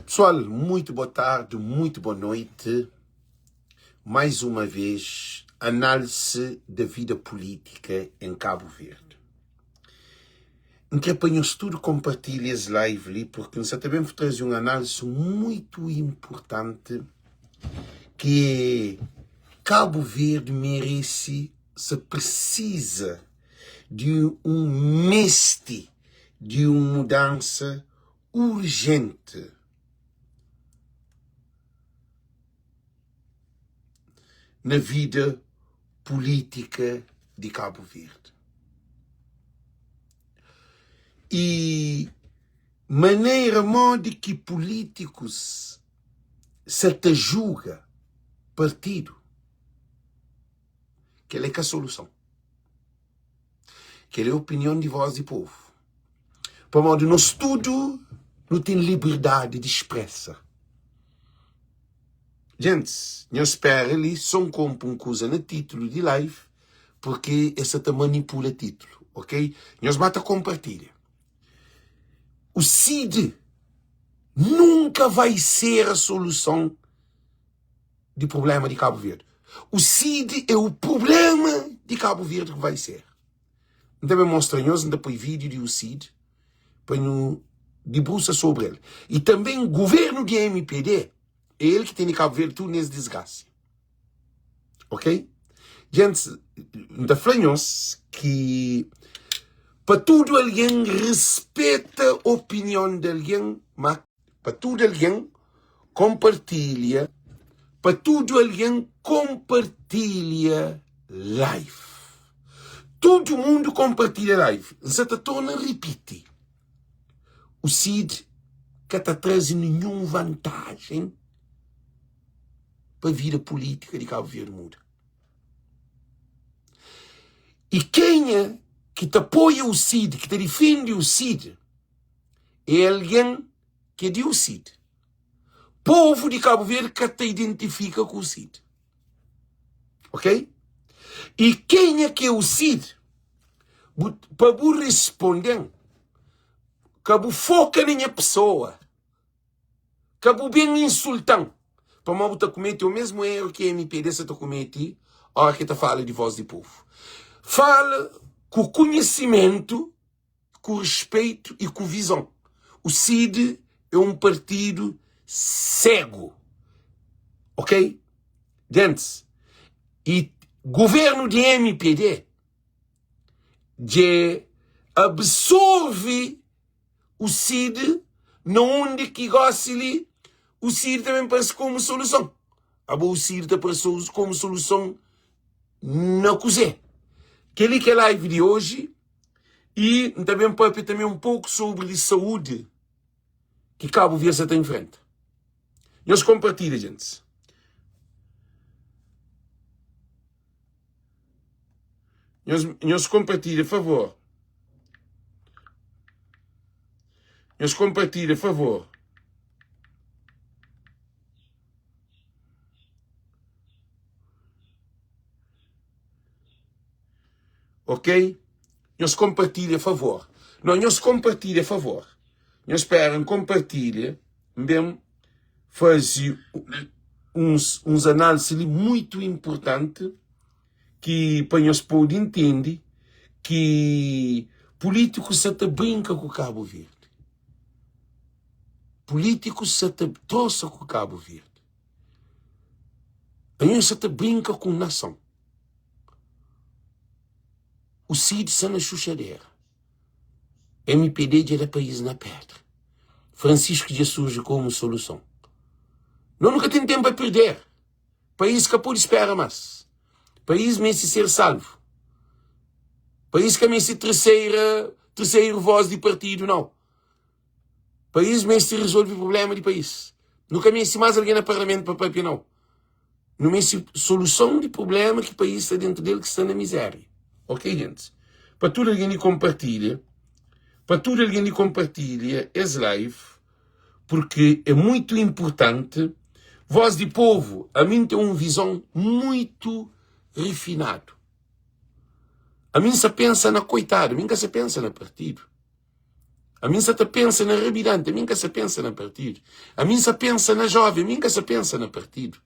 Pessoal, muito boa tarde, muito boa noite. Mais uma vez, análise da vida política em Cabo Verde. N kre pa nhos tudu konpartilha es live li porque N sa ta ben traze un análise muito importante ki é Cabo Verde merece, sa precisa di un mesti di un mudansa urjenti. Na vida pulítika di Kabu Verdi. I manera modi ki pulítikus sa ta juga partidu, kel-la é ka soluson. Kel-la é opinion di vós di povu. Pamodi nos tudu nu ten liberdadi di spresa. Gentis, nhos spera li so N konpo un kuza na titulu di live purki es sa ta manipula titulu, ok? Nhos ba ta konpartilha. O CID nunka vai ser a soluson di prublema di Kabu Verdi. O CID é o prublema di Kabu Verdi ki vai ser. N ta ben mostra nhos, N ta poi vídeo di o CID pa nhu dibrusa sobri el. I tanben guvernu di MPD é el ki tene Kabu Verdi tudu nes disgrasa. Ok? Gentis, N ta fla nhos ki pa tudu algen rispeta opinion di algen, ma pa tudu algen konpartilha, pa tudu algen konpartilha live. Tudu mundu konpartilha live. N sa ta torna ripiti, o CID ka ta traze ninhun vantajen pa vida pulítika di Kabu Verdi muda. I kenha ki ta apoia o CID, ki ta difende o CID, é algen ki é di o CID. Povu di Kabu Verdi ka ta identifika ku o CID. Ok? I kenha ki é o CID, bu, pa bu responde-m, ka bu foka na nha pesoa. Ka bu ben insulta-m, pamodi bu ta kumete o mesmu eru ki MPD sa ta kumete ora ki ta fala di voz di povu. Fala ku kunhisimentu, ku rispeitu i ku vizon. O CID é un partidu segu. Ok? Gentis, i guvernu di MPD dje absorve o CID na undi ki gosi li o CID ta ben parse komu soluson. Abo o CID ta parse komu soluson na kuzê? Kel-li ki é live di oji i N ta ben papia tanbe un poku sobri di saúdi ki Kabu Verdi sa ta infrenta. Nhos konpartilha, gentis. Nhos, nhos konpartilha, favor. Nhos konpartilha, favor. Ok? Nhos konpartilha, favor. Não, nhos konpartilha, favor. Nhos spera, N konpartilha. N ben faze uns, uns análise li muito importante ki pa nhos pode intende ki polítikus sa ta brinka ku Kabu Verdi. Polítikus sa ta trosa ku Kabu Verdi. Anhos sa ta brinka ku un nason. O Cid sa na xuxadera. MPD dja da país na pedra. Francisco dja surge como soluson. Nós nunca tem tempo a perder. País ka pode espera mais. País merece ser salvo. País ka merece terceira, terceiro voz de partido, não. País merece resolver problema de país. Nunca merece mais alguém na parlamento para papia, não. Nu meste soluson di prubléma ki país sta dentu del ki sta na mizéria. Ok gentis? Pa tudu algen di konpartilha, pa tudu algen di konpartilha es live, purki é muitu inpurtanti. Voz di povu, ami N ten un vizon muitu rifinadu. Ami N sa pensa na koitadu, ami N ka sa pensa na partidu. Ami N sa ta pensa na rabidante, ami N ka sa pensa na partidu. Ami N sa pensa na jovem, ami N ka sa pensa na partidu.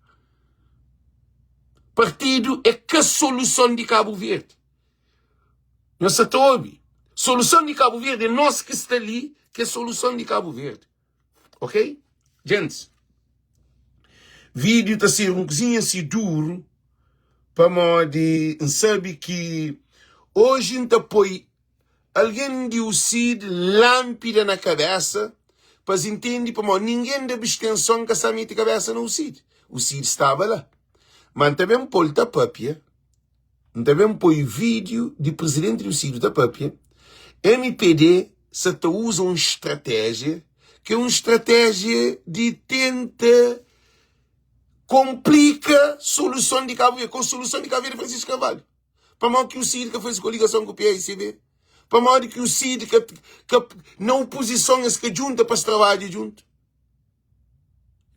Partidu é ka soluson di Kabu Verdi. Nhos sa ta obi? Soluson di Kabu Verdi é nos ki sta li ki é soluson di Kabu Verdi. Ok? Gentis, vídeo ta ser un kuzinha si duru pamodi N sabe ki oji N ta poi algen di UCID lánpida na kabésa pa es intende pamodi ningen di abstenson ka sa mete kabésa na UCID. UCID staba la. Ma N ta ben pô-l ta pâpia, N ta ben poi vídiu di prizidenti di UCID ta pâpia, mpd sa ta uza un stratéjia ki é un stratéjia di tenta konplika soluson di Kabu Verdi, soluson di Kabu Verdi é Francisco Carvalho. Pamodi ki UCID ka faze koligason ku PAICB? Pamodi ki UCID ka, ka na opozison es ka djunta pa es trabadja djuntu?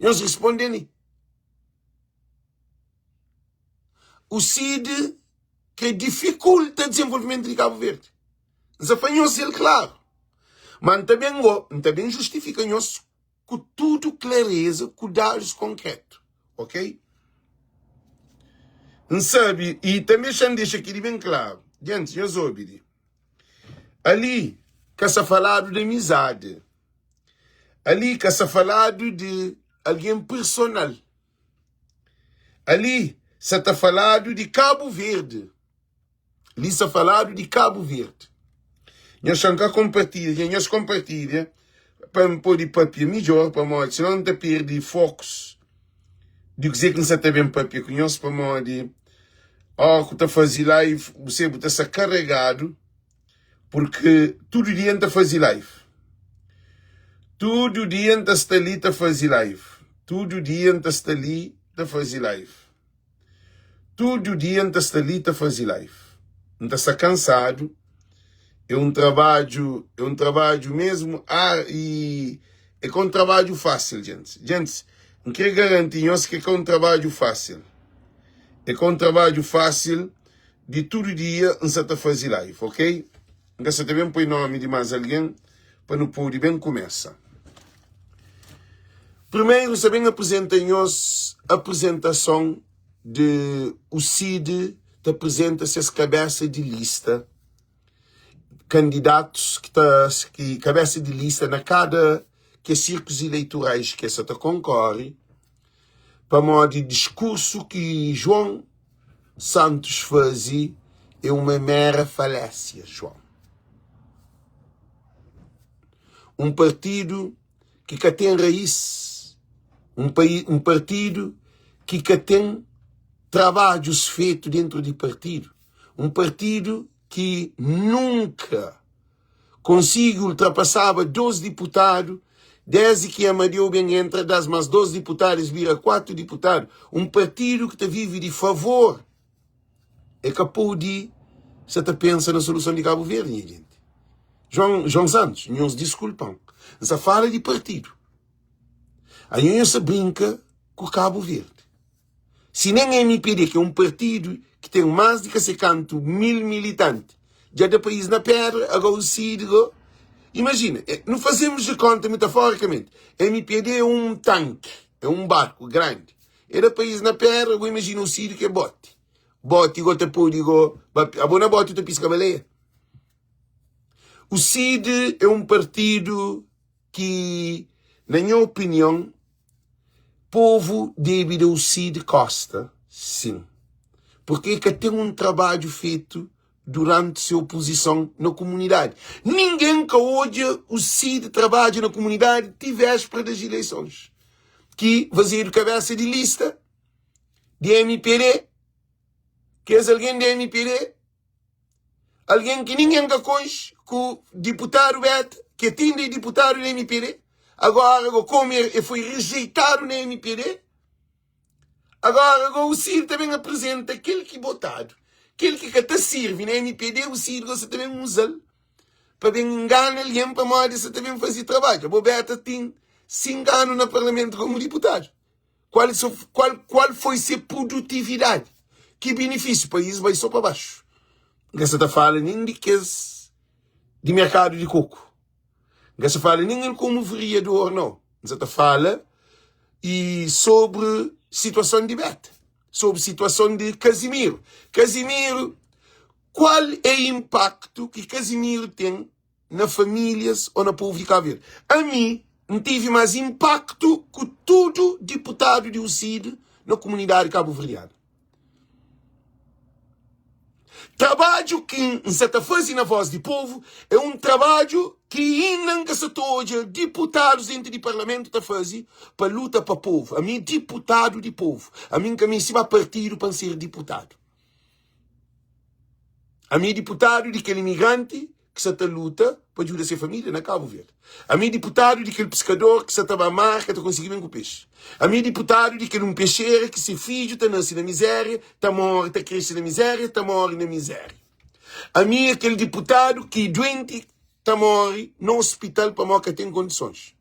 Nhos responde li. UCID kre difikulta dizenvolvimentu di Kabu Verdi. N sa fla nhos el klaru. Ma N ta ben go, N ta ben justifika nhos ku tudu klareza, ku dadus konkretu, ok? N sabe, i tanbe xa N dexa kili ben klaru. Gentis, nhos obi li. Ali ka sa faladu di amizadi. Ali ka sa faladu di algen personal. Ali sa ta faladu di Kabu Verdi. Li sa faladu di Kabu Verdi. Nhos xa N ka konpartilha, dja nhos konpartilha pa N pode papia midjór, pamodi sinon N ta perde fokus di kuzê ki N sa ta ben papia ku nhos, pamodi óra ku ta faze live, bu sabe, bu ta sta karegadu, purki tudu dia N ta faze live. Tudu dia N ta sta li ta faze live. Tudu dia N ta sta li ta faze live. Tudu dia N ta sta li ta faze live. N ta sta kansadu. É un trabadju, é un trabadju mesmu ah, i é ka un trabadju fásil, gentis. Gentis, N krê garanti nhos ki é ka un trabadju fásil. É ka un trabadju fásil di tudu dia N sa ta faze live, ok? N ka sa ta ben poi nomi di más algen pa nu pode ben kumesa. Primeru, N sta ben aprizenta nhos aprizentason di UCID ta aprizenta ses kabesa di lista, kandidatus ki ta ki kabesa di lista na kada kes sirkus ileitorais ki es sa ta konkore, pamodi diskursu ki João Santos faze é uma mera falésia, João. Un partidu ki ka ten raís, un pai, un partidu ki ka ten trabadjus fetu dentru di partidu, un partidu ki nunka konsigi ultrapasaba 2 diputadu desdi ki Amadeu ben entra, das mas 2 diputadu es bira 4 diputadu, un partidu ki ta vive di favor e ka pode sa ta pensa na soluson di Kabu Verdi, nha jenti. João, João Santos, nhos diskulpa-m, N sa fala di partidu. Anho nhos sa brinka ku Kabu Verdi. Si nen MPD, ki é un partidu ki ten más di ka se kantu mil militanti, dja da país na pedra, agora o CID go. Imajina, nu fazemos de konta metaforikamenti, MPD é un tanki, é un barku grandi. E da país na pedra, go imajina o CID ki é boti. Boti go ta pode go, abo na boti ta piska baleia. O CID é un partidu ki, na nha opinion, Povu debe da Ucid kosta, sin, purke e ka ten un trabadju fetu duranti se opozison na kumunidadi. Ningen ka odja Ucid trabadja na kumunidadi ti vespra das ileisons, ki fazedu kabesa di lista di mpd, kes algen di mpd, algen ki ningen ka konxe, ku diputadu Beta, ki é tinda é diputadu na mpd, agora go komu e foi rejeitadu na mpd, agora go o Ciro ta ben apresenta kel ki botadu, kel ki ka ta sirvi na mpd, o Ciro gosi ta ben uza-l pa ben ingana algen pamodi sa ta ben faze trabadju. Abo Beta ten 5 anu na parlamentu komu diputadu. Qual, qual, qual foi se produtividade? Ki benefício? País vai só para baixo. Nka sa ta fala nem di kes di mercado di coco. N ka sa fala nen el komu veriador nau. N sa ta fala e sobri situason di Beta, sobri situason di Casimiro. Casimiro, kual é inpaktu ki Casimiro ten na famílias ô na povu di Kabu Verdi? Ami, N tive más inpaktu ku tudu diputadu di UCID na kumunidadi kabuverdianu. Trabadju ki N sa ta faze na Voz di Povu é un trabadju ki inda N ka sa ta odja diputadus dentu di parlamentu ta faze pa luta pa povu. Ami é diputadu di povu. Ami N ka meste ba partidu pa N ser diputadu. Ami é diputadu di kel imigranti ki sa ta luta pa djuda se família na Kabu Verdi. Ami é diputadu di kel piskador ki sa ta ba mar ka ta konsigi ben ku pexi. Ami é diputadu di kel un pexera ki se fidju ta nase na mizéria, ta móre, ta krese na mizéria, ta móre na mizéria. Ami é kel diputadu ki duenti ta móre na ospital pamodi ka ten kondisons.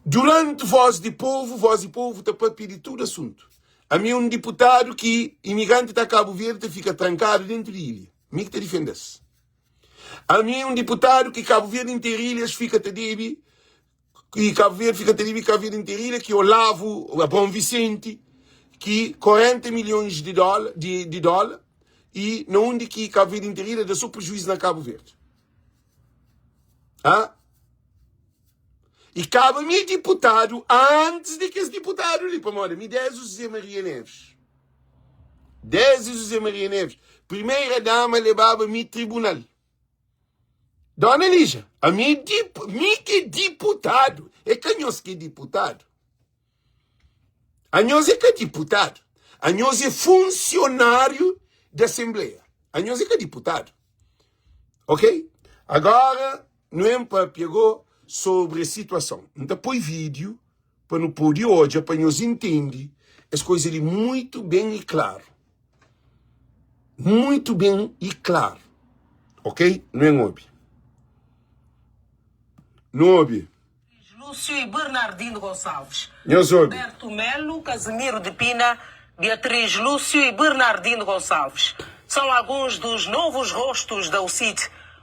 Duranti Voz di Povu, Voz di Povu ta papia di tudu asuntu. Ami é un diputadu ki imigranti ta Kabu Verdi ta fika trankadu dentu di ilha. Mi ki ta difende-s. Ami é un diputadu ki Kabu Verdi interu ilhas fika ta debe ki Kabu Verdi fika ta debe Kabu Verdi interu ilha ki Olavo Abraão Vicente ki 40 milhões di dóla di, di dóla e na undi ki Kabu Verdi interu ilha da so prejuízo na Kabu Verdi. Hã? E kaba mi diputadu antis di kes diputadu li, pamodi mi desdi José Maria Neves, desdi José Maria Neves, primeira dama lebaba mi tribunal. Dona Lígia, a mi, dip, mi ki diputadu, é ka nhos ki diputadu. Anhos é ka diputadu, anhos é funsionáriu di Asenbleia. Anhos é ka diputadu. Ok? Agora, nu en papia go sobri situason. N ta poi vídiu pa nu pode odja, pa nhos intende es koisa li muitu ben i klaru. Muitu ben i klaru. Ok? Nu en obi. Nu obi. Lúcio e Bernardino Gonçalves. Nhos obi. Roberto Melo, Casimiro de Pina, Beatriz Lúcio e Bernardino Gonçalves são alguns dos novos rostos da UCID.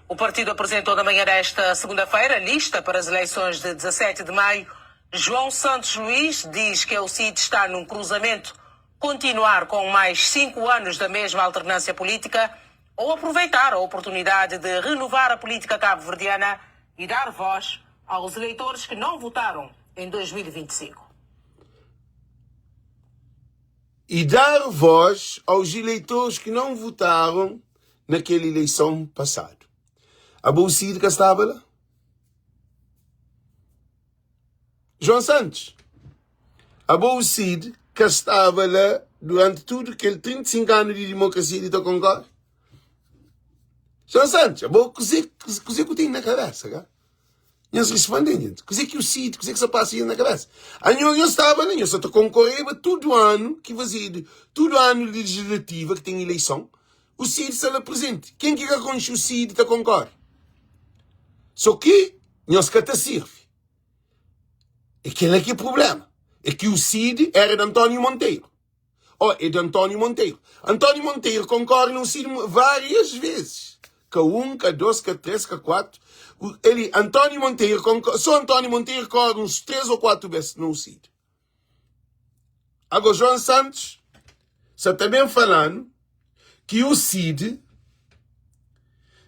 O partido apresentou na manhã desta segunda-feira a lista para as eleições de 17 de maio. João Santos Luís diz que a UCID está num cruzamento continuar com mais cinco anos da mesma alternância política ou aproveitar a oportunidade de renovar a política cabo-verdiana e dar voz aos eleitores que não votaram em 2025. E dar voz aos eleitores que não votaram naquela eleição passada. A Bolsida que estava lá? João Santos, abo o Cid ka staba la durante tudo kel 35 anu di dimokrasia di ta konkorda? João Santos, abo kuze, kuze ku ten na kabesa ka? Nhos responde gente, kuze ki o Cid, kuze ki sa pasa na kabesa? Anho, nho staba la, nho sa ta konkoreba tudu anu ki fazedu, tudu anu legislativa ki ten ileison, o Cid sta la presente. Ken ki ka konxe o Cid ta konkorda? So ki nhos ka ta sirvi. É kel-la ki é prubléma. É ki o Cid éra di António Monteiro. Ó, é di António Monteiro. António Monteiro konkorre na Cid várias vezes. Ka un, ka dôs, ka três, ka kuatu. Ele, António Monteiro, só António Monteiro korre uns três ou kuatu bes na Cid. Agora, João Santos sa ta ben falando ki o Cid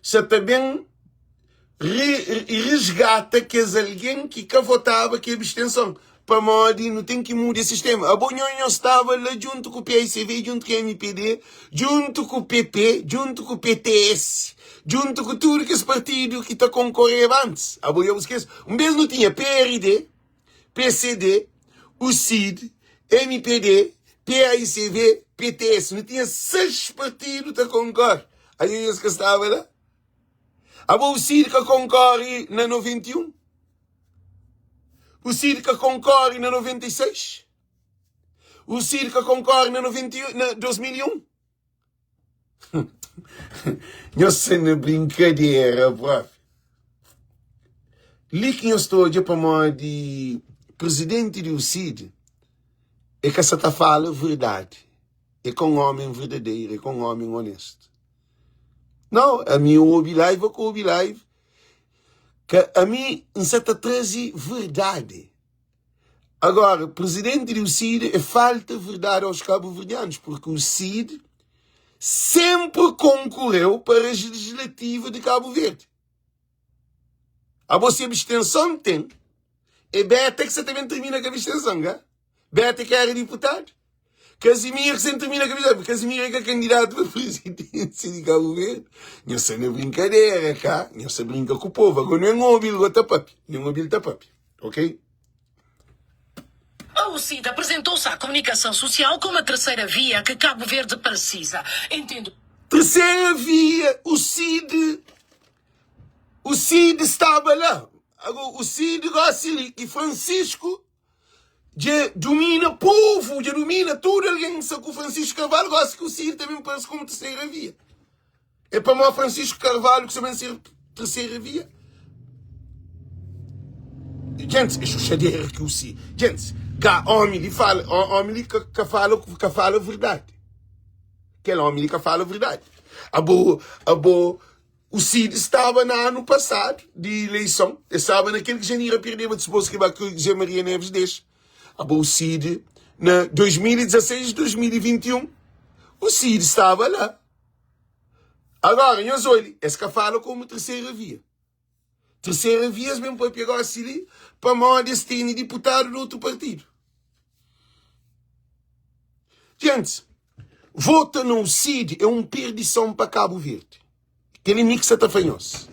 sa ta ben re, resgata kes algen ki ka votaba ki abstenson pamodi nu ten ki muda sistema. Abo nho nho staba la djuntu ku PICV, djuntu ku MPD, djuntu ku PP, djuntu ku PTS, djuntu ku tudu kes partidu ki ta konkoreba antis. Abo nho bu skese. Un bes nu tinha PRD, pcd, UCID, mpd, paicv, pts. Nu tinha 6 partidu ta konkore. Aí nhos ka staba la? Abo UCID ka konkore na 91? UCID ka konkore na 96? UCID ka konkore na 91, na 2001? Nhos sta na brinkadera propi. Li ki nhos ta odja pamodi presidenti di UCID e ka sa ta fala verdadi. E ka un omen verdaderu, e ka un omen onestu. Nau, ami N obi live, ka obi live. Ka ami N sa ta traze verdade. Agora, presidente di UCID é falta verdade aos cabo-verdianos, porque o CID sempre concorreu para a legislativa de Cabo Verde. Abo se abstenção tem, é Beta que você também termina com a abstenção, ga? Beta que era deputado. Casimiro que sempre termina com a abstenção. Casimiro é que é candidato para a presidência de Cabo Verde. Nho está na brincadeira, cá. Nho está brinca com o povo. Agora não é um ouvi-lo, tá papi. Não é um ouvi-lo, tá papi. Ok? A UCID apresentou-se à comunicação social como a terceira via que Cabo Verde precisa. Entendo. Terceira via, o CID, o CID estava lá. Agora, o CID gosta ali. E Francisco já domina povo, já domina tudo. Alguém sabe que o Francisco Carvalho gosta que o CID também parece como terceira via. É para o Francisco Carvalho que também ser terceira via. Gente, é chuchadeira que o CID. Gente, cá, homem lhe fala, homem lhe que, que fala, que fala a verdade. Aquele homem que fala a verdade. A boa, a boa, o Cid estava no ano passado de eleição, estava naquele que Janira perdeu, depois que que José Maria Neves deixa. A boa, o Cid, na 2016, 2021, o Cid estava lá. Agora, nós olhe, esse que fala como terceira via. Terceira via, mesmo para pegar o Cid, para modo esse deputado do outro partido. Gente, vota no Cid é uma perdição para Cabo Verde. Aquele mix atafanhoso.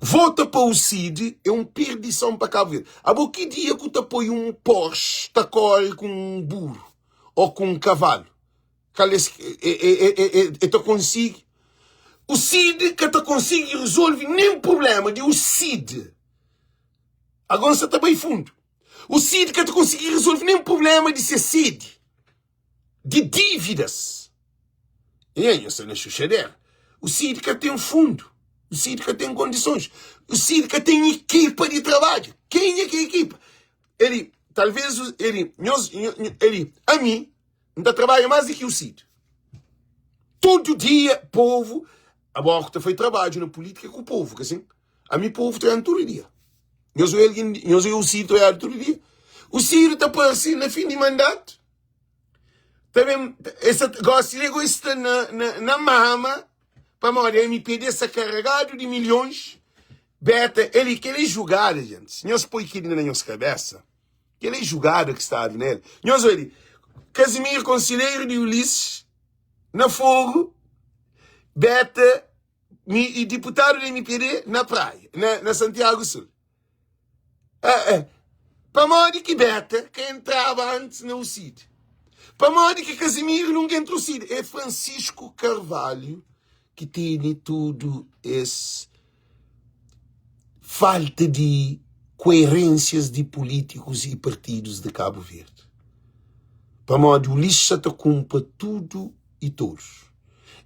Vota para o Cid é uma perdição para Cabo Verde. Há que dia que tu põe um Porsche, tá corre com um burro ou com um cavalo. É, te consigo. O Cid que te consegue resolve nem problema de o Cid. Agora você está bem fundo. O Cid que te consegue resolve nem problema de ser Cid. De dívidas. E aí, eu sou na chuchadeira. O Cid que tem fundo. O Cid que tem condições. O Cid que tem equipa de trabalho. Quem é que é equipa? Ele, talvez, ele, ele, a mim, ainda trabalha mais do que o Cid. Todo dia, povo, a borta foi trabalho na política com o povo, que assim, a mim povo trabalha todo dia. Eu sou ele, eu sou o Cid trabalha todo dia. O Cid está aparecendo na fim de mandato. Também, esse gosta de egoísta na, na, na mama, para morrer, MPD está carregado de milhões. Beta, ele quer julgar, gente. Se nós põe aquilo na nossa cabeça, que ele é julgado que está nele. Nós ele, Casimiro, conselheiro de Ulisses, na Fogo, Beta e deputado do MPD na praia, na, na Santiago Sul. É, é. Para modo que Beta, que entrava antes no CID. Para modo que Casimiro nunca entrou no CID. É Francisco Carvalho que tem tudo esse falta de coerências de políticos e partidos de Cabo Verde. Para modo o lixo te culpa tudo e todos.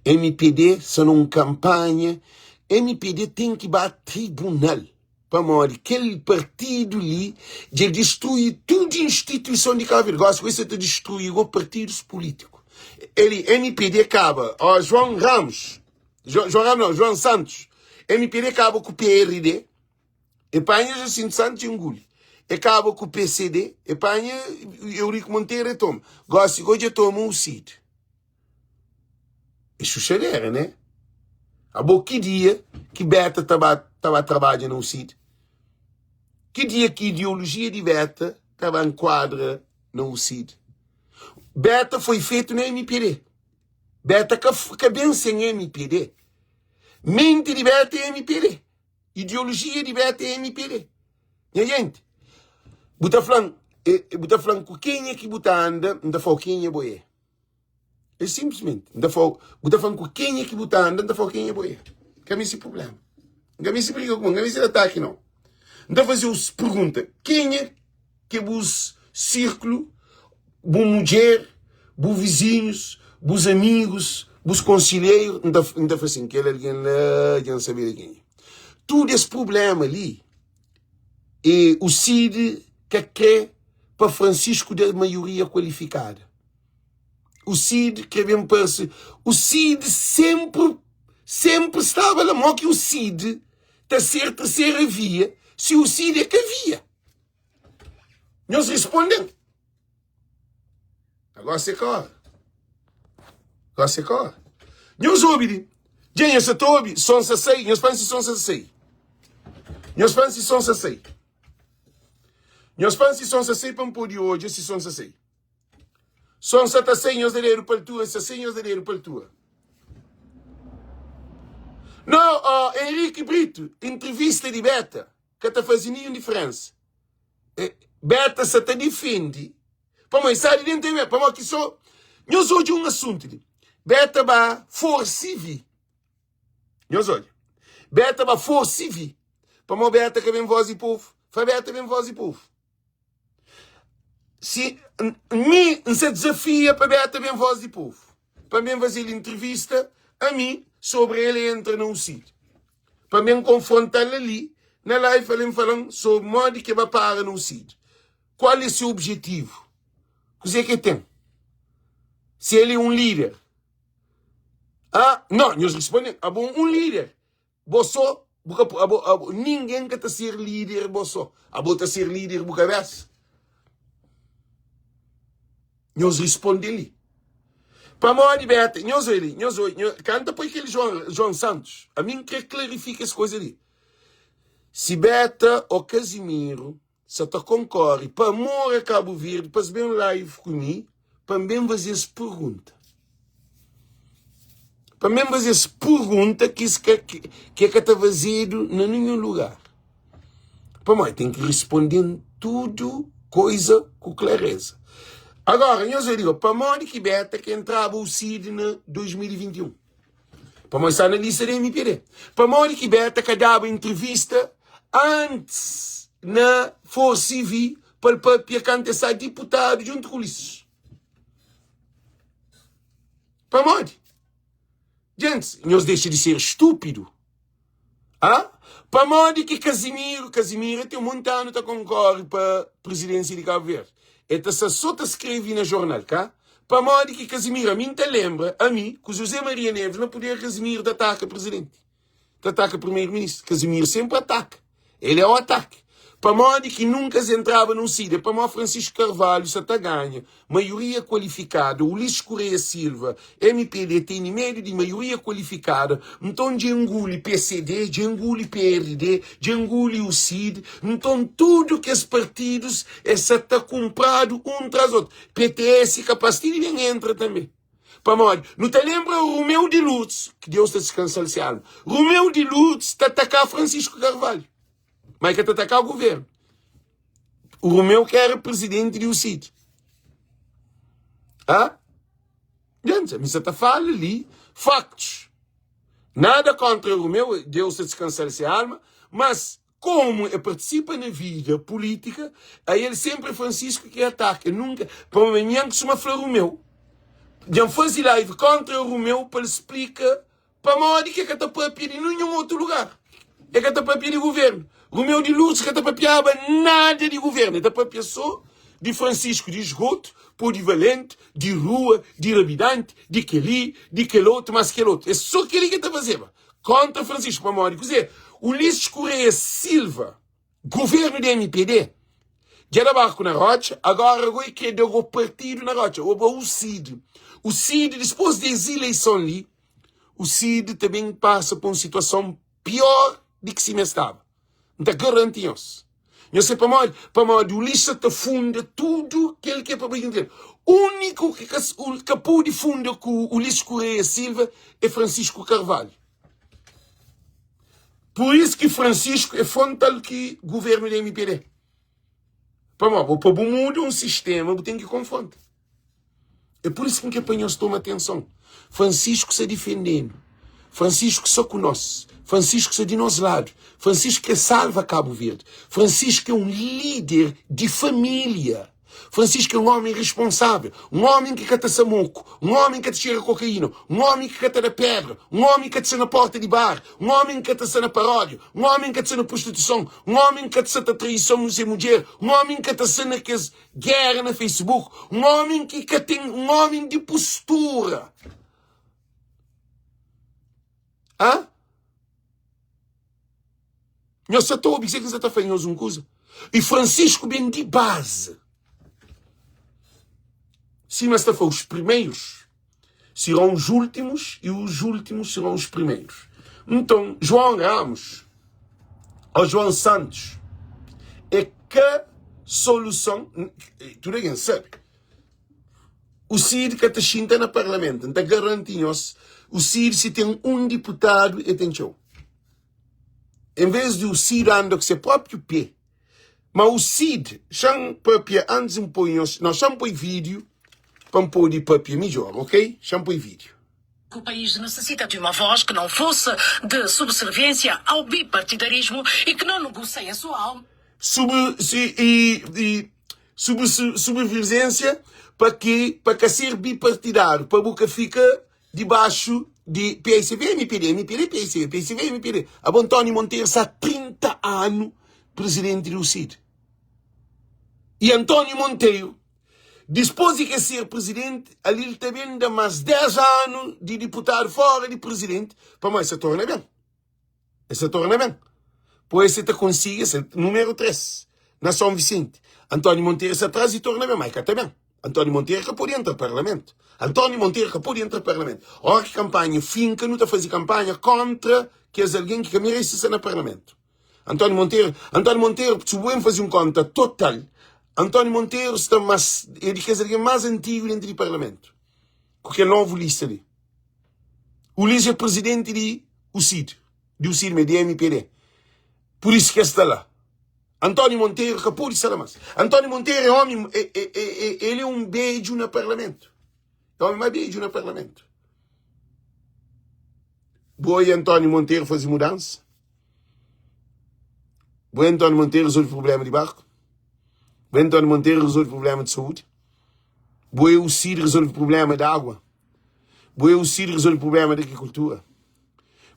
MPD, se não campanha, MPD tem que ir tribunal. Para modo aquele partido ali de destruir toda a instituição de Cabo Verde. Gosto que você te destruir o partidos políticos. Ele, MPD acaba, ó, João Ramos, João, João Ramos não, João Santos, MPD acaba com o PRD, e panha Jacinto Santos engole. Acaba com o PCD, e panha Eurico Monteiro e toma. Gosto que hoje toma o CID. É chuchadeira, né? Há bom que dia que Beta estava a trabalhar no CID? Que dia que ideologia de Beta estava em quadra no CID? Beta foi feito na MPD. Beta cabeça em MPD. Mente de Beta é MPD. Ideologia de Beta é MPD. Minha gente, buta falando, buta falando com quem é que buta anda, não fala quem é boé. É simplesmente, não fala, buta falando com quem é que buta anda, não fala quem é boé. Que é esse problema. Não é esse briga com, não é esse ataque não. Não fazer os pergunta, quem é que bus círculo, bu mulher, bu vizinhos, bus amigos, bus conselheiros, não tá assim, que ele alguém lá, já não sabia quem é. Tudo esse problema ali, e o Cid que quer para Francisco da maioria qualificada. O Cid que bem parece, o Cid sempre, sempre estava lá, mó que o Cid ta ser tersera via si u Cid é ka via? Nhos responde-m. Agora é ka ora. Agora é ka ora. Nhos obi li. Dja nhos sa ta obi son sa sai. Nhos pansi son sa sai. Nhos pansi son sa sai. Nhos pansi son sa sai pa N pode odja si son sa sai. Son sa ta sai nhos da dedu pa altura, sa sai nhos da dedu pa altura. No, oh, Henrique Brito, entrevista di Beta ka ta faze ninhun diferensa. E, Beta sa ta difende pamodi sa di dentu é pamodi ki so nhos odja un asuntu li. Beta ba forsi vi. Nhos odja. Beta ba forsi vi. Pamodi Beta ka ben voz di povu. Fa Beta ben voz di povu. Si mi N sa dizafia pa Beta ben Voz di Povu pa N ben faze-l intrivista a mi sobri el entra na UCID pa N ben konfronta-l ali na live el fala-m sobri modi ki el ba para na UCID kual é se objetivu kuze ki el ten si el é un líder ah no nhos responde-m abo un líder Bo so bu ka abo, abo, ninguém ka ta ser líder bo so. Abo ta ser líder bu cabeça. Nhos responde li. Pamodi beta, nhos oi li, nhos oi, nhos, canta poi aquele João, João Santos. A mim quer clarifica essa coisa ali. Se beta ou Casimiro sa ta konkore pa amor a Cabo Verde pa es ben live ku mi pa N ben faze-s pergunta. Pa N ben faze-s pergunta ki es ka ki e ka ta fazedu na ninhun lugar. Pamodi ten ki responde-m tudu koiza ku klareza. Agora, nhos oi, pamodi ki Beta ka entraba UCID na 2021? Pamodi sta na lista di MPD. Pamodi ki Beta ka daba entrevista antis na Force CV pa el papia kantu el sta diputadu djuntu ku Ulisses? Pamodi? Gentis, nhos dexa di ser estúpidu. Ah? Pamodi ki Casimiro, Casimiro ten monti anu ta konkore pa presidência di Cabo Verde. El ta sta so ta skreve na jornal, ka? Pamodi ki Casimiro, ami N ta lenbra, ami ku José Maria Neves na puder, Casimiro ta ataka presidenti, ta ataka primeiro-ministro. Casimiro senpri ataka. El é o atake. Pamodi ki nunka es entraba na UCID? É pamodi Francisco Carvalho sa ta ganha maioria kualifikada, Ulisses Correia Silva, mpd, tene medu di maioria kualifikada, nton dja enguli pcd, dja enguli prd, dja enguli UCID, nton tudu kes partidus es sa ta kunpradu un tras otu. PTS kapaz ti di ben entra tanbe. Pamodi nu ta lenbra Romeu di Lourdes, ki Deus ta diskansa-l se alma, Romeu di Lourdes ta ataka Francisco Carvalho, ma el ka ta ataka governu. O Romeu ki era presidenti di UCID. Ha? Gente, mi sa ta fala li factos. Nada kontra Romeu, Deus ta diskansa-l se alma, mas Komu e partisipa na vida pulítika, a el senpri é Francisco ki ataka, nunka pamodi mi N kustuma fla Rumeu, dja N faze live kontra Rumeu pa el splika pamodi ki e ka ta papia di ninhun otu lugar, e ka ta papia di guvernu. Rumeu di Lourdes ka ta papiaba nada di guvernu, e ta papia so di Francisco di esgotu, polivalenti, di rua, di rabidanti, di keli, di kelotu, mas kelotu. É so keli ki e ta fazeba. Kontra Francisco pamodi kuze? Ulisses Correia Silva, governo di mpd, dja da barku na rotxa, agora go e kre da go partido na rotxa, oba o Cid. O Cid, dispos di es ileison li, o Cid ta ben pasa pa un situason pior di ki sima e staba. N ta garanti nhos. Nhos sabe pamodi? Pamodi Ulisses sa ta funda tudu kel ki é pa bai djuntu el. Úniku ki ka, ka pode funda ku Ulisses Correia Silva é Francisco Carvalho. Pur isu ki Francisco é frontal ki governu di MPD. Pamodi bo pa bu muda un sistema bu ten ki konfronta. É pur isu ki N kre pa nhos toma atenson. Francisco sta difendenu. Francisco sta ku nos. Francisco sta di nos ladu. Francisco kre salva Cabo Verde. Francisco é un líder di família. Francisco é un ómi responsável. Un ómi ki ka ta sa moku. Un ómi ki ka ta txera kokaína. Un ómi ki ka ta da pedra. Un ómi ki ka ta sta na porta di bar. Un ómi ki ka ta sta na paródia. Un ómi ki ka ta sta na prostituison. Un ómi ki ka ta sta ta traison se mudjer. Un ómi ki ka ta sta na kes Géra na Facebook, un ómi ki ka ten, un ómi di postura. Hã? Nhos sa ta obi kuzê ki N sa ta fla nhos un kuza? I Francisco ben di bazi. Sima es ta fla, os primeiros serão os últimos e os últimos serão os primeiros. Nton, João Ramos ou João Santos é ka soluson, tudu algen sabe. O Cid ka ta xinta na parlamento, N ta garanti nhos, o Cid si ten un diputadu e ten txeu. En vez di o Cid anda ku se própriu pé, ma o Cid, xa-m papia antis N poi nhos, não, xa-m poi vídeo pa N pode papia midjor, ok? Xa-m poi vídeo. O país necessita de uma voz que não fosse de subserviência ao bipartidarismo e que não negocie a sua alma. Sub, si, e, e, sub, subserviência pa ki, pa ka ser bipartidário, pa bu ka fika dibaxu di PSV, mpd, mpd, PSV, PSV, mpd. Abo António Monteiro sta há 30 anu presidenti di UCID. E António Monteiro, dispôs di ke ser presidenti, ali el ta ben da más 10 anu di diputadu fora di presidenti, pamodi el sa torna ben. El sa torna ben. Pois el ta konsigi ser númeru 3 na São Vicente. António Monteiro sa tras i torna ben, ma el ka ta ben. António Monteiro ka pode entra parlamento. António Monteiro ka pode entra parlamento. Ora ki kampanha finka, nu ta faze kampanha kontra kes algen ki ka merese sta na parlamento. António Monteiro, António Monteiro, si bu ben faze un konta total, António Monteiro sta mas, é di kes algen más antigu dentru di parlamento. Ku kel novu lista li. Ulisses é presidenti di UCID, di UCID ma é di MPD. Pur isu ki el sta la. António Monteiro ka pode sta la más. António Monteiro é omi, é, é, é, é, ele é um bedju na parlamento. É omi más bedju na parlamento. Bu oia António Monteiro faze mudansa? Bu oia António Monteiro resolve problema di barku? Bu oia António Monteiro resolve problema di saúde? Bu oia UCID resolve problema di água? Bu é o Cid resolve problema da agricultura.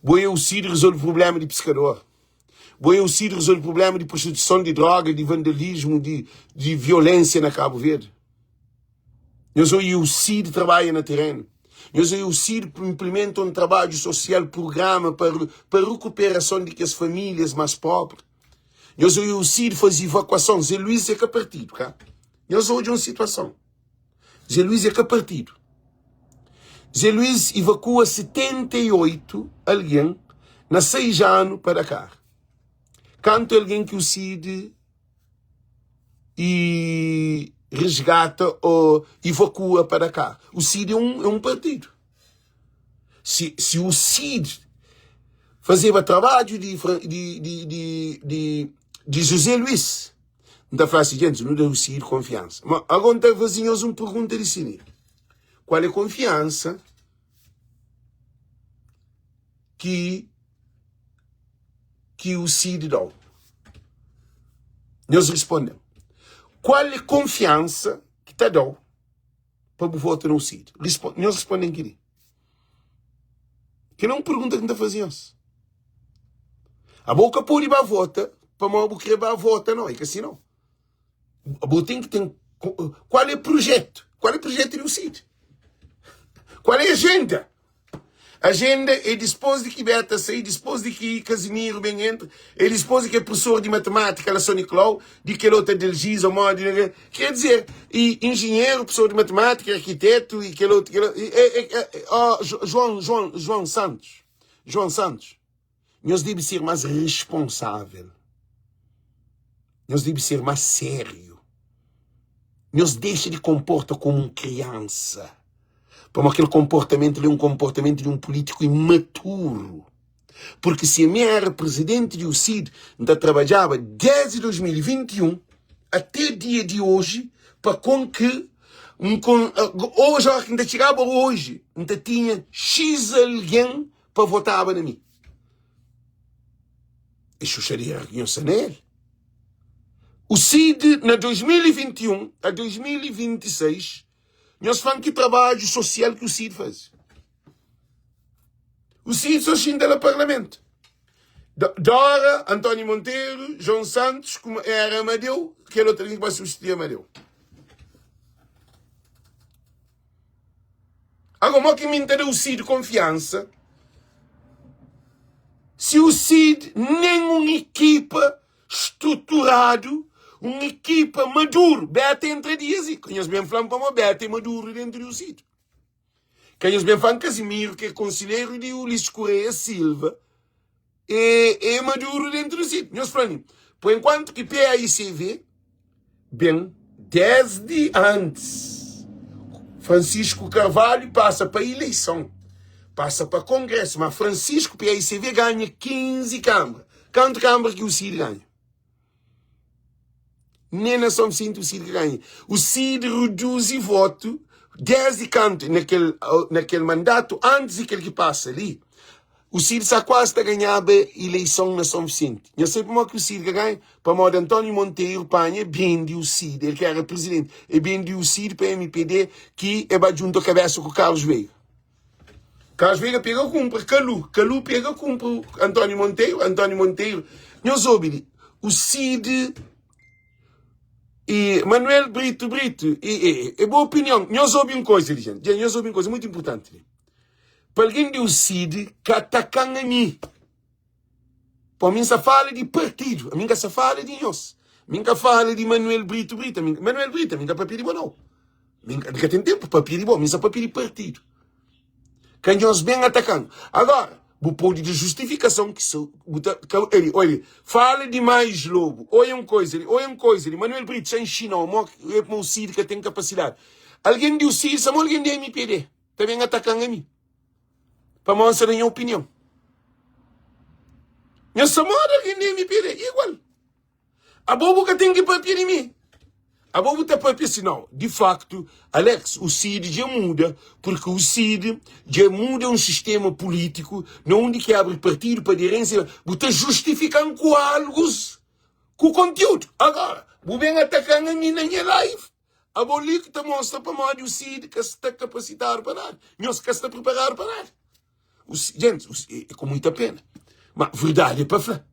Bu é o Cid resolve problema de pescador. Bu é o Cid resolve problema de prostituição de droga, de vandalismo, de, de violência na Cabo Verde. Nós é o Cid trabalha na terreno. Nós é o Cid implementa um trabalho social, programa para, para recuperação de que as famílias mais pobres. Nós é o Cid faz evacuação. Zé Luís é que partido, cá. Nós hoje uma situação. Zé Luís é ka partidu. Zé Luís evakua 78 algen na 6 anu pa Dakar. Kantu algen ki UCID e resgata o evakua pa Dakar? UCID é um, é um partidu. Si, si UCID fazeba trabadju di, di, di, di, di, di José Luís, N ta fla si, Gentis, nu da Usidu konfiansa. Ma agora N ta faze nhos un pergunta di si li. Kual é konfiansa ki ki Usidu da-u? Nhos responde-m. Kual é konfiansa ki ta da-u pa bu vota na Usidu? Nhos responde-m kel-li. Kel-li é un pergunta ki N ta faze nhos. Abo ka pode ba vota pamodi bu kre ba vota no, é ka si no. Abo ten ki ten kual é projetu? Kual é projetu di UCID? Kual é agenda? Agenda é dispôs di ki Beta sai, dispôs di ki Casimiro ben entra, é dispôs di ki professor di matemática la São Nicolau, di kel outra Delgisa, modi, quer dizer, e engenheiro, professor de matemática, arquiteto e kel outro, kel outro, e, e, e, oh, João, João, João Santos. João Santos, nhos debe ser más responsável. Nhos debe ser más sériu. Nhos dexa di konporta komu un kriansa. Pamodi kel konportamentu li é un konportamentu di un pulítiku imaturu. Purki si ami éra prizidenti di UCID, N ta trabadjaba desdi 2021 até dia di oji pa kon ki N kon, oji óra ki N ta txigaba oji, N ta tinha X algen pa votaba na mi. É xuxadera ki nhos sta na el. O CID na 2021 a 2026, nhos fla-m ki trabadju sosial ki o CID faze. O CID só xinta na parlamentu. Dora, António Monteiro, João Santos, kuma era Amadeu, kel outro algen ki ba substitui Amadeu. Agora, mo ki mi N ta da o CID konfiansa? Si u Cid nen un ekipa struturadu, un ekipa maduru. Beta entra dias i ka nhos ben fla-m pamodi Beta é maduru dentu di u Cid. Ka nhos ben fla-m Casimiro ki é konselheru di Ulisses Correia Silva é, é maduru dentu di u Cid. Nhos fla-m, por enkuantu ki PAICV Ben, desdi antis, Francisco Carvalho pasa pa ileison, pasa pa kongresu, ma Francisco PAICV ganha 15 kambra. Kantu kambra ki UCID ganha? Nen na São Vicente UCID ka ganha. UCID reduzi votu desdi kantu na kel, na kel mandatu antis di kel ki pasa li. U Cid sa kuazi ta ganhaba ileison na Son Visenti. Nha sabe pamodi ki u Cid ka ganha? Pamodi António Monteiro panha bende u Cid, el ki era prizidenti, el bende u Cid pa mpd ki el ba djunta kabesa ku Carlos Veiga. Carlos Veiga pega kunpra Kalu, Kalu pega kunpra António Monteiro, António Monteiro. Nhos obi li, u Cid e Manuel Brito Brito, e, e, e boa opinion. Nhos obi un koza li, gente. Nhos obi un koza muito importante li. Pa algen di UCID ka ataka-m ami. Po mi N sa fala di partidu, ami N ka sa fala di nhos. Mi N ka fala di Manuel Brito Brito, ami Manuel Brito, ami N ka papia di bo nau. Mi N ka ten tenpu papia di bo, mi N sa papia di partidu. Ka nhos ben ataka-m. Agora, bu pode da justifikason ki so bu ta ka eli, oi, fala dimais lobu. Oi un koisa li, oi un koisa li. Manuel Brito sa nxina-u mo ki ma UCID ka ten kapasidadi. Algen di UCID sa mo algen di mpd. Ta ben atakan ami pamodi N sta da nha opinion. Nha sta moda algen di MPD, igual. Abo bu ka ten ki papia di mi. Abo bu ta papia si nau. Di faktu, Alex, u Cid dja muda, purki u Cid dja muda un sistema pulitiku na undi ki abri partidu pa aderensia, bu ta justifikan ku algus ku kontiudu. Agora, bu ben atakan ami na nha live. Abo li ki ta mostra pamodi u Cid ka sta kapasitadu pa nada. Nhos ka sta preparadu pa nada. U Gente, u é ku muita pena. Ma verdadi é pa fla.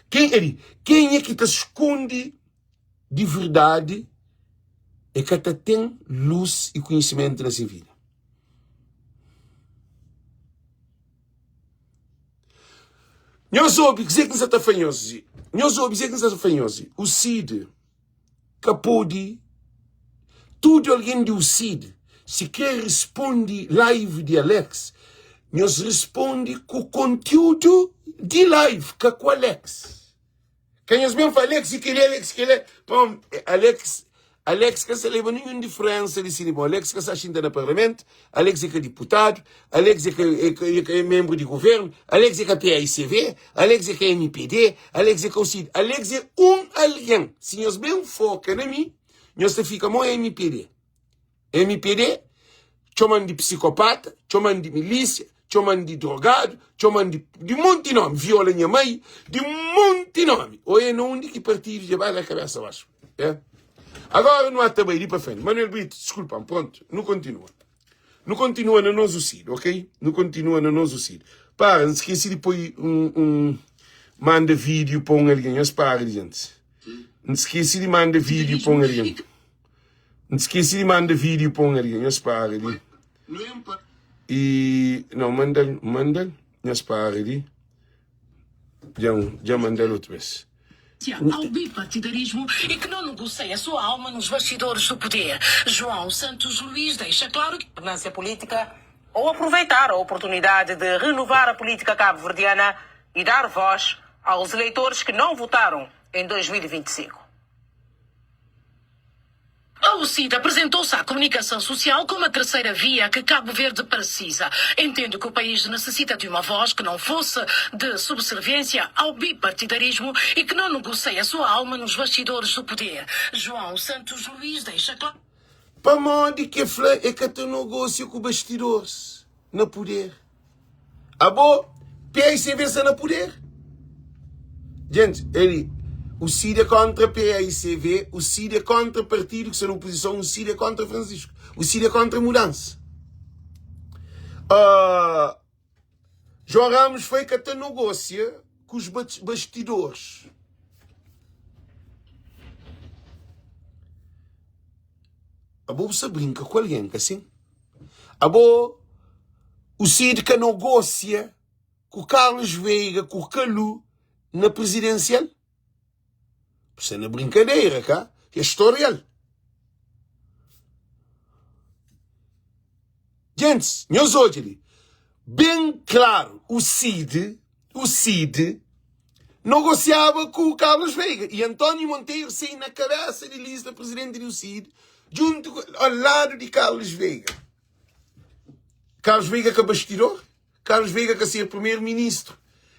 Ken é kenha ki ta skonde di verdadi é ka ta ten lus i konhisimentu na se vida. Nhos obi kuzê ki N sa ta fla nhos. Nhos obi kuzê ki N sa ta fla nhos. U Cid ka pode tudu algen di UCID si kre risponde live di Alex nhos risponde ku kontiudu di live ka ku Alex ka nhos ben fla Alex i keli Alex keli pam Alex Alex ka sa leba ninhun diferensa di si di bo Alex ka sa xinta na parlamentu Alex é ka diputadu Alex é ka, é ka, é ka é menbru di guvernu Alex é ka PAICV Alex é ka MPD Alex é ka UCID Alex é un algen Si nhos ben foka na mi nhos ta fika mo MPD MPD txoma-m di psikopata txoma-m di milísia txoma-m di drogadu txoma-m di, di monti nomi viola nha mai di monti nomi Oia na undi ki partidu dja bai la kabesa baxu é Agora nu ata bai di pa frenti Manuel Brito diskulpa-m prontu nu kontinua. Nu kontinua na nos UCID, ok? Nu kontinua na nos UCID. Para, N skese di poi un, un manda vídeo pa un algen. Nhos para di gentis. N skese di manda vídeo pa un algen. N skese di manda vídeo pa un algen. Nhos para di. E, não, manda-l, manda-l. Nhos para di. Dja, dja manda-l otu bes. Ao bipartidarismo e que não negocia a sua alma nos bastidores do poder. João Santos Luís deixa claro que. Alternância política ou aproveitar a oportunidade de renovar a política cabo-verdiana e dar voz aos eleitores que não votaram em 2025. A UCID apresentou-se à comunicação social como a terceira via que Cabo Verde precisa. Entende que o país necessita de uma voz que não fosse de subserviência ao bipartidarismo e que não negocie a sua alma nos bastidores do poder. João Santos Luís deixa claro. Pamodi ki el fla el ka ta nogôsia ku bastidores na puder? Abo PAICV sta na puder. Gente, ele, o Cid é contra PAICV, o Cid é contra partido que está na oposição, o Cid é contra Francisco, o Cid é contra mudança. Uh, João Ramos foi que até negocia com os bastidores. Abo você brinca com alguém, assim? Abo, o Cid que negocia. ku Carlos Veiga ku Kalu na presidencial? Bu sta na brincadeira ka? É historial. Gentis, nhos odja li ben klaru o Cid, o Cid negociaba ku Carlos Veiga e António Monteiro sai na cabeça di lista presidente do Cid junto ku, ao lado di Carlos Veiga. Carlos Veiga ka bastidor, Carlos Veiga ka ser primeiro ministro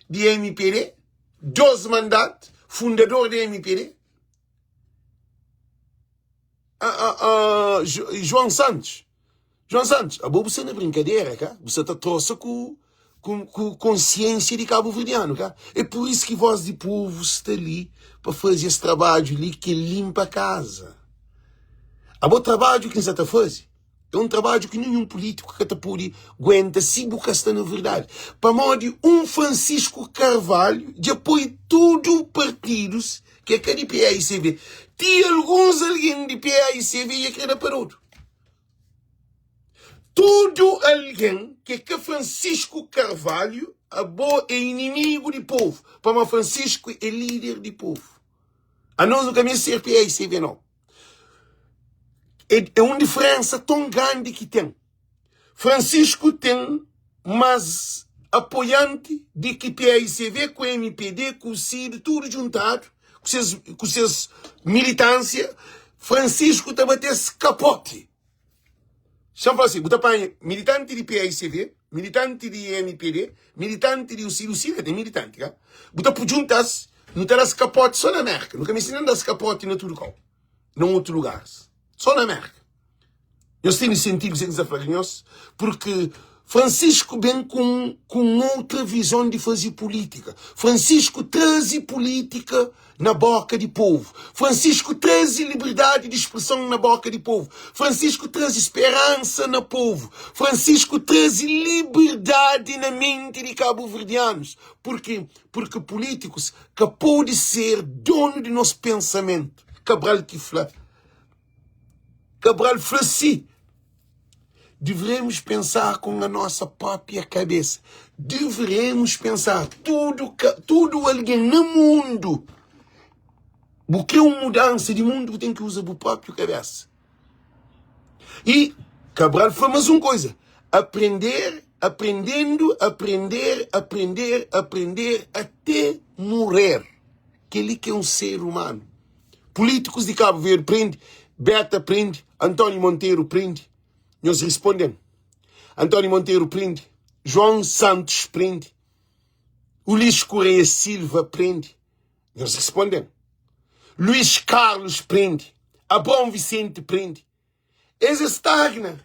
di MPD, 2 mandato, fundador di MPD. Ah, ah, ah, João Santos. João Santos, abo bu sta na brinkadera ka? Bu sta ta trosa ku ku, ku konsiensia di kabuverdianu ka? É pur isu ki voz di povu sta li pa faze es trabadju li ki é limpa kaza. Abo trabadju ki N sta ta faze É un trabadju ki ninhun pulítiku ka ta pode guenta si bu ka sta na verdadi. Pamodi un Francisco Carvalho dja poi tudu partidus ki é ka di PAICV, ti alguns algen di PAICV dja kre da parodu. Tudu algen ki é ka Francisco Carvalho, abo é inimigu di povu, pamodi Francisco é líder di povu. Anos nu ka meste ser PAICV nau. É, é un diferensa ton grandi ki ten. Francisco ten mas apoianti di ki PAICV ku MPD ku CID tudu djuntadu ku ses, ku ses militansia. Francisco ta bate-s kapoti. Xa-m fla si, bu ta panha militanti di PAICV, militanti di MPD, militanti di UCID, UCID ka ten militanti ka? Bu ta djunta-s, nu ta da-s kapoti so na Merka, nu ka meste nen da-s kapoti na tudu kau, na otu lugaris, so na Merka. Nhos tene sentidu kuzê ki N sta fla ku nhos? Purki Francisco ben ku ku un outra vizon di faze pulítika. Francisco traze pulítika na boka di povu. Francisco traze liberdadi di spreson na boka di povu. Francisco traze speransa na povu. Francisco traze liberdadi na menti di kabuverdianus. Purki purki pulítikus ka pode ser donu di nos pensamentu. Cabral ki fla. Cabral fla si. Devemos pensar com a nossa própria cabeça. Devemos pensar. Tudo, tudo alguém no mundo. Bu quer uma mudança de mundo, tem que usar a própria cabeça. E Cabral foi mais uma coisa. Aprender, aprendendo, aprender, aprender, aprender até morrer. Aquele que é um ser humano. Políticos de Cabo Verde prende, Beta prende, António Monteiro prende. Nhos responden. António Monteiro prende, João Santos prende, Ulisses Correia Silva prende. Nhos responden. Luís Carlos prende, Abraão Vicente prende. Es estagna.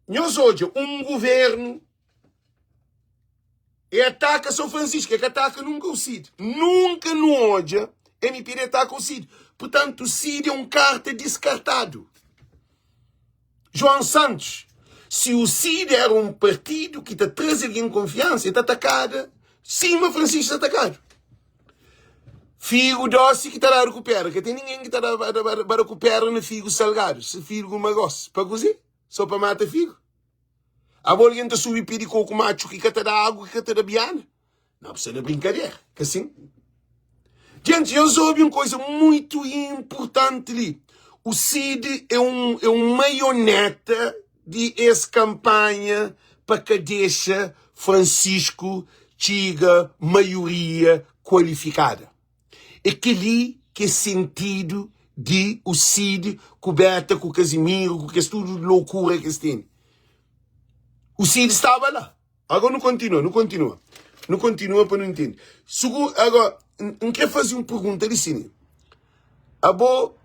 Nhos odja un governo e ataka São Francisco, é ka ataka nunka o Cid. Nunka nu odja MPD ataka o Cid. Portanto, o Cid é um carta descartado. João Santos, se o Cid era um partido que ta traze alguém confiança, ele ta atacada, cima Francisco ta atacado. Figu dosi ki ta dadu ku pera. Ka ten ningen ki ta da ku pera na figu salgadu. Se figu magos. Pa kuze? So pa mata figu? Abo algen ta subi pidi koku matxu ki ka ta da agu, ki ka ta da biana? Não, bu sta na brinkadera. Ka sin? Gente, nhos obi un koisa muitu inpurtanti li. O Cid é un, é un maioneta di es kanpanha pa ka dexa Francisco txiga maioria kualifikada. É kel-li ki é sentidu di o Cid ku Beta ku Casimiro ku kes tudu loucura ki es tene. O Cid staba la. Agora nu kontinua, nu kontinua. Nu kontinua pa nu intende. Sugu, agora, N kre faze un pergunta di sini. Abo,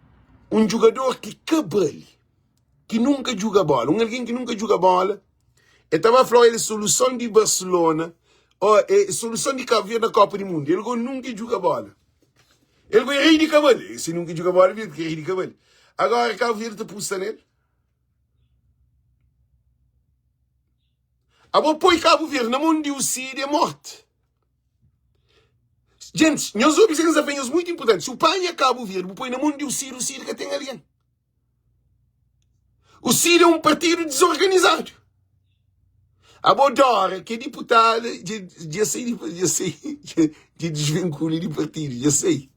un jugador ki ka bali, ki nunka djuga bola, un algen ki nunka djuga bola, el ta ba fla, el é soluson di Barcelona, ó, é soluson di Cabo Verde na Copa di Mundu. El go nunka djuga bola. El go é rei di kabal. Se nunka djuga bola, el é rei di kabal. Agora Cabo Verde ta pusta nel. Abo poi Cabo Verde na mon di UCID é morte. Gente, nhos obi se nhos nhos muito importante. Se o panha Cabo Verde, bu poi na mon di UCID, UCID ka tem alguém. O CID é um partido desorganizado. Abo Dora ki é diputada dja dja sai di dja sai dja desvincula di partidu dja sai.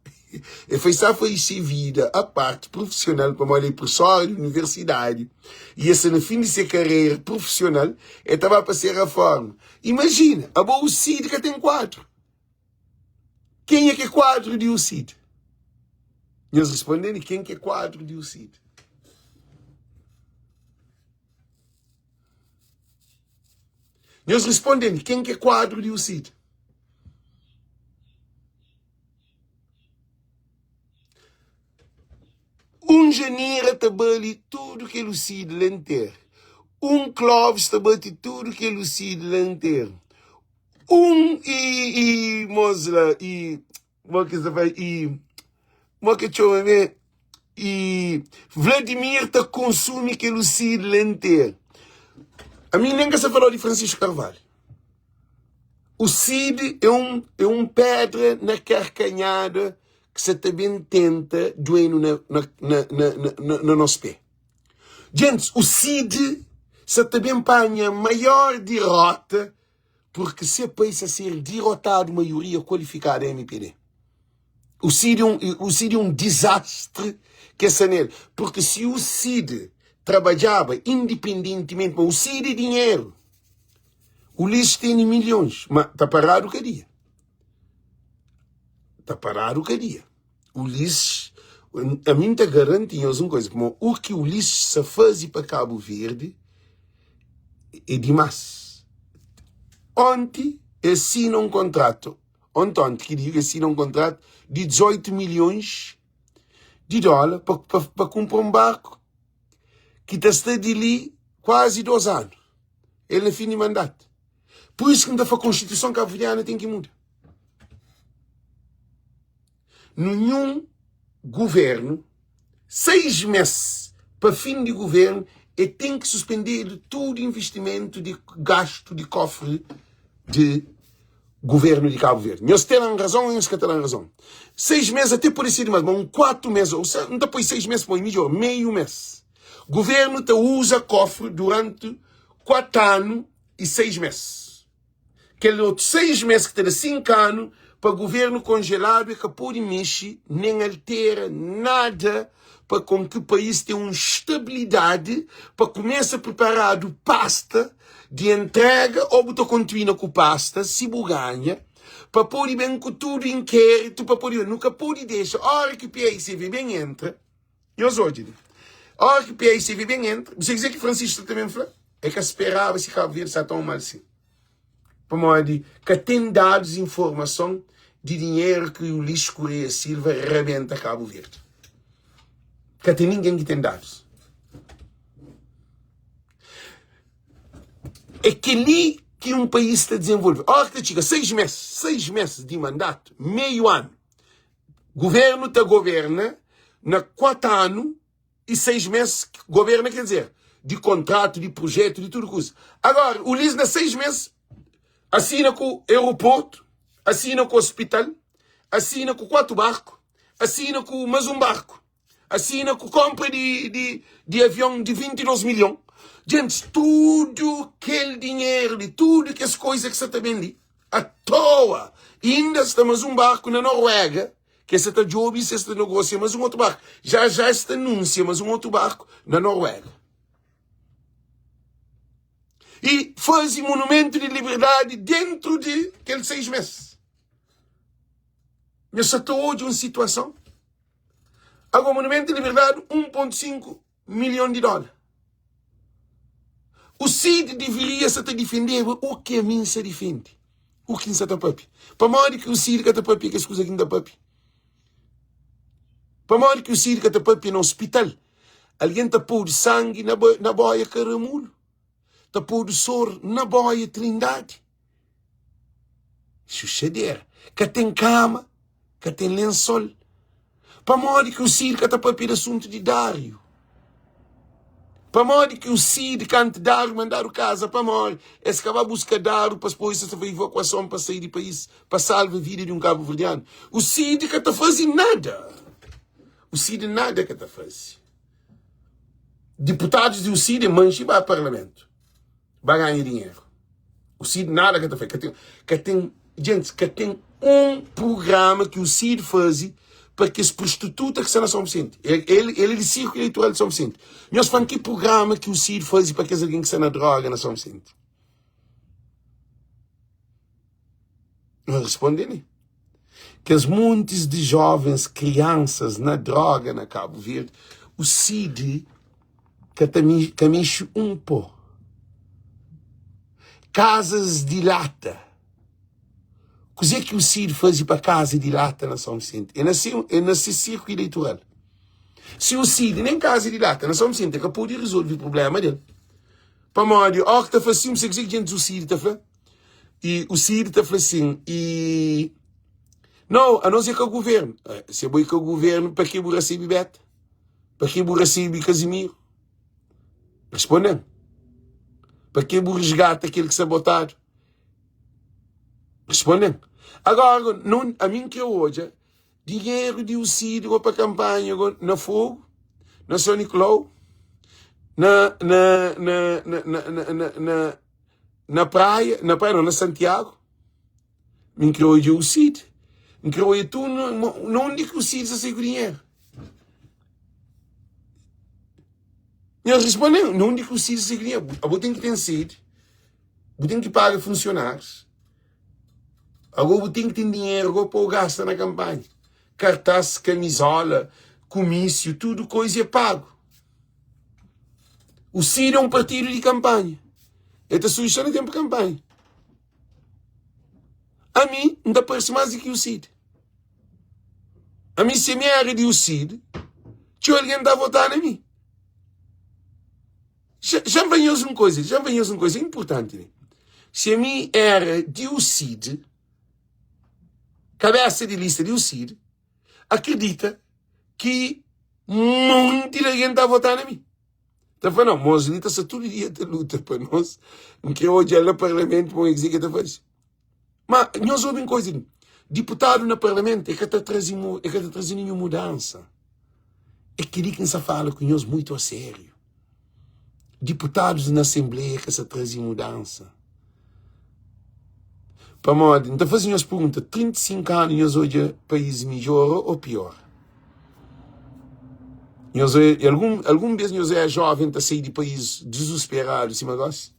E foi sa faze se vida a parte profissional pamodi é professora di universidadi e e sta na fim di se carreira profissional e ta ba pa se reforma. Imagina abo o Cid ka ten kuadru. Kenha ki é kuadru di o Cid? Nhos responde-m ken ki é kuadru di o Cid? Nhos responde-m ken ki é kuadru di UCID? Un Janira ta bali tudu kel UCID la nteru. Un Clóvis ta bati tudu kel UCID la nteru. Un i i mos la i Mo ki sta fla i mo ki txoma me i Vladimir ta konsumi kel usid la interu. Ami nen ka sta falou di Francisco Carvalho. O Cid é um, é um pedra na carcanhada que sa ta ben tenta duenu na, na, na, na, na, na nos pé. Gente, o Cid sa ta ben panha maior derrota Porque se pais a ser dirotado maioria qualificada MPD. O Cid é um, o Cid é um desastre que essa nele. Porque se o Cid trabalhava independentemente, mas o Cid é dinheiro. O Ulisses tem milhões, mas tá parado cada dia. Tá parado cada dia. Ulisses, a mim tá garante nhos um coisa, como o que Ulisses sa faze para Cabo Verde é demais. Ontem assina um contrato, ontem, ontem que digo, assina um contrato de 18 milhões de dólares para comprar um barco que tá sta de li quase dois anos. Ele na fim de mandato. Por isso que me tá a Constituição cabo-verdiana tem que mudar. Ninhun guvernu, 6 mes pa fin di guvernu, e ten ki suspendedu tudu investimentu di gastu di kofri di guvernu di Kabu Verdi. Nhos ten razon o nhos ka ten razon? 6 mes ate pode ser dimas, ma un 4 mes, ou se, N ta poi 6 mes pa midjor, meiu mes. Guvernu ta uza kofri duranti 4 anu i 6 mes. Kel otu 6 mes ki ta da 5 anu pa governu konjeladu e ka pode mexe nen altera nada pa kon ki país ten un stabilidadi pa kumesa preparadu pasta di entrega o bu ta kontuina ku pasta si bu ganha pa pode ben ku tudu inkeritu pa pode nu ka pode dexa ora ki PICV ben entra Nhos odja li. Ora ki PICV ben entra, bu sabe kuzê ki Francisco ta ben fla? É ka speraba si Cabo Verde sta tão mal si. Pamodi ka ten dadus informason di dinheru ki Ulisses Correia Silva rabenta Cabo Verde. Ka ten ningen ki ten dadus. É kel-li ki un país ta dizenvolve. Ora ki ta txiga 6 mes, 6 mes di mandatu, meiu anu, Governo ta governa na 4 anu e 6 mes, governa quer dizer, di contrato, di projeto, di tudo kuza. Agora, Ulisses na 6 mes assina ku aeroporto, assina ku hospital, assina ku 4 barco, assina ku mais um barco. Asina ku konpra di, di, di avion di 22 milhon. Gentis, tudu kel dinheru li, tudu kes koisa ki sa ta ben li, a toa. Inda sta mas un barku na Noruega, ke sa ta djobe si es ta negosia mas un otu barku. Já já es ta anunsia mas un otu barku na Noruega. E faze monumentu di liberdadi dentru di kel 6 mes. Nhos sa ta odja un situason? Agora, Monumento de Liberdade, 1.5 milhão de dólar. O Cid deveria sa ta difendeba o ki ami N sa difende, o ki N sa ta papia. Pamodi ki o Cid ka ta papia kes kuza ki N ta papia? Pamodi ki o Cid ka ta papia na hospital? Algen ta podu sangi na, na boia Karamulo, ta podu sor na boia Trindade. Xuxadera. Ka ten kama, ka ten lensol. Pamodi ki o Cid ka ta papia di asuntu di Dáriu? Pamodi ki o Cid, kantu Dáriu mandadu kaza pa móre, es ka ba buska Dáriu pa es poi sa ta evakuason pa sai di país, pa salva vida di un kabuverdianu? O Cid ka ta faze nada. O Cid nada ka ta faze. Diputadus di o Cid manxe ba parlamentu, ba ganha dinheru. O Cid nada ka ta fai. Ka ten, ka ten, gentis, ka ten un prugrama ki o Cid faze pa kes prostituta ki sta na São Vicente. El, el, el é di Sirku Eleitoral di São Vicente. Nhos fla-m ki prugrama ki o Cid faze pa kes algen ki sta na droga na São Vicente. Nhos responde li. Kes montis di jovens, kriansas na droga na Cabo Verde, o Cid ka ta ka mexe un pó. Kazas di lata. Kuzê ki o Cid faze pa kaza di lata na São Vicente? É na se, é na se sirku eleitoral. Si o Cid nem kaza di lata na São Vicente ka pode resolve problema del. Pamodi, ó ki ta fla sin, kuzê ki djentis o Cid ta fla? E o Cid ta fla sin, e Não, anos é ka governo. Se bo é ka governo, pa ke bu recebe beta? Pa ke bu recebe Casimiro? Responde-m. Pa ke bu resgata kel ki sta botadu? Responde-m. Agora, não, a mim que eu odja, dinheiro di o Cid go pa campanha go na Fogo, na São Nicolau, na, na, na, na, na, na, na, na, na praia, na praia não, na Santiago. Mi N kre odja o Cid. N kre odja tudo na undi ki o Cid sa sai ku dinheiro. Nhos responde-m, na undi ki o Cid sa sai ku dinheiro? Abo ten ki ten sede, bu ten ki paga funsionárius, ago bu ten ki ten dinheiro ago pa bu gasta na kampanha. Kartás, kamizola, kumísiu, tudu koisa é pagu. O Cid é un partidu di kampanha. El ta surji só na tenpu kampanha. Ami N ta parse más di ki o Cid. Ami si mi éra di o Cid, txeu algen ta votá na mi. Xa N fla nhos un koza, xa N fla nhos un koza inpurtanti li. Si ami éra di o Cid, kabésa di lista di o Cid, akredita ki monti di algen ta votá na mi. Ta fla, não, mos li ta sta tudu dia ta luta pa nos, N kre odja-l na parlamentu pa N kuzê ki el ta faze. Ma nhos obi un koza li, diputadu na parlamentu e ka ta traze e ka ta traze ninhun mudansa. É kel-li ki N sta fala ku nhos muitu asériu. Diputadus na asenbleia ka sta traze mudansa. Pamodi, N ta faze nhos pergunta, 35 anu nhos odja país midjora ô piora? Nhos odja, algun, algun bês nhos odja jóven ta sai di país dizusperadu sima gósi?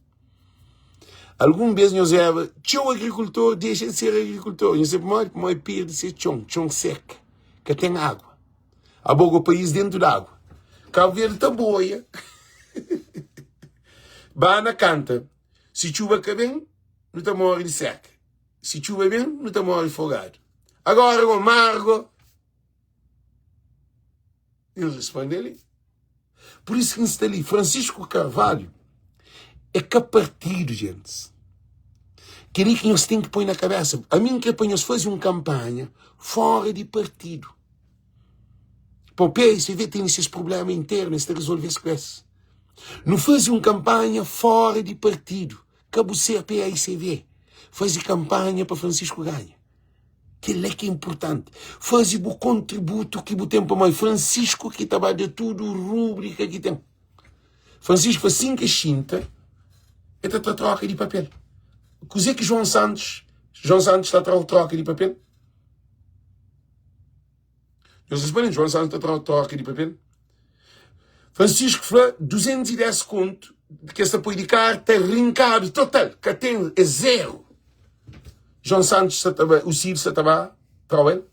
Algun bês nhos odjaba txeu agrikultor dexa di ser agrikultor? Nhos sabe pamodi? Pamodi perde se txon, txon seka, ka ten agu. Aboga país dentu di agu. Kabu Verdi ta boia. Ba na kanta. Si txuba ka ben, nu ta móre di seka. Si txuba ben, nu ta móre fogadu. Agora go, mar go. El responde li. Por isso que N sta li. Francisco Carvalho é ka partido, gentes. Kel-li ki nhos ten ki poi na kabesa. Ami N kre pa nhos faze un kanpanha fora di partido. Pa o PSV ten ses problema interno, es ta resolve es ku es. Nu faze un kanpanha fora di partido. Ka bu ser PAICV. Faze kanpanha pa Francisco ganha. Kel-la ki é inportanti. Faze bu kontributu ki bu ten pamodi Francisco ki ta ba da tudu rúbrika ki ten. Francisco fla sin ki xinta, el ta tra troka di papel. Kuzê ki João Santos, João Santos ta tra troka di papel? Nhos responde, João Santos ta tra troka di papel? Francisco fla 210 kontu ki es ta poi di karta rinkadu total, ka ten, é zero. João Santos sa ta ba, o Cid sa ta ba trau el.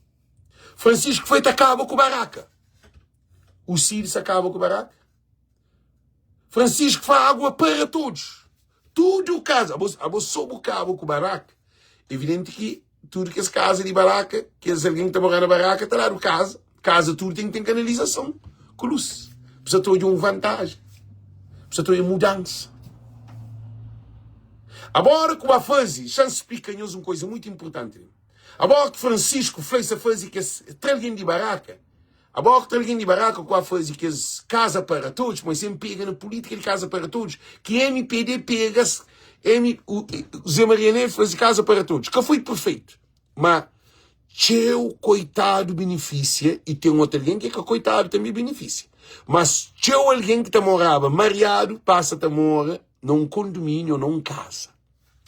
Francisco foi ta kaba ku baraka. O Cid sa kaba ku baraka. Francisco fla água para todos. Tudo casa. Abo, abo só bu kaba ku baraka. Evidente ki tudo kes casa di baraka, kes alguém que ta mora na baraka, ta dadu casa. Casa tudo tem que ter canalização ku luz. Precisa ter um vantagem. Precisa ter mudança. Agora que o fazer, já explica nhos uma coisa muito importante. Agora que Francisco fla sa fazer que tra alguém de baraka, Abo ki ta algen di baraka ku a faze kes casa para todos, mas sem pega na política de casa para todos, ki MPD pega M, o, Zé Maria Neves faze casa para todos. Ka foi perfeito, ma txeu coitado benefícia e tem outro alguém que é ka coitado também benefícia. Mas txeu alguém que ta moraba mariado passa ta mora num condomínio ou num casa.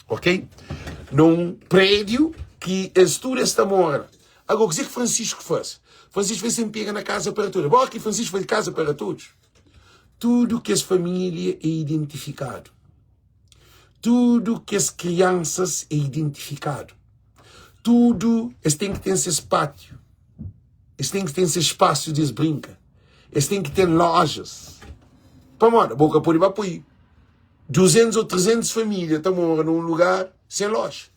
Ok? Na un prédiu ki es tudu es ta mora la. Agora, kuzê ki Francisco faze? Francisco faz sen pega na casa para todos. Bora ki Francisco faz casa para todos. Tudu kes família é identifikadu. Tudu kes kriansas é identifikadu. Tudu es ten ki ten ses pátiu. Es ten ki ten ses spasu di es brinka. Es ten ki ten lojas. Pamodi? Bo ka pode ba poi 200 ou 300 família ta mora na un lugar sen loja.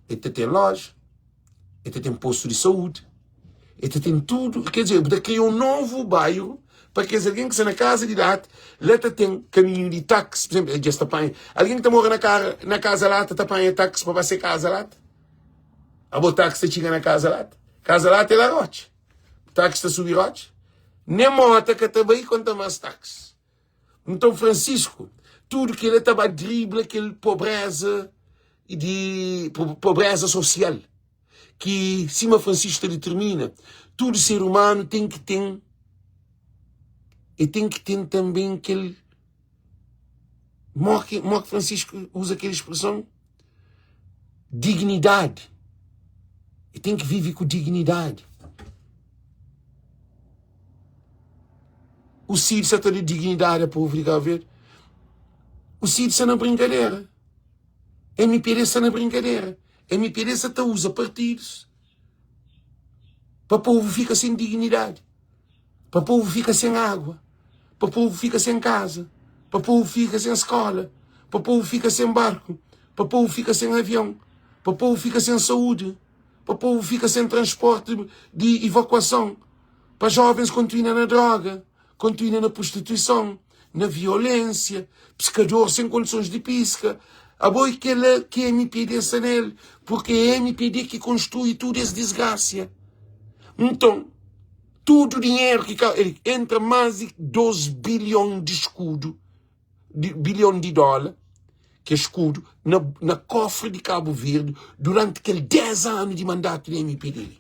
E ta ten loja, e ta ten postu di saúdi, e ta ten tudu. Quer dizer, bu ta kria un novu bairu pa kes algen ki sta na kaza di lata, la ta ten kaminhu di taxi, por exemplo, dja es ta panha, algen ki ta mora na kara, na kaza lata ta panha taxi pa ba se kaza lata? Abo taxi ta txiga na kaza lata? Kaza lata é la rotxa, taxi ta subi rotxa? Nem mota ka ta bai konta mas taxi. Nton Francisco, tudu kel-la ta ba dribla kel pobreza di pobreza sosial ki sima Francisco ta determina, tudu ser umanu ten ki ten e ten ki ten tanben kel mo ki mo ki Francisco uza kel expreson dignidadi e ten ki vive ku dignidadi. O Cid sa ta da dignidade a povo de Cabo Verde. O Cid sa na brincadeira. MPD sa na brincadeira. MPD sa ta usa partidos pa povo fica sem dignidade, pa povo fica sem água, pa povo fica sem casa, pa povo fica sem escola, pa povo fica sem barco, pa povo fica sem avião, pa povo fica sem saúde, pa povo fica sem transporte de evacuação. Pa jovens kontinua na droga, kontinua na prostituison, na violensia, piskador sen kondisons di piska. Abo e kela ki mpd sta nel, purki é mpd ki konstrui tudu es disgrasia. Nton, tudu dinheru ki ka entra mas di 2 bilhon di skudu, di bilhon di dóla, ki é skudu, na, na kofri di Kabu Verdi duranti kel 10 anu di mandatu di mpd li.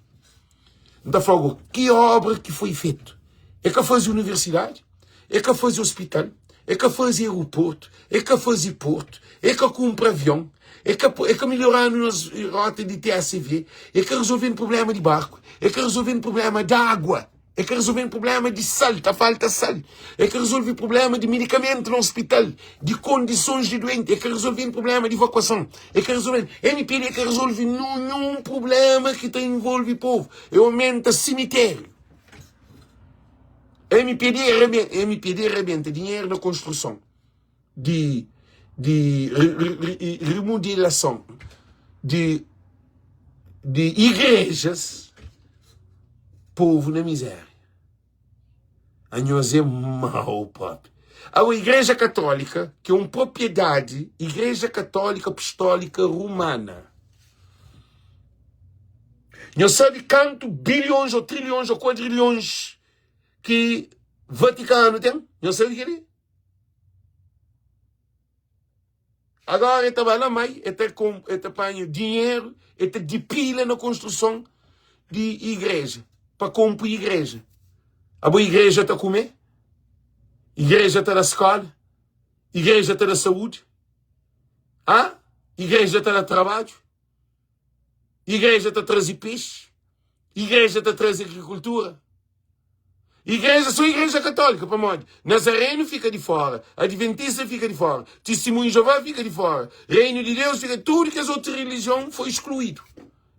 N ta fla-u, ki obra ki foi fetu? E ka faze universidadi, e ka faze ospital, e ka faze aeroportu, e ka faze portu, e ka kunpra avion, e ka, e ka melhora-nu nos rota di TACV, e ka rezolve-nu prubléma di barku, e ka rezolve-nu prubléma di agua, e ka rezolve-nu prubléma di sal, ta falta sal, e ka rezolve prubléma di medikamentu na ospital, di kondisons di duenti, e ka rezolve-nu prubléma di evakuason. E ka rezolve, MPD ka rezolve ninhun problema ki ta envolve povu. E aumenta simitériu. MPD rebenta, MPD rebenta dinheru na konstruson di di remodelason di di igrejas, povu na miséria. Anhos é mau propi. Agora, Igreja Católica, que é um propriedade, Igreja Católica Apostólica Romana. Nhos sabe kantu bilhões ou trilhões ou quadrilhões que Vaticano tem? Nhos sabe kel-li? Agora el ta ba la mai, el ta, el ta panha dinheru, el ta dipila na konstruson di igreja, pa konpo igreja. Abo igreja ta kume? Igreja ta da skola? Igreja ta da saúdi? Ha? Igreja ta da trabadju? Igreja ta traze pexi? Igreja ta traze agrikultura? Igreja, só Igreja Católica, pamodi Nazareno fica di fora, Adventista fica di fora, Testemunho de Jeová fica di fora, Reino de Deus fica, tudo kes outro religião foi excluído.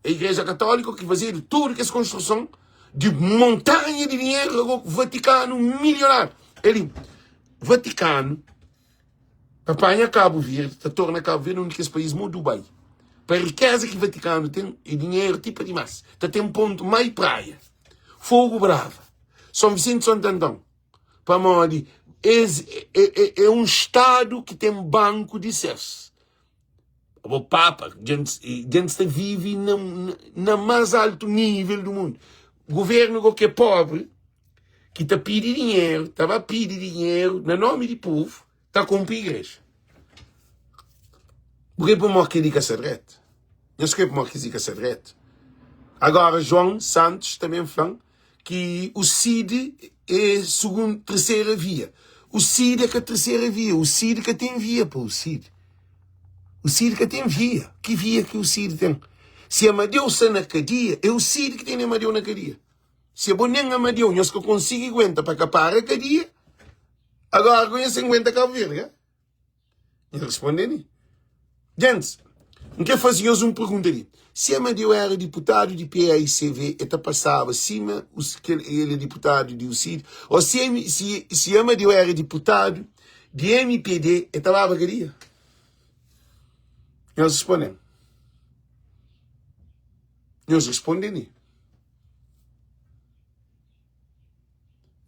É Igreja Católica que fazedu tudo kes construção de montanha de dinheiro, agora Vaticano milionário. Ele, Vaticano Ta panha Kabu Verdi, ta torna Kabu Verdi un di kes país mo Dubai. Pa rikeza ki Vatikanu ten e dinheru ti pa dimas. Ta ten pontu mai praia, Fogu Brava, Son Visenti Son Tanton. Pamodi es e un stadu ki ten banku di ses. Abo papa, djentis ta vivi na mas altu nivel du mundu. Guvernu go ki e pobri, ki ta pidi dinheru, ta ba pidi dinheru na nomi di povu, ta konpo igreja. Bu kre pamodi kel-li ka sta dretu? Nhos kre pamodi kel-li ka sta dretu? Agora, João Santos também fla-m ki o CID é segun, terceira via. O CID é ka terceira via, o CID ka ten via pa o CID. O Cid ka ten via. Ki via ki o Cid ten? Si Amadeu sta na kadia, é o Cid ki tene Amadeu na kadia. Si abo nen Amadeu nhos ka konsigi guenta pa ka para kadia, agora ku nhos ten guenta Cabo Verde, ka? Nhos responde li. Gentis, N kre faze nhos un pergunta li. Si Amadeu era diputadu di PAICV, e ta pasaba sima kel el é diputadu di UCID? Ô si, si, si Amadeu era diputadu di MPD, e ta baba kadia? Nhos responde-m. Nhos responde li.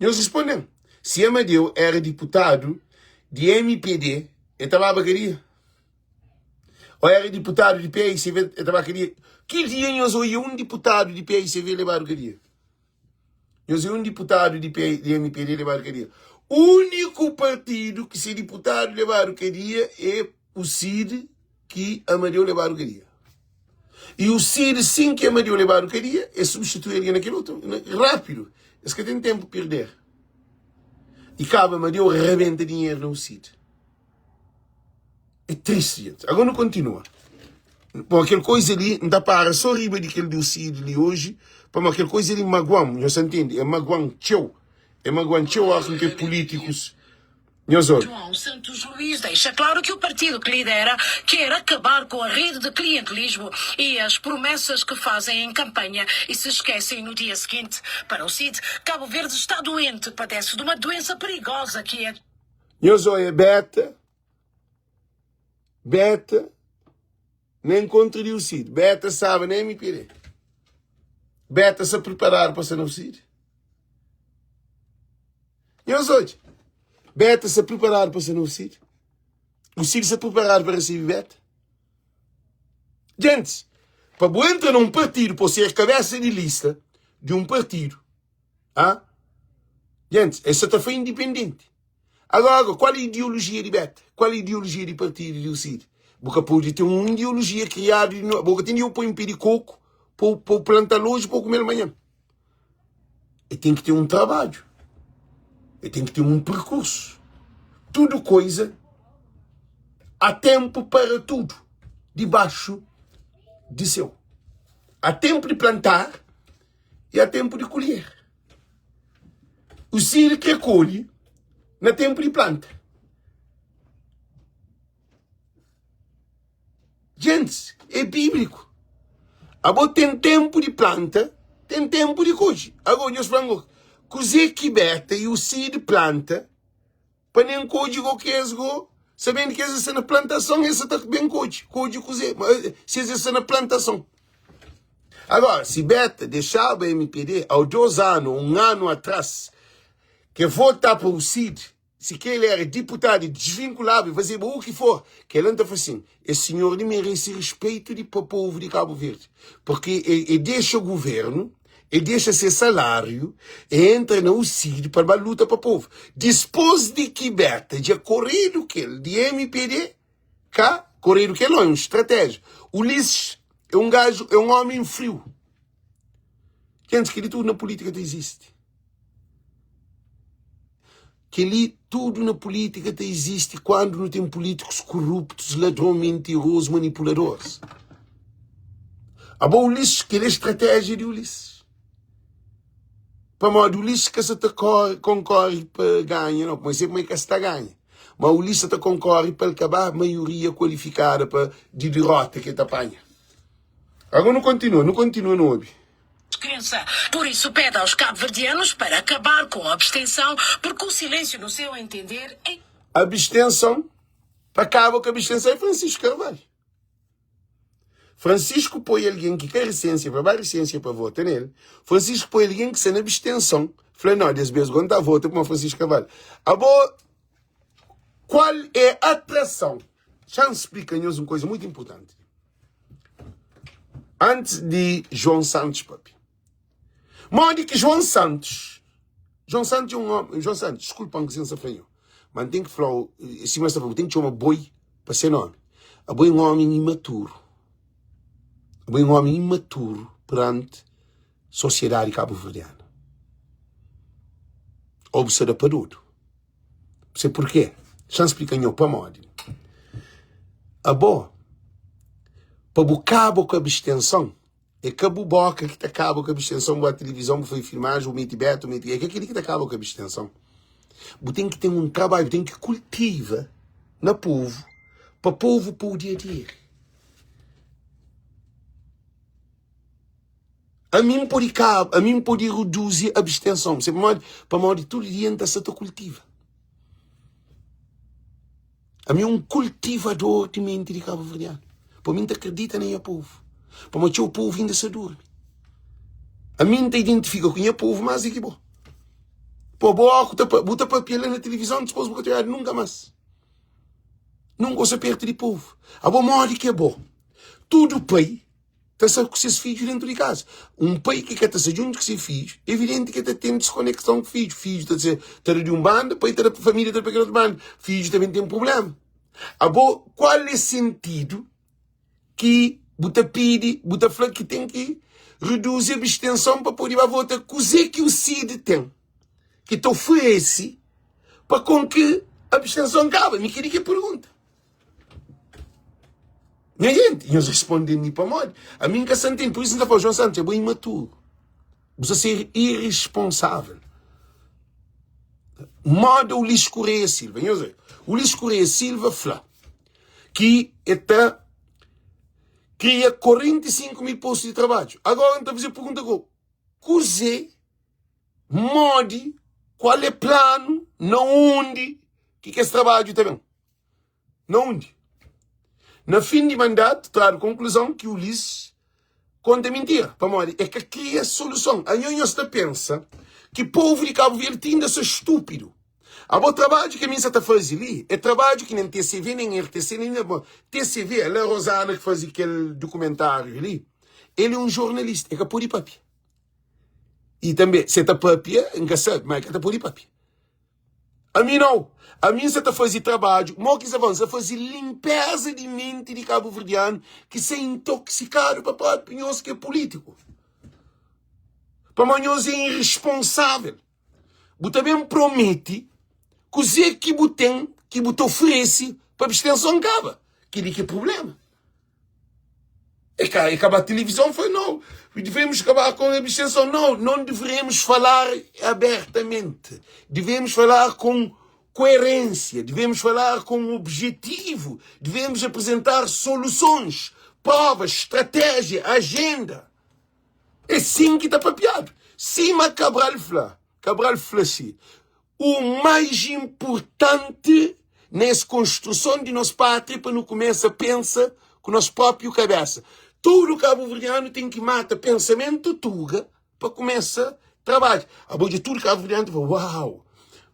Nhos responde-m. Si Amadeu era diputadu di MPD, e ta baba kadia? Ô era diputadu di PICV, e ta baba kadia? Ki dia nhos oia un diputadu di PICV lebadu kadia? Nhos oia un diputadu di, P, di MPD lebadu kadia? Úniku partidu ki se diputadu lebadu kadia é o CID ki Amadeu lebadu kadia. E o Cid, sin ki Amadeu lebadu kadia, e substitui algen na kel otu, rápidu. Es ka ten tenpu perder. E kaba Amadeu rabenta dinheru na UCID. É tristi, gente. Agora nu kontinua. Bom, kel koisa li, N ta para só riba di kel di UCID li oji, pamodi kel koisa li maguam, nhos ta ntende? É maguam txeu. É maguam txeu óras ki nu ten pulítikus. Nhos obi. João Santos Luís deixa claro que o partido que lidera quer acabar com a rede de clientelismo e as promessas que fazem em campanha e se esquecem no dia seguinte. Para o Cid, Cabo Verde está doente, padece de uma doença perigosa que é. Nhos oia Beta, Beta na encontro di Ucid. Beta staba na MPD. Beta sta preparadu pa sta na Ucid. Nhos odja, Beta sta preparadu pa sta na Ucid. Ucid sta preparadu pa recebi Beta. Gentis, pa bu entra na un partidu, pa bu ser kabesa di lista di un partidu, ah, gentis, es sa ta fla indipendenti. Agora, qual é a ideologia de Beta? Qual é a ideologia de partido de Ucid? Bu ka pode ter um ideologia criado de no... Bu ka tem de pôr em pé de coco, pôr, pôr plantar hoje, pôr comer amanhã. E tem que ter um trabalho. E tem que ter um percurso. Tudo coisa, há tempo para tudo, debaixo de céu. Há tempo de plantar e há tempo de colher. O Cid que colhe na tempo de planta. Gente, é bíblico. Abo tem tempo de planta, tem tempo de colhe. Agora, nós falamos, kuzê que Beta e o Cid planta, pa nem colhe go que es go, sabendo que eles estão na plantação, eles estão bem colhe, colhe kuzê, se eles estão na plantação. Agora, se Beta deixava MPD há dois anos, um ano atrás, que voltar para o Cid, se que ele era deputado e desvinculado e fazia o que for, que ele não assim, esse senhor lhe merece respeito de para o povo de Cabo Verde, porque ele, ele deixa o governo, ele deixa seu salário, e entra na UCID para a luta para o povo. Depois de que Beta já corrido que ele, de MPD, cá, corrido que ele é um estratégia. Ulisses é um gajo, é um homem frio. Gente, que de tudo na política existe. Kel-li tudu na pulítika ta izisti kuandu nu ten pulítikus kuruptus, ladron, mentirozu, manipuladores. Abo Ulisses, kel-li é stratéjia di Ulisses. Pamodi Ulisses ka sa ta kore, konkore pa ganha nau, pamodi sebe ma el ka sta ganha. Ma Ulisses sa ta konkore pa el ka ba maioria kualifikada pa di dirota ki el ta panha. Agora nu kontinua, nu kontinua nu obi. Descrença. Por isso pede aos cabo-verdianos para acabar com a abstenção, porque o silêncio, no seu entender, é. Abstenção, pa kaba ku abstenção é Francisco Carvalho. Francisco poi alguém ki ka recência pa ba recência pa vota nele. Francisco poi alguém ki sta na abstenção, fla não, des bes go nta vota puma Francisco Carvalho. Abo, qual é atração? Xa N splika nhos un coisa muito importante. Antis di João Santos papia. Modi ki João Santos, João Santos é um homem, João Santos, desculpa-me que sem fla mas tem que falar, sima sta fla, tem que chama boi pa se nome. Abo é um homem imaturo. Abo é um homem imaturo perante sociedade cabo-verdiana. Ou bu sta da pa dodu. Se porquê? Xa-m splika nho pamodi. Abo. Pa bu kaba ku abstenson, é ka bu boka ki ta kaba ku abstenson, bu ba tilivizon, bu faze filmajen, bu mete beta, bu mete. É ka kel-li ki ta kaba ku abstenson. Bu ten ki ten un trabadju, bu ten ki kultiva na povu pa povu pode aderi. Ami N pode kaba, ami N pode reduzi abstenson. Sabe pamodi? Pamodi tudu dia N ta sta ta kultiva. Ami é un kultivador di menti di kabuverdianu. Pa mi N ta kridita na nha povu. Pamodi txeu povu inda sa durmi. Ami N ta identifika ku nha povu más di ki bo. Po bo óki ta bu ta papia la na tilivizon dipôs bu ka ta odjadu nunka más. Nunka bu sta pertu di povu. Abo modi ki é bo? Tudu pai ta sta ku ses fidju dentu di kaza. Un pai ki ka ta sta djuntu ku se fidju, evidenti ki el ta ten diskonekson ku fidju. Fidju ta se ta da di un banda, pai ta da família ta da pa kel otu banda. Fidju ta ben ten prubléma. Abo, kual é sentidu ki bu ta pidi, bu ta fla ki ten ki reduzi abstenson pa pode ba vota? Kuzê ki UCID ten ki ta oferese pa kon ki abstenson kaba? Mi kel-li ki é pergunta. Nha jenti, nhos responde-m mi pamodi ami N ka sa ntende. Pur isu N ta fla, João Santos, abo é imaturu. Bu sta ser iresponsável. Moda Ulisses Correia Silva. Nhos obi, Ulisses Correia Silva fla ki e ta kria 45 mil postu di trabadju. Agora N ta faze pergunta ku, kuzê, modi, kual é planu, na undi ki kes trabadju ta ben? Na undi? Na fin di mandatu, tradu konkluzon ki Ulisses konta mintira, pamodi e ka kria soluson. Anho nhos ta pensa ki povu di Kabu Verdi ti inda sa stupidu. Abo trabadju ki ami sa ta fazi li e trabadju ki nen TCV nen RTC nen nada. Bon, TCV, ala Rosana ki fazi kel dukumentariu li, el e un jornalista, e ka podi papia. I tanbe, se ta papia, N ka sabi, ma e ka ta podi papia. Ami nau. Ami N sa ta faze trabadju. Mo ki N sa faze? N sa faze linpeza di menti di kabuverdianu ki sa intoksikadu pa propi nhos ki é pulitiku. Pamodi nhos é irresponsável. Bu ta ben promete kuze ki bu ten ki bu ta oferese pa abstenson kaba. Kel-li ki é prubléma. É ka, é ka ba televisão foi não. Devemos acabar com a abstenção. Não, não devemos falar abertamente. Devemos falar com coerência, devemos falar com objetivo, devemos apresentar soluções, provas, estratégia, agenda. É assim que está papiado. Sima Cabral fla, Cabral fla si, O mais importante nes konstruson di nos pátria pa nu kumesa pensa ku nos própriu kabesa. Tudu kabuverdianu ten ki mata pensamentu tuga pa kumesa trabadja. Abo dja tudu kabuverdianu ta fla, uau!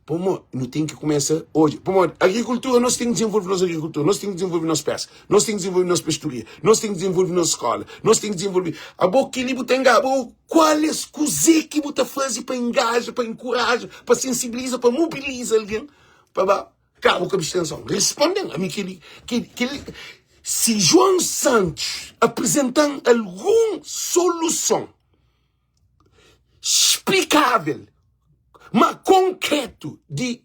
Pamodi nu ten ki kumesa odja. Pamodi agrikultura, nos ten ki dizenvolve nos agrikultura, nos ten ki dizenvolve nos peska, nos ten ki dizenvolve nos pastoria, nos ten ki dizenvolve nos skola, nos ten ki dizenvolve. Abo kel-li bu ten ga, abo Kual es kuzê ki bu ta faze pa engaja, pa enkoraja, pa sensibiliza, pa mobiliza algen pa ba kaba ku abstenson? Responde-m ami kel-li, kel-li, si João Santos apresenta-m algun soluson splikável, ma konkretu di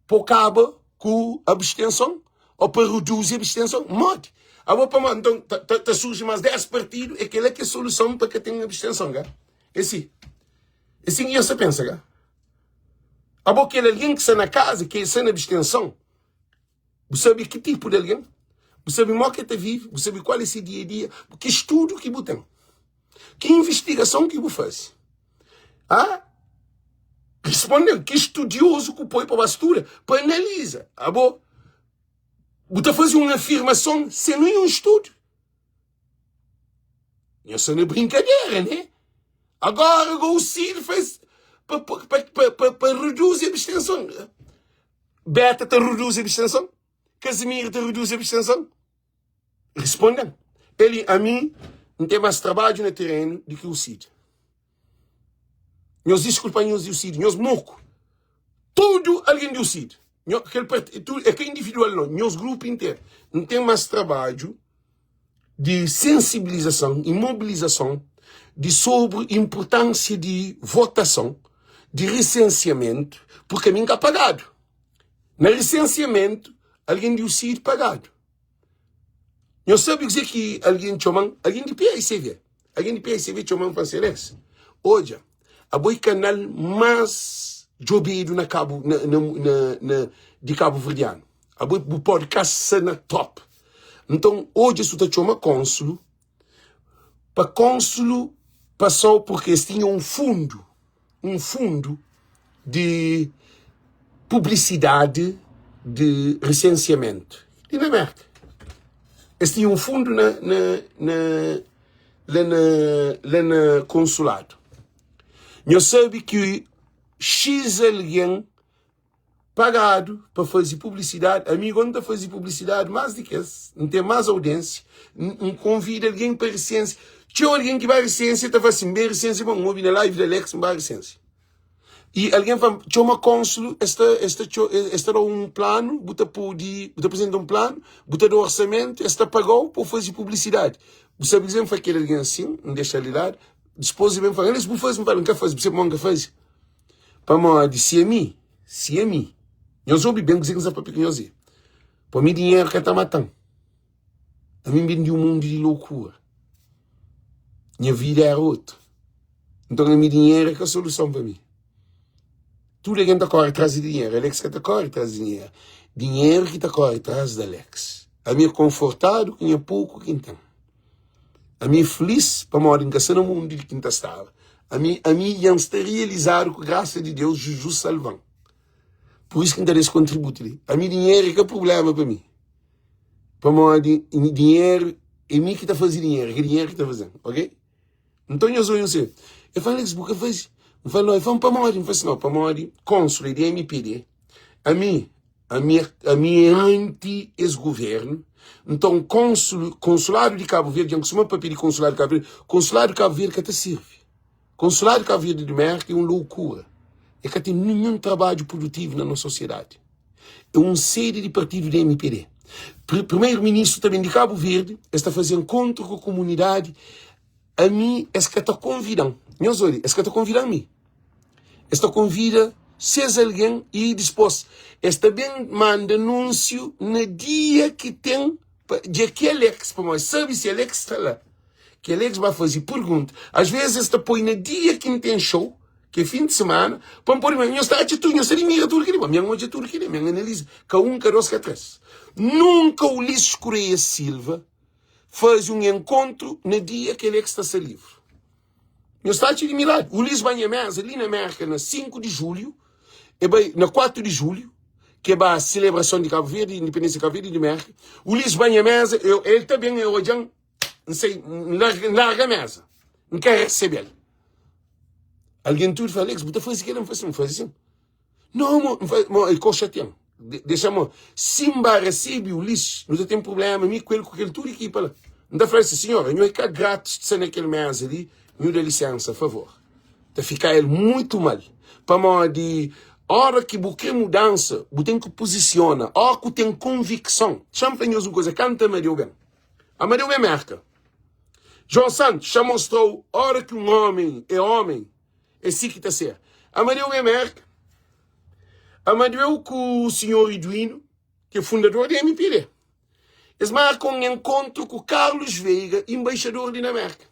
Pa kaba ku abstenson ô pa reduzi abstenson? Modi? Abo pamodi? Nton, ta, ta, ta surji más 10 partidu, é kel-la ki é soluson pa ka ten abstenson, ka? É si. É si ki nhos ta pensa, ka? Abo kel algen ki sta na kaza, ki sta na abstenson, bu sabe ki tipu di algen? Bu sabe mo ki el ta vive? Bu sabe kual é se dia-a-dia? Ki studu ki bu ten? Ki invistigason ki bu faze? Ah? Responde-m, ki studiozu ku poi pa ba studa, pa analiza? Abo, bu ta faze un afirmason sen ninhun studu? Nhos sta na brinkadera, ne? Agora go o Cid faz pa, pa, pa, pa, pa reduzi abstenson. Beta ta reduzi abstenson? Casimiro ta reduzi abstenson? Responde-m, Eli, ami N ten más trabadju na terenu di ki Ucid. Nhos diskulpa-m, nhos di Ucid, nhos moku. Tudu algen di Ucid, nho, kel part, tu, é ka individual no, nhos grupu interu. N ten más trabadju di sensibilizason i mobilizason di sobri inpurtánsia di votason, di resensiamentu, purki ami N ka pagadu. Na resensiamentu, algen di Ucid pagadu. Nhos sabe kuzê ki algen txoma-m? Algen di PICV. Algen di PICV txoma-m fla-m si, Alex, odja, abo é kanal más djobedu na Kabu, na, na, na, na, di kabuverdianu. Abo bu podcast sta na top. Nton, odja su ta txoma konsulu, pa konsulu pasa-u, purke es tinha un fundu, un fundu di publisidadi di resensiamentu li na Merka. Es tinha un fundu na, na, na, la na, la na konsuladu. Nhos sabe ki X algen pagadu pa faze publisidadi, ami go N ta faze publisidadi más di ki es, N ten más audiênsia, N konvida algen pa resensia, txeu algen ki ba resensia ta fla sin, N ben resensia pa N obi na live di Alex N ba resensia. I algen fla-m, txoma konsulu, es ta, es ta, es ta da-u un planu, bu ta pode, bu ta apresenta un planu, bu ta da orsamentu, es ta paga-u pa bu faze publisidadi. Bu sabe kuzê? N fla kel algen sin, N dexa-l di ladu, dipôs el ben fla-m, Alex bu faze? N fla-l, N ka faze, bu sabe pamodi N ka faze? Pamodi si é mi, si é mi, nhos obi ben kuzê ki N sta papia ku nhos li. Pa mi dinheru ka ta mata-m. Ami N ben di un mundu di lokura. Nha vida éra otu. Nton ami dinheru é ka soluson pa mi. Tudu algen ta kóre tras di dinheru, Alex ka ta kóre tras di dinheru. Dinheru ki ta kóre tras di Alex. Ami é konfortadu ku nha poku ki N ten. Ami é feliz pamodi N ka sta na mundu di ki N ta staba. Ami, ami dja N sta realizadu ku grasa di Deus, Jizus salva-m. Pur isu ki N ta da es kontributu li. Ami dinheru é ka prubléma pa mi. Pamodi dinheru é mi ki ta faze dinheru, é ka dinheru ki ta faze-m, ok? Nton nhos obi-m se. El fla, Alex, bu ka faze? N fla, no. El fla-m, pamodi? N fla si, no, pamodi konsul é di MPD. Ami, ami, ami é anti es guvernu. Nton konsul, konsuladu di Kabu Verdi, dja N kustuma papia di konsuladu di Kabu Verdi, konsuladu di Kabu Verdi ka ta sirvi. Konsuladu di Kabu Verdi di Merka é un loukura. E ka ten ninhun trabadju produtivu na nos sosiedadi. É un sedi di partidu di MPD. Primeru ministru ta ben di Kabu Verdi, es ta faze enkontru ku komunidadi. Ami es ka ta konvida-m. Nhos odja, es ka ta konvida-m mi. Es ta konvida ses algen i dispos es ta ben manda anúnsiu na dia ki ten dja ki Alex, pamodi sabe si Alex sta la, ki Alex ba faze pergunta. Às vezes es ta poi na dia ki N ten show, ki é fin di semana, pa N pode Nhos ta atxa tudu, nhos ta dimira tudu kel-li. Mi N odja tudu kel-li, mi N analiza. Ka un, ka dos, ka tres. Nunka Ulisses Correia Silva faze un enkontru na dia ki Alex ta sta livre. Nhos ta atxa dimiradu. Ulisses ba nha mesa li na Merka na 5 di julhu, e bai na 4 di julhu, ki e ba selebrason di Kabu Verdi, independência di Kabu Verdi di Merka. Ulisses ba nha mesa, eu, el ta ben, el odja-m, N sai, N larga, N larga mesa. N ka resebe-l. Algen tudu fla, Alex, bu ta faze kel-la? N fla sin, N faze sin. Não, mo, N fla, mo, el ko xatia-m. De, dexa mo, si N ba resebe Ulisses, nu ta ten prubléma, mi ku el, ku kel tudu ekipa la. N ta fla-l si, sinhora, nho é ka gratis di sta na kel mesa li, nhu da lisensa, favor. Ta fika el mutu mal. Pamodi, ora ki bu kre mudansa, bu ten ki puzisiona. Ora ku ten konvikson. Dexa-m fla nhos un kuza, kanta Amadeu ben. Amadeu ben Merka. João Santos xa mostrou ora ki un homem é homem é si ki ta ser. Amadeu ben Merka. Amadeu ku senhor Iduino, ki é fundador di MPD. Es marka un enkontru ku Carlos Veiga, embaixador di na Merka.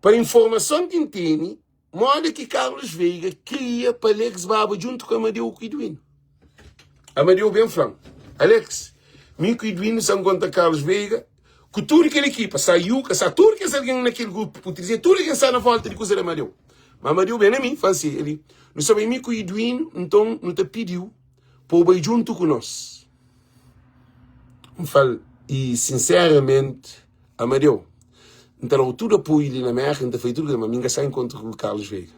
Pa informason ki N tene, Modi ki Carlos Veiga kria pa Alex baba djuntu ku Amadeu ku Iduino? Amadeu ben fla-m, Alex, mi ku Iduino sa nkontra Carlos Veiga ku tudu kel ekipa, sa Yuka, sa tudu kes algen na kel grupu, ku Trizé, tudu algen sa na volta di kuza di Amadeu. Ma Amadeu ben na mi, fla-m si, Eli, nu sa bai mi ku Iduino, nton nu ta pidi-u pa bu bai djuntu ku nos. N fla-l, i sinseramenti, Amadeu, N ta da-u tudu apoiu li na Mérka, N ta faze tudu kel, ma mi N ka sta inkontra ku Carlos Veiga.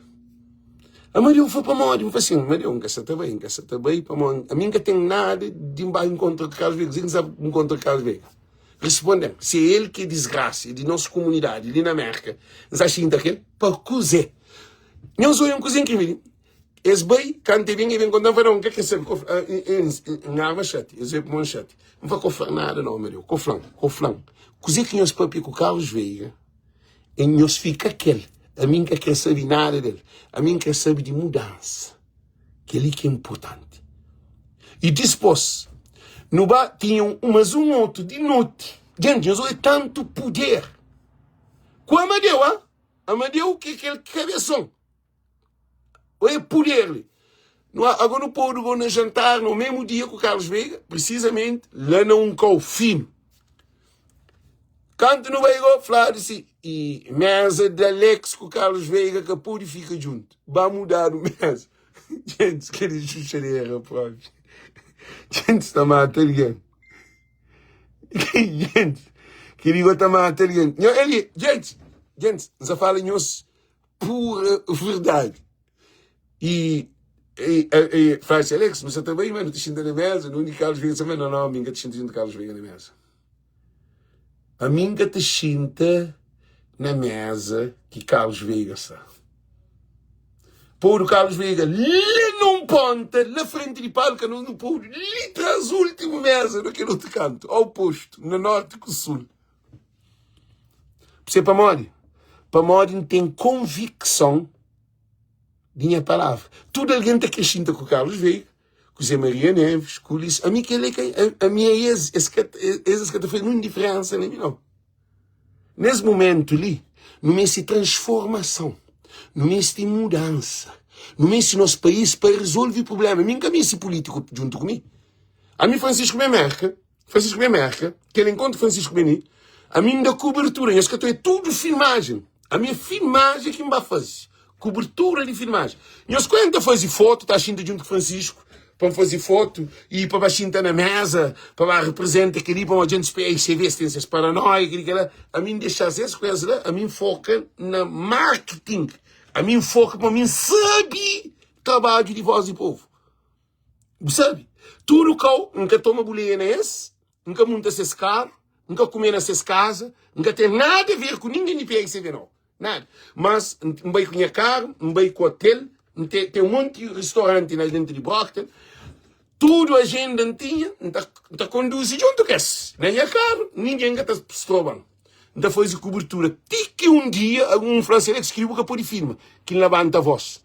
Amadeu fla, Pamodi? N fla sin, Amadeu, N ka sta ta bai, N ka sta ta bai pamodi ami N ka ten nada di N ba inkontra ku Carlos Veiga. Kuzê ki N sta inkontra ku Carlos Veiga? Responde-m, si é el ki é disgrasa di nos komunidadi li na Mérka, N sta xinta ku el pa kuzê? Nhos odja un kuza inkrivel li. Es bai, kantu e ben, e ben konta-m, fla, N ka kre sabe, N arma xati, es bai pô-m xati. N fla, Ko fla nada nau, Amadeu, ko fla-m, ko fla-m kuzê ki nhos papia ku Carlos Veiga e nhos fika kel. Ami N ka kre sabe nada del. Ami N kre sabe di mudansa. Kel-li ki é inportanti. I dispôs. Nu ba tinha un mas un otu di noti. Gente, nhos odja tantu puder ku Amadeu, ha? Amadeu ki é kel kabeson. Odja puder li. Nu, agora nu pode go na jantar no mesmo dia ku Carlos Veiga, precisamente lá na um kau fino. Kantu nu bai go, fladu si, e mesa de Alex ku Carlos Veiga ka pode fica junto. Ba mudadu mesa. Gente, que de xuxadeira próprio. Gente, está mata alguém. Gente, que digo tá mata alguém. Nho, ele, gente, gente, não fala nhos pura verdade. E e, e, e fala assim, Alex, você também, mano, te sinta na mesa, não de Carlos Veiga, também, não, não, minha te sinta junto Carlos Veiga na mesa. A minha te sinta na mesa que Carlos Veiga está. Pôr o Carlos Veiga li num ponta, na frente de palco, no, no pôr, li traz o último mesa naquele outro canto, ao posto, na norte com o sul. Você para modi? Para modi tem convicção de minha palavra. Tudo alguém está crescendo com o Carlos Veiga, com o Zé Maria Neves, com o Ulisses. A mim que ele a, a minha ex, esse que esse que fez muita diferença na mim não. Nesse momento ali, no mês de transformação, no mês de mudança, no mês de nosso país para resolver problema. Mim caminho esse político junto comigo. A mim Francisco Memerca, Francisco Memerca, que ele encontra Francisco Beni, a mim da cobertura, esse que é tudo filmagem. A minha filmagem que me vai fazer. Cobertura de filmagem. Nós quando fazer foto, tá xinta junto com Francisco, para fazer foto e para xinta na mesa, para representa aquele, para a gente e se vê se tem essas paranoia, aquele, aquele, a mim deixar essas coisas lá, a mim foca na marketing. A mim foca para mim sabe trabalho de voz e povo. Sabe? Tudo que nunca toma boleia nesse, nunca monta esses carro, nunca comer nessas casas, nunca tem nada a ver com ninguém de PSV não. Nada. Mas um vai com carro, um vai com hotel, tem, tem um monte de restaurante na dentro de Brockton. Tudo a agenda não tinha, não tá conduz junto com esse. Nem é carro, ninguém está estrobando. Não faz cobertura. Tique um dia, algum francês escreveu que pode firma, que levanta a voz.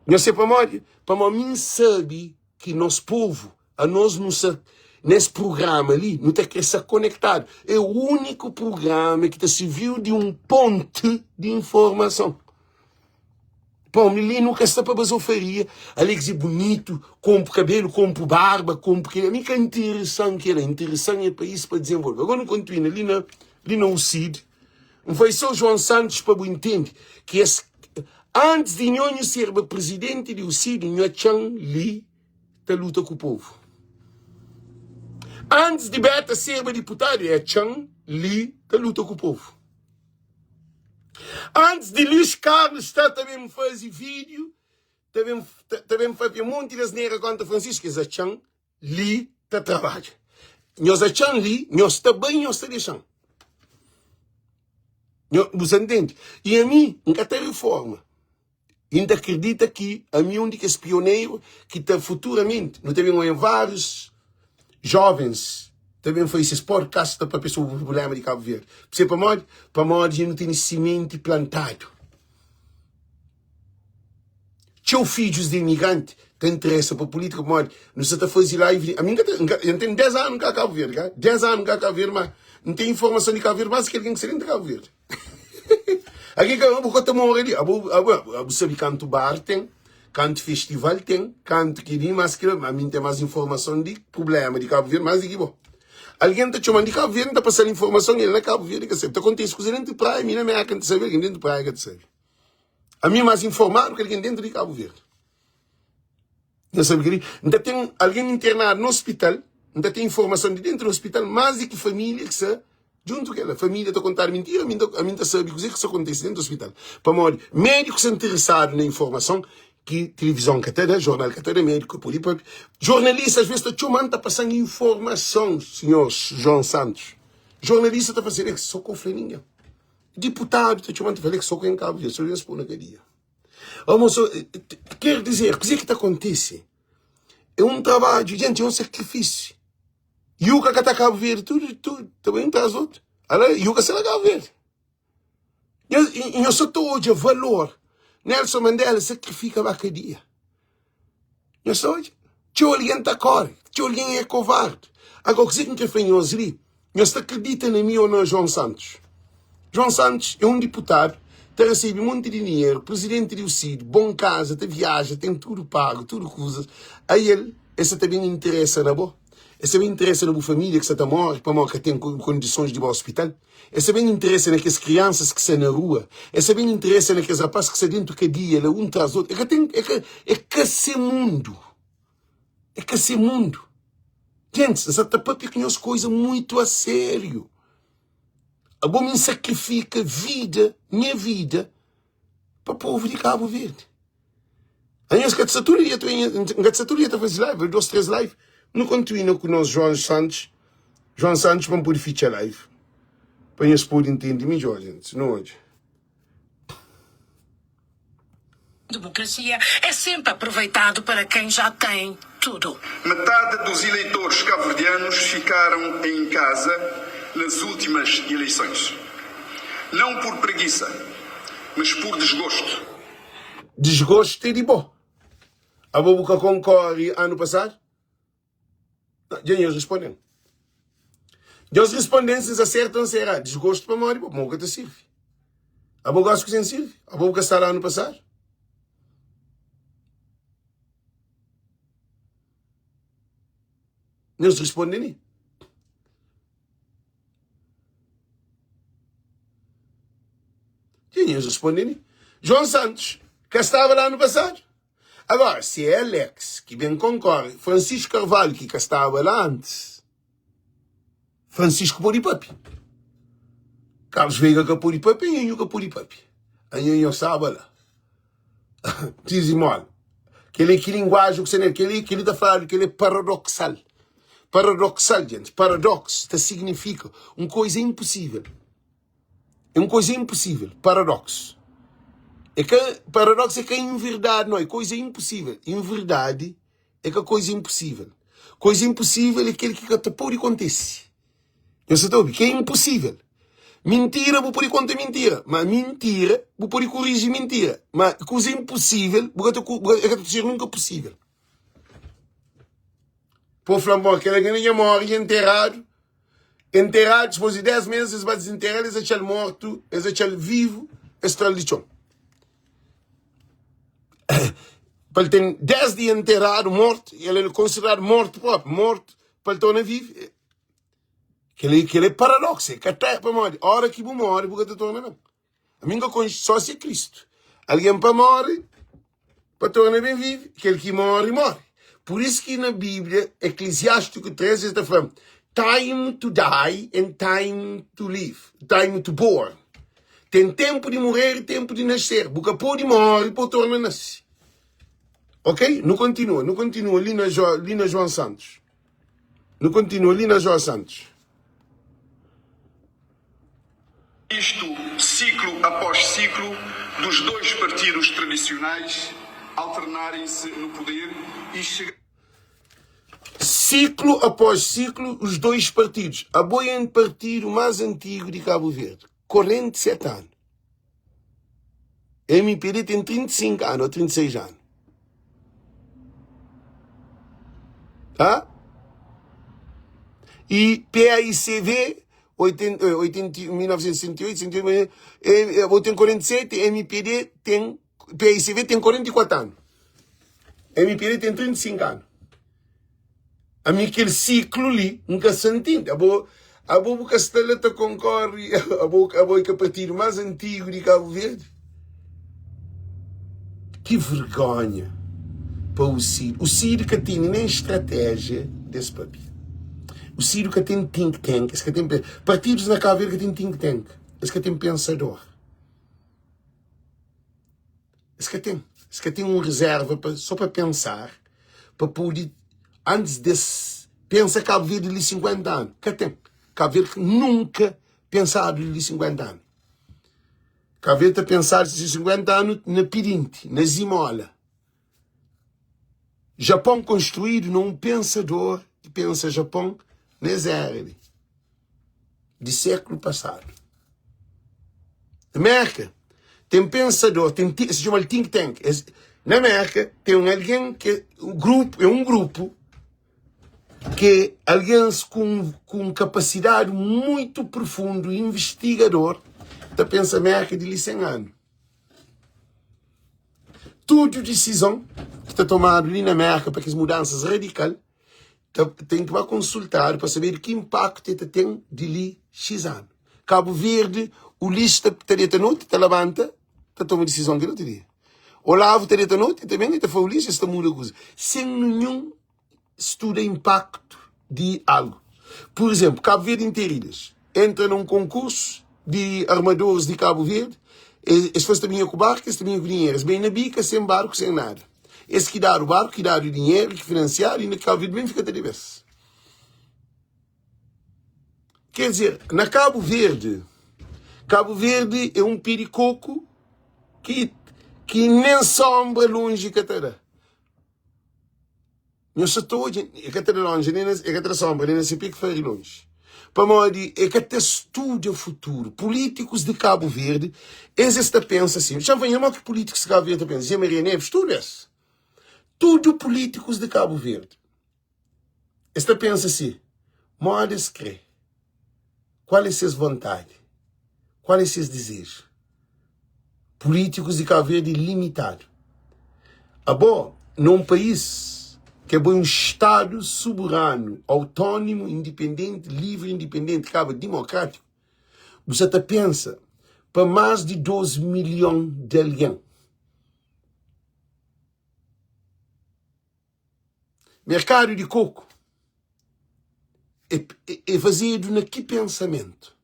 Não sei para mim, para mim sabe que nosso povo, a nós não se, nesse programa ali, não tem que ser conectado. É o único programa que te serviu de um ponte de informação. Pô, ali nunca está para basofaria. Ali que é bonito, compro cabelo, compro barba, compro... A mim que é interessante que era, interessante é para isso, para desenvolver. Agora não continuo, ali na, ali na UCID, não foi só João Santos para o entender que esse, antes de Nhonho ser presidente de UCID, Nho Chan Li ta luta com o povo. Antes de Beta ser deputado, é Chan Li ta luta com o povo. Antes de Luís Carlos estar também fazer vídeo, também, também fazer um monte de asneira contra Francisco, é Chan Li ta trabalha. Nós a Chan Li, nós está bem, nós está deixando. Você entende? E a mim, nunca tem reforma. Ainda acredita que a mim um de que esse pioneiro que está futuramente, não também em vários jovens também foi esses podcast para pessoa o problema de Cabo Verde. Você para modo, para modo não tem semente plantado. Teu filhos de imigrante tem interesse para política, modo, não se está fazendo live. A mim, eu tenho 10 anos cá Cabo Verde, cá? 10 anos cá Cabo Verde, mas não tem informação de Cabo Verde, mas que alguém que se de Cabo Verde. Aqui que eu vou contar uma ali, abu abu abu sabe canto bar tem, canto festival tem, canto que nem mais que a mim tem mais informação de problema de Cabo Verde, mais de que bom. Alguém está chamando de Cabo Verde, está passando informação, ele na Cabo Verde, que sabe. Está acontecendo coisa dentro de praia, a mim na minha que sabe, alguém dentro de praia que sabe. A mim mais informado que alguém dentro de Cabo Verde. Não sabe que Ainda tem alguém internado no hospital, ainda tem informação de dentro do hospital, mais do que família que se junto com ela. Família está a contar mentira, a mim a mim tá sabe o que que acontece dentro do hospital. Para morrer, médicos interessados na informação, que televisão que até jornal que até médico, por aí, jornalista às vezes está chamando, está passando informação, senhor João Santos. Jornalista está fazendo que só com ninguém. Deputado está chamando, falei que só com em Cabo Verde, só responde na cadeia. Moço, quer dizer, o que é que está acontece? É um trabalho, gente, é um sacrifício. E o que está Cabo Verde, tudo, tudo, também traz outro. E o que está Cabo Verde. E eu só estou hoje a valor. Nelson Mandela sacrifica a cadeia. Eu só hoje. Txeu algen ta kóre, txeu algen é kovardi. Agora, kuzê ki N krê fla nhos li? Nhos ta kridita na mi ô na João Santos? João Santos é un diputadu, ta resebe monti di dinheru, prizidenti di UCID, bon kaza, ta viaja, ten tudu pagu, tudu kuzas. Ai el, el sa ta ben interesa na bo? El sa ben interesa na bu família ki sa ta móre pamodi ka ten kondisons di ba ospital? El sa ben interesa na kes kriansas ki sta na rua? El sa ben interesa na kes rapás ki sta dentu kadia la un tras di otu? El ka ten, el ka, é ka se mundu. É ka se mundu. Gentis, N sa ta papia ku nhos koisa muitu a sériu. Abo mi N sakrifika vida, nha vida, pa povu di Kabu Verdi. Anhos ka ta sta tudu dia, N ka ta sta tudu dia ta faze live, dos, tres live. Nu kontinua ku nos João Santos, João Santos pa N pode fitxa live, pa nhos pode ntende midjor, gentis. Nu odja. Democracia é sempre aproveitado para quem já tem tudo. Metade dos eleitores cabo-verdianos ficaram em casa nas últimas eleições. Não por preguiça, mas por desgosto. Desgosto é di bo. Abo bu ka konkorre anu pasadu? Dja nhos responde-m. Nhos responde-m si N sta sertu ô N sta eradu. Disgostu pamodi bo, pamodi bu ka ta sirbi. Abo gosi kuzê N sirbi? Abo bu ka sta la anu pasadu? Nhos responde mi. Dja nhos responde mi. João Santos ka staba la anu pasadu? Agora, se é Alex ki ben konkorre, Francisco Carvalho ki ka staba la antis, Francisco pode papia. Carlos Veiga ka pode papia, Nhanhu ka pode papia. A Nhanhu staba la. Tizimola. Kel-li ki linguaji ku sene, kel-li kel-li ta fladu kel-li é paradoxal. Paradoxal, gente. Paradox ta signifika un koisa inposível. É un koisa inposível. Paradoxo. É ka, paradoxo é ka inverdade, não. É koisa inposível. Inverdade é ka koisa inposível. Koisa inposível é kel ki ka ta pode kontise. Nhos sa ta obi? Ki é inposível. Mintira, bu pode konta mintira. Ma mintira, bu pode koriji mintira. Ma kuza inposível, bu ka ta, bu ka, é ka ta ser nunka posível. Pô fla-m, bom, kel algen li dja móre, dja enteradu. Enteradu, dipôs di 10 mês, es ba dizinteral, es atxa-l mortu, es atxa-l vivu, es tra-l di txon. Pa el ten 10 dia enteradu, mortu, el é konsideradu mortu própi, mortu, pa el torna vive. Kel-li kel é paradoksu, é ka ta, pamodi óra ki bu móre, bu ka ta torna ben. Ami N ka konxe só si é Kristu. Algen pa móre, pa torna ben vive, kel ki móre, móre. Pur isu ki na Bíblia, Eklesiástiku 3, el ta fla, Time to die and time to live, time to born. Ten ténpu di morrer i ténpu di nascer. Bu ka pode móre pa bu torna nase. Ok? Nu kontinua, nu kontinua li na, li na João Santos. Nu kontinua li na João Santos. Isto ciclo após ciclo dos dois partidos tradicionais alternarem-se no poder e chegar. Ciclo após ciclo, os dois partidos. Abo é partido mais antigo de Cabo Verde, 47 anos. MPD tem 35 anos ou 36 anos. Tá? E PAICV 80, 80, 1968, 68, eu tenho 47, MPD tem, PAICV tem 44 anos. MPD tem 35 anos. Ami kel siklu li N ka sa ntende. Abo, abo bu ka sta la ta konkorre, abo, abo é ka partidu más antigu di Kabu Verdi? Ki vergonha pa u CID. U CID ka tene nen stratéjia des papia. U CID ka ten think tank, es ka ten, partidus na Kabu Verdi ka ten think tank, es ka ten pensador. Es ka ten. Es ka ten un rezerva pa, só pa pensar, pa pode, antes des pensa Cabo Verde li 50 anu. Ka ten. Cabo Verde nunka pensadu li 50 anu. Cabo Verde ta pensadu si 50 anu na pedinte, na zimola. Japão construído na um pensador que pensa Japão nes era li, di século passado. América tem pensador, tem se chama think tank. Na Merka ten un algen ki grupu, é un grupu ki algens ku ku un kapasidadi muitu profundu, invistigador, ta pensa Merka di li 100 anu. Tudu disizon ki ta tomadu li na Merka pa kes mudansas radikal ta ten ki ba konsultadu pa sabedu ki inpaktu e ta ten di li xis anu. Kabu Verdi, Ulisses ta ta deta noti, ta labanta, ta toma disizon kel otu dia. Olavo ta deta noti, ta ben e ta fla Ulisses, es ta muda kuza. Sen ninhun studa inpaktu di algu. Pur izénplu, Kabu Verdi Interidas entra na un konkursu di armadoris di Kabu Verdi, es fla es ta binha ku barku, es ta binha ku dinheru. Es ben na bika sen barku, sen nada. Es ki dadu barku, ki dadu dinheru, ki finansiadu, inda Kabu Verdi ben fika ta debe-s. Ker dizer, na Kabu Verdi, Kabu Verdi é un pé di koku ki, ki nen sonbra lonji ka ta da. Nhos sa ta odja, e ka ta da lonji, nen e ka ta da sonbra, nen na se pé ki fari lonji. Pamodi e ka ta studa futuru. Pulítikus di Kabu Verdi, es es ta pensa sin. Xa-m fla nha, modi ki pulítikus di Kabu Verdi ta pensa? Zé Maria Neves, tudu es. Tudu pulítikus di Kabu Verdi, es ta pensa si, modi es kre, kual é ses vontadi, kual é ses dizeju. Pulítikus di Kabu Verdi limitadu. Abo, na un país ki abo é un stadu soberanu, autónimu, indipendenti, livri, indipendenti, kaba dimokrátiku, bu sa ta pensa pa más di 2 milhon di algen. Merkadu di koku é, é, é fazedu na ki pensamentu?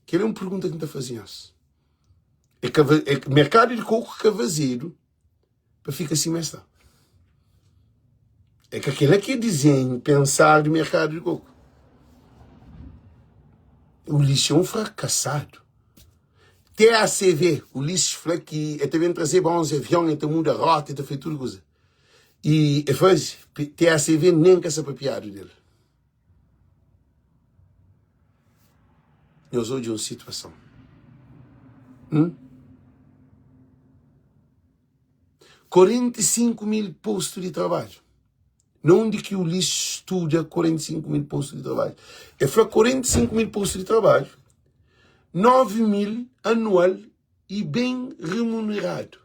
Kel é un pergunta ki N ta faze nhos. É ka, é, merkadu di koku ka fazedu pa fika sima es sta. É ka kel-la ki é dizenhu pensadu di merkadu di koku. Ulisses é un frakasadu. TACV, Ulisses fla ki el ta ben trazeba 11 avion, el ta muda rota, el ta faze tudu kuza. I el faze, TACV nen ka sa papiadu del. Nhos odja un situason. Hum? 45 mil postu di trabadju. Na undi ki Ulisses studa 45 mil postu di trabadju? El fla 45 mil postu di trabadju, 9 mil anual i ben remuneradu.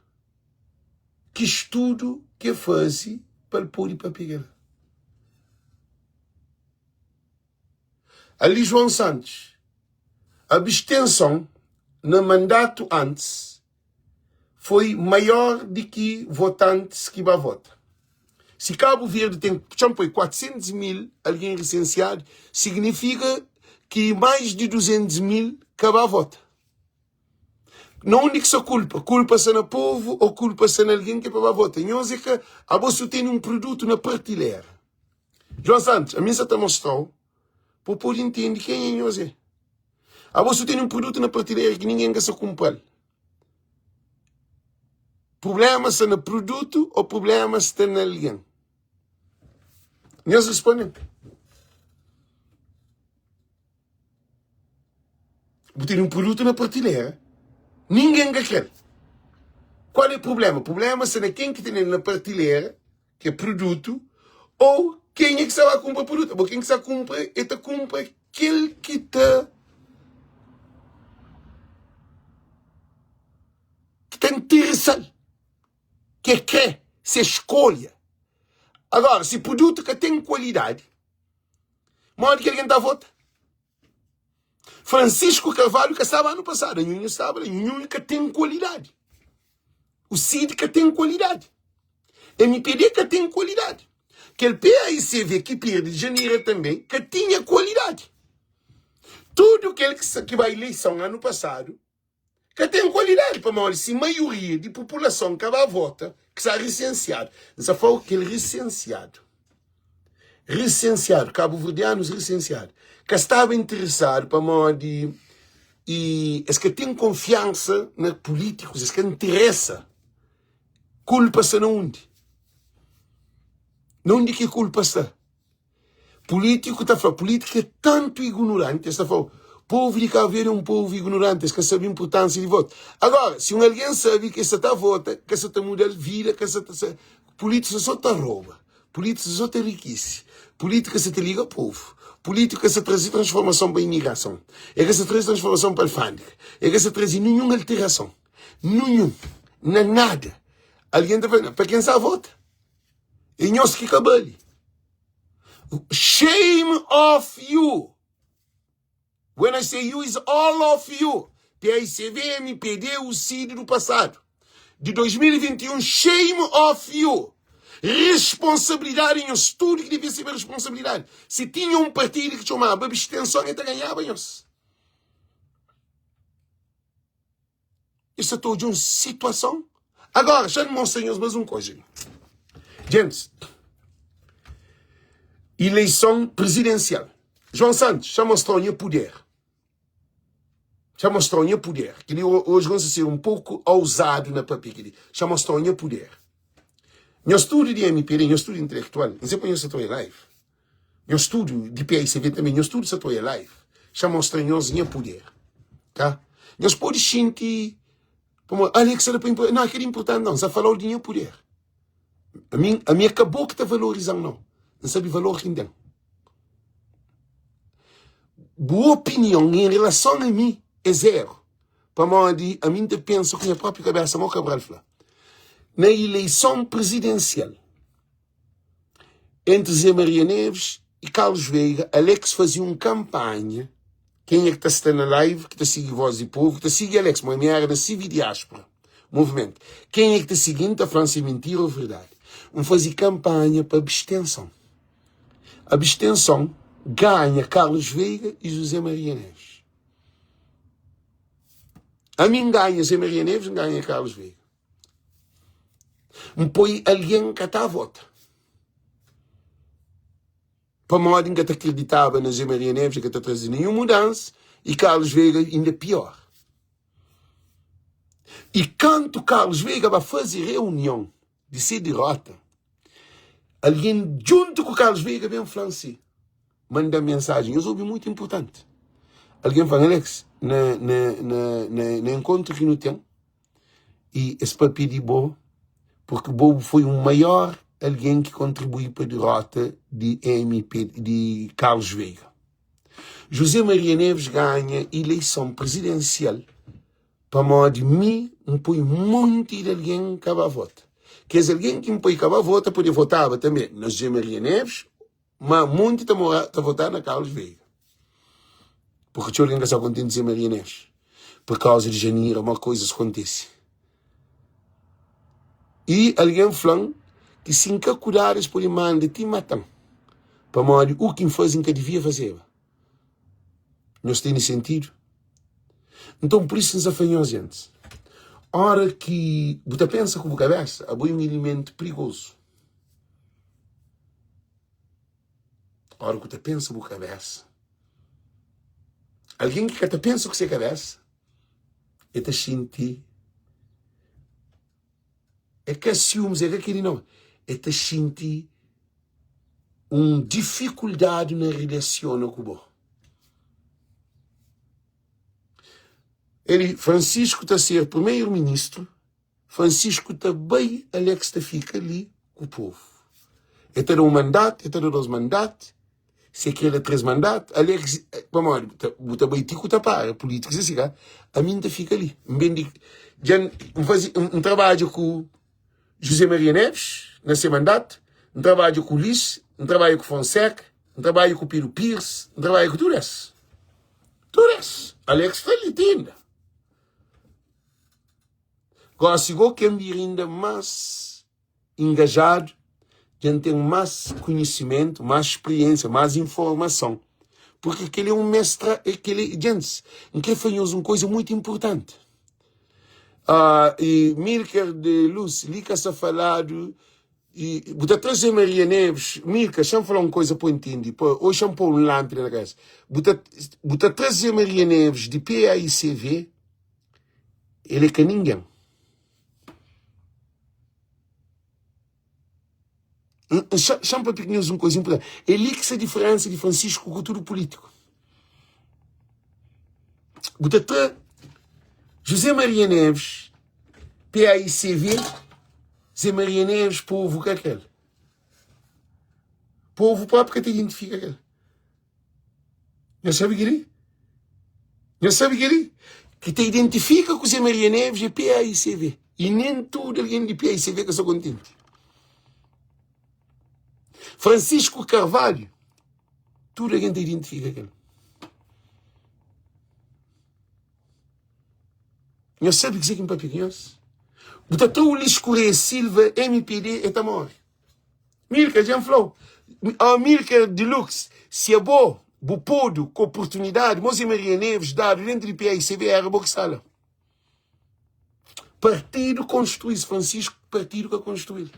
Ki studu ki el faze pa el pode papia kel-la? Ali João Santos, abstenson na mandatu antis foi maior di ki votantis ki ba vota. Si Kabu Verdi ten, txan poi, 400 mil algen risensiadu, signifika ki mais di 200 mil ka ba vota. Na undi ki sta kulpa? Kulpa sta na povu ou kulpa sta na algen ki pa ba vota? Nhos é ka, abo si bu tene un produtu na partilera. João Santos, ami N sa ta mostrau pa bu pode intende kenha nhos é. Abo si bu tene un produtu na partilera ki ningen ka sa kunpra-l. Prublema sta na produtu ô prublema sta na algen? Nhos responde-m. Bu tene un produtu na partilera, ningen ka kre-l. Kual é prublema? Prublema sta na ken ki tene-l na partilera, ki é produtu, ô kenha ki sta ba kunpra produtu. Abo ken ki sta kunpra, el ta kunpra kel ki ta ki ta interesa-l, ki el kre, se skolha. Agora, si produtu ka ten kualidadi, modi ki algen ta vota? Francisco Carvalho ka staba anu pasadu, Nhu staba la, Nhu ka ten kualidadi. O Cid ka ten kualidadi. MPD ka ten kualidadi. Kel PAICV ki perde de janeiro também ka tinha kualidadi. Tudo kel ki, ki bai eleição ano passado ka ten kualidadi pamodi si maioria di populason ka ba vota ki sta risensiadu N sta fla-u kel risensiadu risensiadu kabuverdianus risensiadu ka staba interesadu pamodi i es ka ten konfiansa na pulítikus es ka interesa kulpa sta na undi na undi ki kulpa sta Pulítiku ta fla, pulítiku é tantu ignoranti, es ta fla-u. Povu di Cabo Verde é um povu ignorante, es ka sabe importância di voto. Agora, si um alguém sabe que sa ta vota, ka sa ta muda vida, ka sa ta sa, político só ta rouba, político só ta enriquece, política sa ta liga povo, política sa traze transformação pa imigração, é ka sa traze transformação pa alfândega, é ka sa traze nenhum alteração, nenhum, na nada. Alguém ta fala, pa quem sa vota? É nhos ki ka bali. Shame of you! When I say you is all of you. PICV, MPD, o CID do passado. De 2021, shame of you. Responsabilidade nhos, tudo que devia ser responsabilidade. Se tinha um partido que chamava abstenção, ele ganhava nhos. Isso é toda uma situação. Agora, já lhe mostro nhos mais um coisa. Gente, eleição presidencial. João Santos já mostrou o poder. Já mostrou o poder. Que ele hoje vamos ser um pouco ousado na papel. Que já mostrou o poder. Meu estudo de MPD, meu estudo intelectual, não sei para eu estou em live. Meu estudo de PICV também, meu estudo estou em live. Já mostrou o poder. Tá? Nós pode sentir como Alex era para não, aquele importante não, só falou de poder. A mim, a mim acabou que está valorizando não. Não sabe valor que tem. Boa opinião em relação a mim é zero. Pamodi a mim te pensa com minha própria cabeça, mo Cabral fala. Na eleição presidencial entre Zé Maria Neves e Carlos Veiga, Alex fazia uma campanha. Quem é que está na live, que está seguindo Voz do Povo, que está seguindo Alex, mas minha era da Civi Diáspora, movimento. Quem é que está seguindo, está falando se é mentira ou verdade. Um fazia campanha para abstenção. Abstenção ganha Carlos Veiga e José Maria Neves. A mim ganha José Maria Neves, ganha Carlos Veiga. N poi algen ka ta vota. Pamodi N ka ta kriditaba na Zé Maria Neves, el ka ta traze ninhun mudansa i Carlos Veiga inda pior. I kantu Carlos Veiga ba faze reunion di se dirota, algen djuntu ku Carlos Veiga ben fla-m si, manda-m mensajen, nhos obi mutu inpurtanti. Algen fla-m, Alex, na, na, na, na, na enkontru ki nu ten, i es papia di bo porque bo foi o maior alguém ki kontribui pa derrota di MP di Carlos Veiga. José Maria Neves ganha eleição presidencial pamodi mi N poi monti di alguém ka ba vota. Kes alguém ki N poi ka ba vota podia votaba també na José Maria Neves Ma monti ta mora ta votá na Carlos Veiga. Porque txeu algen ka sta kontenti Zé Maria Neves. Por kauza di Janira, ma koizas kontese. I algen fla-m ki si N ka kudadu es pode manda ti mata-m. Pamodi u ki N faze N ka divia fazeba. Nhos tene sentidu? Nton, pur isu N sta fla nhos, gentis, ora ki bu ta pensa ku bu kabesa, abo é un ilimentu prigozu. Ora ku ta pensa bu kabesa, algen ki ka ta pensa ku se kabesa, e ta xinti é ka siumis, é ka keli não, e ta xinti un difikuldadi na relasiona ku bo. Eli, Francisco ta ser primeiro-ministro Francisco ta bai, Alex ta fika li ku povu. E ta da un mandatu, e ta da dos mandatu, si e kre da tres mandatu, Alex, pamodi bu ta bai ti ku ta para, pulítikus é si ka? Ami N ta fika li. N ben di, dja N faze, N trabadja ku José Maria Neves na se mandatu, N trabadja ku Ulisses, N trabadja ku Fonseca, N trabadja ku Pedro Pires, N trabadja ku tudu es. Tudu es. Alex sta li ti inda. Gosi go ken bira inda más ingajadu, dja N ten más konhisimentu, más spriensia, más informason. Purki kel-li é un mestra, é kel-li, djentis, N krê fla nhos un koza mutu inpurtanti. Ah, i Milker de Luz, li ka sta faladu i bu ta traze Maria Neves, Milka, xa-m fla un koza pa bu intende, pa ô xa-m pô un lánpida na kabesa. Bu ta, bu ta traze Maria Neves di PAICV, El é ka ningen. Xa-m papia ku nhos un kuza inpurtanti. É li ki sta diferensa di Francisco ku tudu pulítiku. Bu ta tra José Maria Neves, PAICV, Zé Maria Neves, povo ka kel. Povo próprio ka ta identifika kel. Nhos sabe kel-li? Nhos sabe kel-li? Ki ta identifika ku Zé Maria Neves é PAICV. E nem tudo algen di PAICV ka sta kontenti. Francisco Carvalho, tudo algen ta identifika kel. Nhos sabe kuzê ki N papia ku nhos? Bu ta tra Ulisses Correia Silva, MPD, e ta morre. Milka, dja N fla-u. Oh, Milka Deluxe, si abo bu podu ku oportunidadi, mo Zé Maria Neves dadu dentru di PAICV, era bo ki sta la. Partidu konstrui-s, Francisco, partidu ka konstrui-l.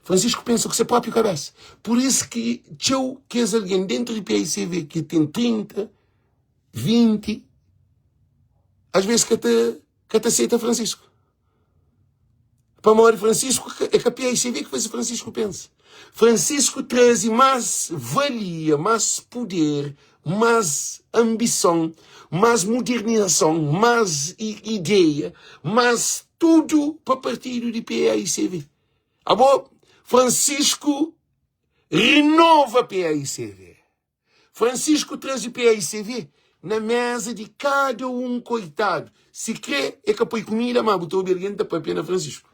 Francisco pensa ku se própriu kabesa. Pur isu ki txeu kes algen dentru di PAICV ki ten 30, 20, às vezes ka ta, ka ta aceita Francisco. Pamodi Francisco é ka PAICV ki faze Francisco pensa. Francisco traze más valia, más poder, más ambison, más modernizason, más ideia, más tudu pa partidu di PAICV. Abo, Francisco renova PAICV. Francisco traze PAICV na mesa di kada un koitadu. Si kre e ka poi kumida, ma bu ta obi algen ta papia na Francisco.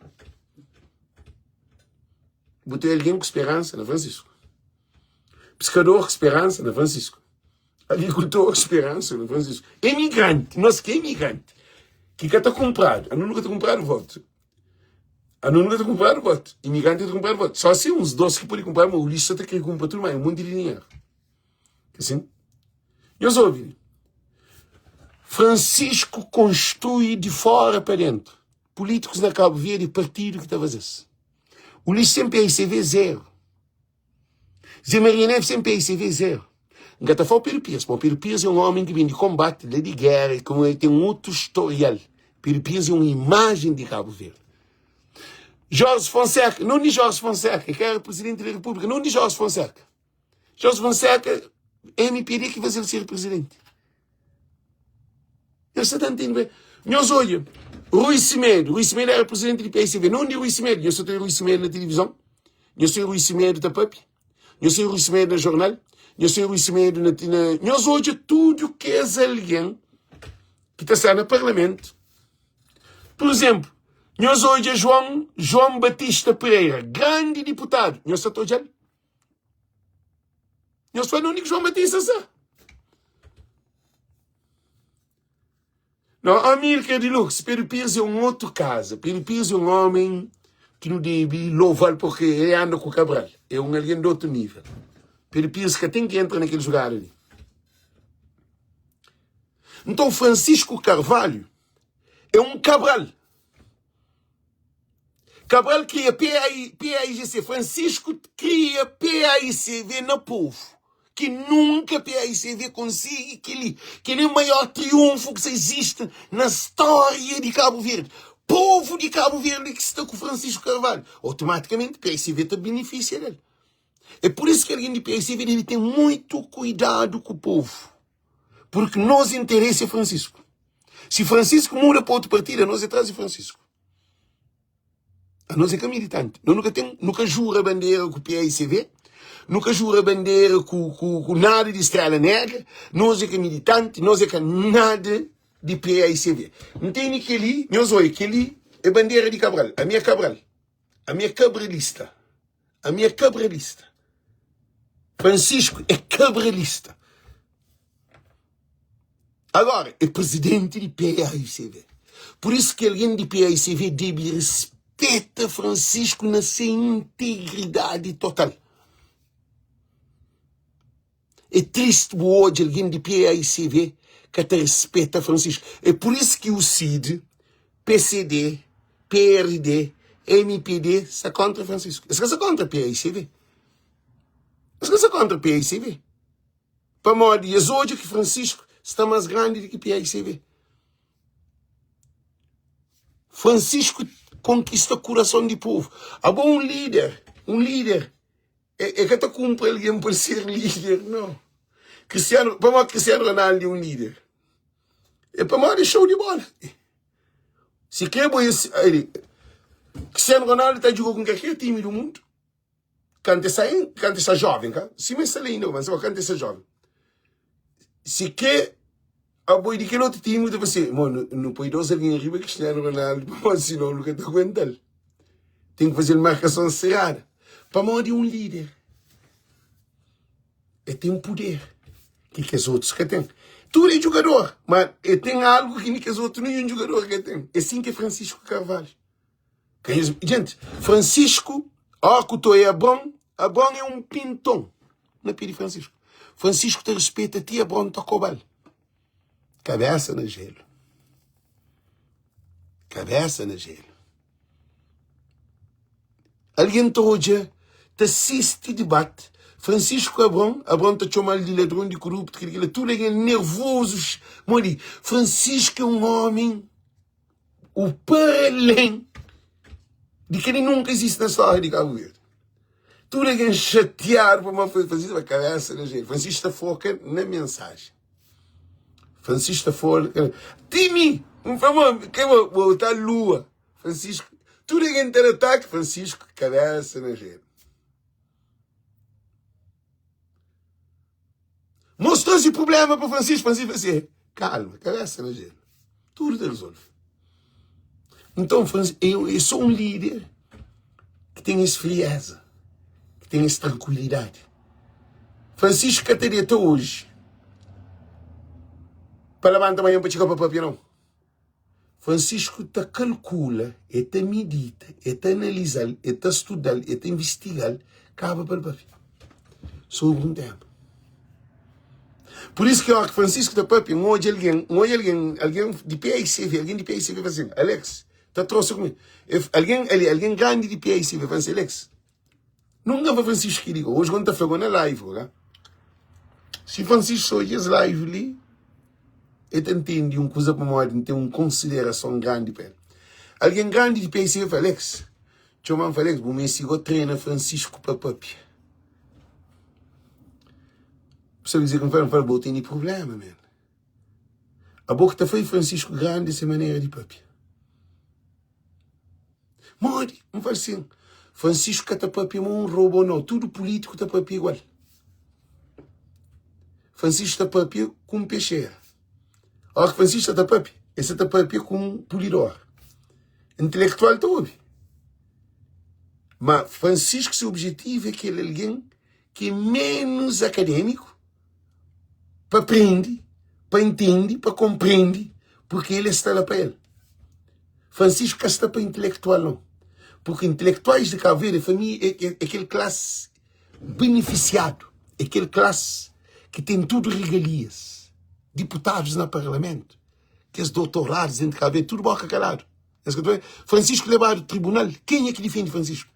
Bu ta obi algen ku speransa na Francisco. Piskador ku speransa na Francisco. Agrikultor ku speransa na Francisco. Emigranti, nos ki é emigranti, ki ka ta kunpradu, anu nu ka ta kunpradu votu. Anu nu ka ta kunpradu votu. Imigranti ka ta kunpradu votu. Só si uns dos ki pode kunpradu, ma Ulisses sa ta kre kunpra tudu, ma é un monti di dinheru. Asin? Nhos obi. Francisco konstrui di fora pa dentu. Pulítikus na Kabu Verdi, partidu ki ta faze-s. Ulisses sen PICV, zeru. Zé Maria Neves sen PICV, zeru. N ka ta fla Pedro Pires, pamodi Pedro Pires é un ómi ki ben di konbati, la di géra, i el ten otu storial. Pedro Pires é un imajen di Kabu Verdi. Jorge Fonseca, não di Jorge Fonseca, ki era presidenti di Repúblika, não di Jorge Fonseca. Jorge Fonseca, MPD ki faze-l ser presidenti. Nhos sa ta ntende ben? Nhos odja, Rui Semedo, Rui Semedo era presidenti di PSB. Não di Rui Semedo, nhos sa ta Rui Semedo na tilivizon? Nhos sa Rui Semedo ta papia? Nhos sa Rui Semedo na jornal? Nhos sa Rui Semedo na, na... Nhos odja tudu kes algen ki ta sta na parlamentu. Por exemplo, nhos odja João, João Batista Pereira, grandi diputadu. Nhos sa ta odja-l? Nhos fla, undi ki João Batista sta? Não, Amílcar de Lux, Pedro Pires é um outro caso. Pedro Pires é um homem que não deve louvar porque ele anda com o Cabral. É um alguém de outro nível. Pedro Pires que tem que entrar naquele lugar ali. Então Francisco Carvalho é um Cabral. Cabral kria PAIGC, Francisco kria PAICV na povo, ki nunka PAICV konsigi kel-li. Kel-li é maior triunfu ki sa izisti na stória di Kabu Verdi. Povu di Kabu Verdi ki sta ku Francisco Carvalho, otomatikamenti PAICV ta benefisia del. É pur isu ki algen di PAICV debe ten muitu kuidadu ku povu, purki nos interesi é Francisco. Si Francisco muda pa otu partidu, anos é tras di Francisco. Anos é ka militante. Nós nunca tem, nunca jura bandeira com PAICV, nunca jura bandeira com, com, com nada de Estrela Negra. Nós é ka militante, nós é ka nada de PAICV. Não tem que ali, nós olha, que ali é bandeira de Cabral. A minha é Cabral. A minha é cabralista. A minha é cabralista. Francisco é cabralista. Agora, é presidente di PAICV. Por isso que alguém di PAICV debe respeita Francisco na se integridade total. É triste bu odja alguém di PAICV ka ta respeita Francisco. É por isso que o CID, PCD, PRD, MPD sta contra Francisco. Es ka sta contra PAICV. Es ka sta contra PAICV. Pamodi es odja ki Francisco sta mas grandi di ki PICB. Francisco konkista kurason di povu. Abo un lider, un lider, e, e ka ta kunpra algen pa ser lider, não. Cristiano, pamodi Cristiano Ronaldo é un líder? É pamodi é show di bola. Si kre bo é, Cristiano Ronaldo ta djuga ku kalker time do mundo. Kantu é sa, kantu é sa jovem, ka? Sima é sta la inda, mas kantu é sa jovem. Si kre abo é di kel otu time, ta fla si, mo, nu poi dos algen riba Cristiano Ronaldo, pamodi sinon nu ka ta aguental. Ten ki faze-l markason serada. Pamodi é un líder. El ten puder ki kes otus ka ten. Tudu é djugador, ma el ten algu ki ni kes otu ninhun djugador ka ten. É sin ki é Francisco Carvalho. Ka nhos, gente, Francisco, ó ku to é Abron, Abron é un pinton na pé di Francisco. Francisco ta respeita ti Abron ta kobal. Kabesa na gelo. Kabesa na gelo. Algen ta odja, ta sisti dibati, Francisco Abron, Abron ta txoma-l di ladron, di koruptu, kel kila, tudu algen nervozus, modi, Francisco é un omi o paralén di kel-li nunka izisti na stória di Kabu Verdi. Tudu algen xatiadu pamodi Francisco fla kabesa na jeitu. Francisco ta foka na mensajen. Francisco ta foka, ti mi, N fla ma, ke bo ta lua. Francisco, tudu algen ta da ataki, Francisco kabesa na jeitu. Mos traze problema pa Francisco, Francisco fla assim, calma, cabeça na gelo. Tudo ta resolve. Então, eu, eu sou um líder que tem esse frieza, que tem essa tranquilidade. Francisco ka ta deta hoje pa labanta manhã pa txiga pa papia não. Francisco ta kalkula, e ta midita, e ta analiza-l, e ta studa-l, e ta investiga-l, kaba pa el papia sobri un tema. Pur isu ki óra ki Francisco ta papia, N odja algen, N odja algen, algen di PICV, algen di PICV fla sin, Alex, ta trosa ku mi. Algen ali, algen grandi di PICV fla sin, Alex, Nunka fla Francisco ki liga. Hoje quando ta fla na live, ora. Si Francisco odja es live li, el ta ntende un kuza pamodi N ten un konsiderason grandi pa el. Algen grandi di PSV fla, Alex, txoma-m fla, Alex, bu meste go trena Francisco pa papia. Bu sabe kuzê ki N fla? N fla, bo tene problema, man. Abo ki ta fla Francisco grandi se manera di papia. Modi? N fala sin, Francisco ka ta papia ma un robo nau, tudu pulítiku ta papia igual. Francisco ta papia ku un pexera. Ora ki Francisco ta papia, el sa ta papia ku un pulidor. Intelektual ta obi. Ma Francisco se objetivu é kel algen ki é menus akadémiku pa prende, pa intende, pa konprende, purki el sta la pa el. Francisco ka sta pa intelektual nau, purki intelektuais di Kabu Verdi é família, é, é, é kel klase benefisiadu, é kel klase ki ten tudu regalias, diputadus na parlamentu, kes doutoradus dentru di Kabu Verdi, tudu boka kaladu. Es ka ta Francisco lebadu tribunal, kenha ki difende Francisco?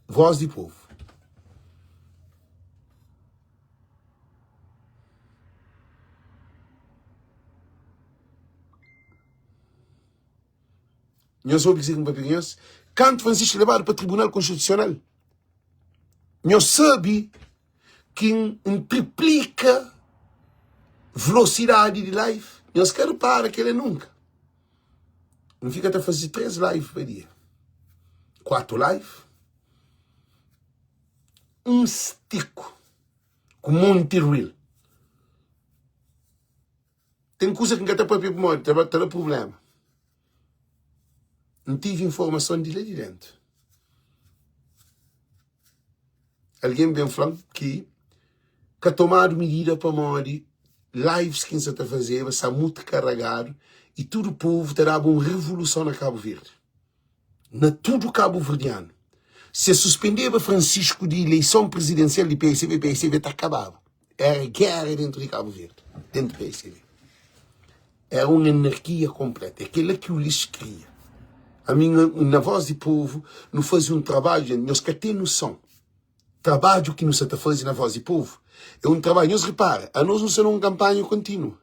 Voz di povu. Nhos obi kuzê ki N papia ku nhos? Kantu Francisco lebadu pa Tribunal Konstitusional, nhos sabe ki N triplika velosidadi di live. Nhos ka repara kel-la nunka. N fika ta faze 3 live pa dia. 4 live. Un stiku ku monti reel. Ten kuza ki N ka ta papia pamodi ta ta da prubléma. N tive informason di la di déntu. Algen ben fla-m ki ka tomadu midida pamodi lives ki N sa ta fazeba sa mutu karagadu i tudu povu ta daba un revoluson na Kabu Verdi. Na tudu kabuverdianu. Si es suspendeba Francisco di ileison prizidensial di PSB, PSB ta kababa. Era géra dentu di Kabu Verdi, dentu PSB. Era un anarkia konpleta. É kel-la ki Ulisses kria. Ami, na Voz di Povu, nu faze un trabadju, nhos ka ten noson. Trabadju ki nu sa ta faze na Voz di Povu é un trabadju. Nhos repara, anos nu sta na un kanpanha kontinua.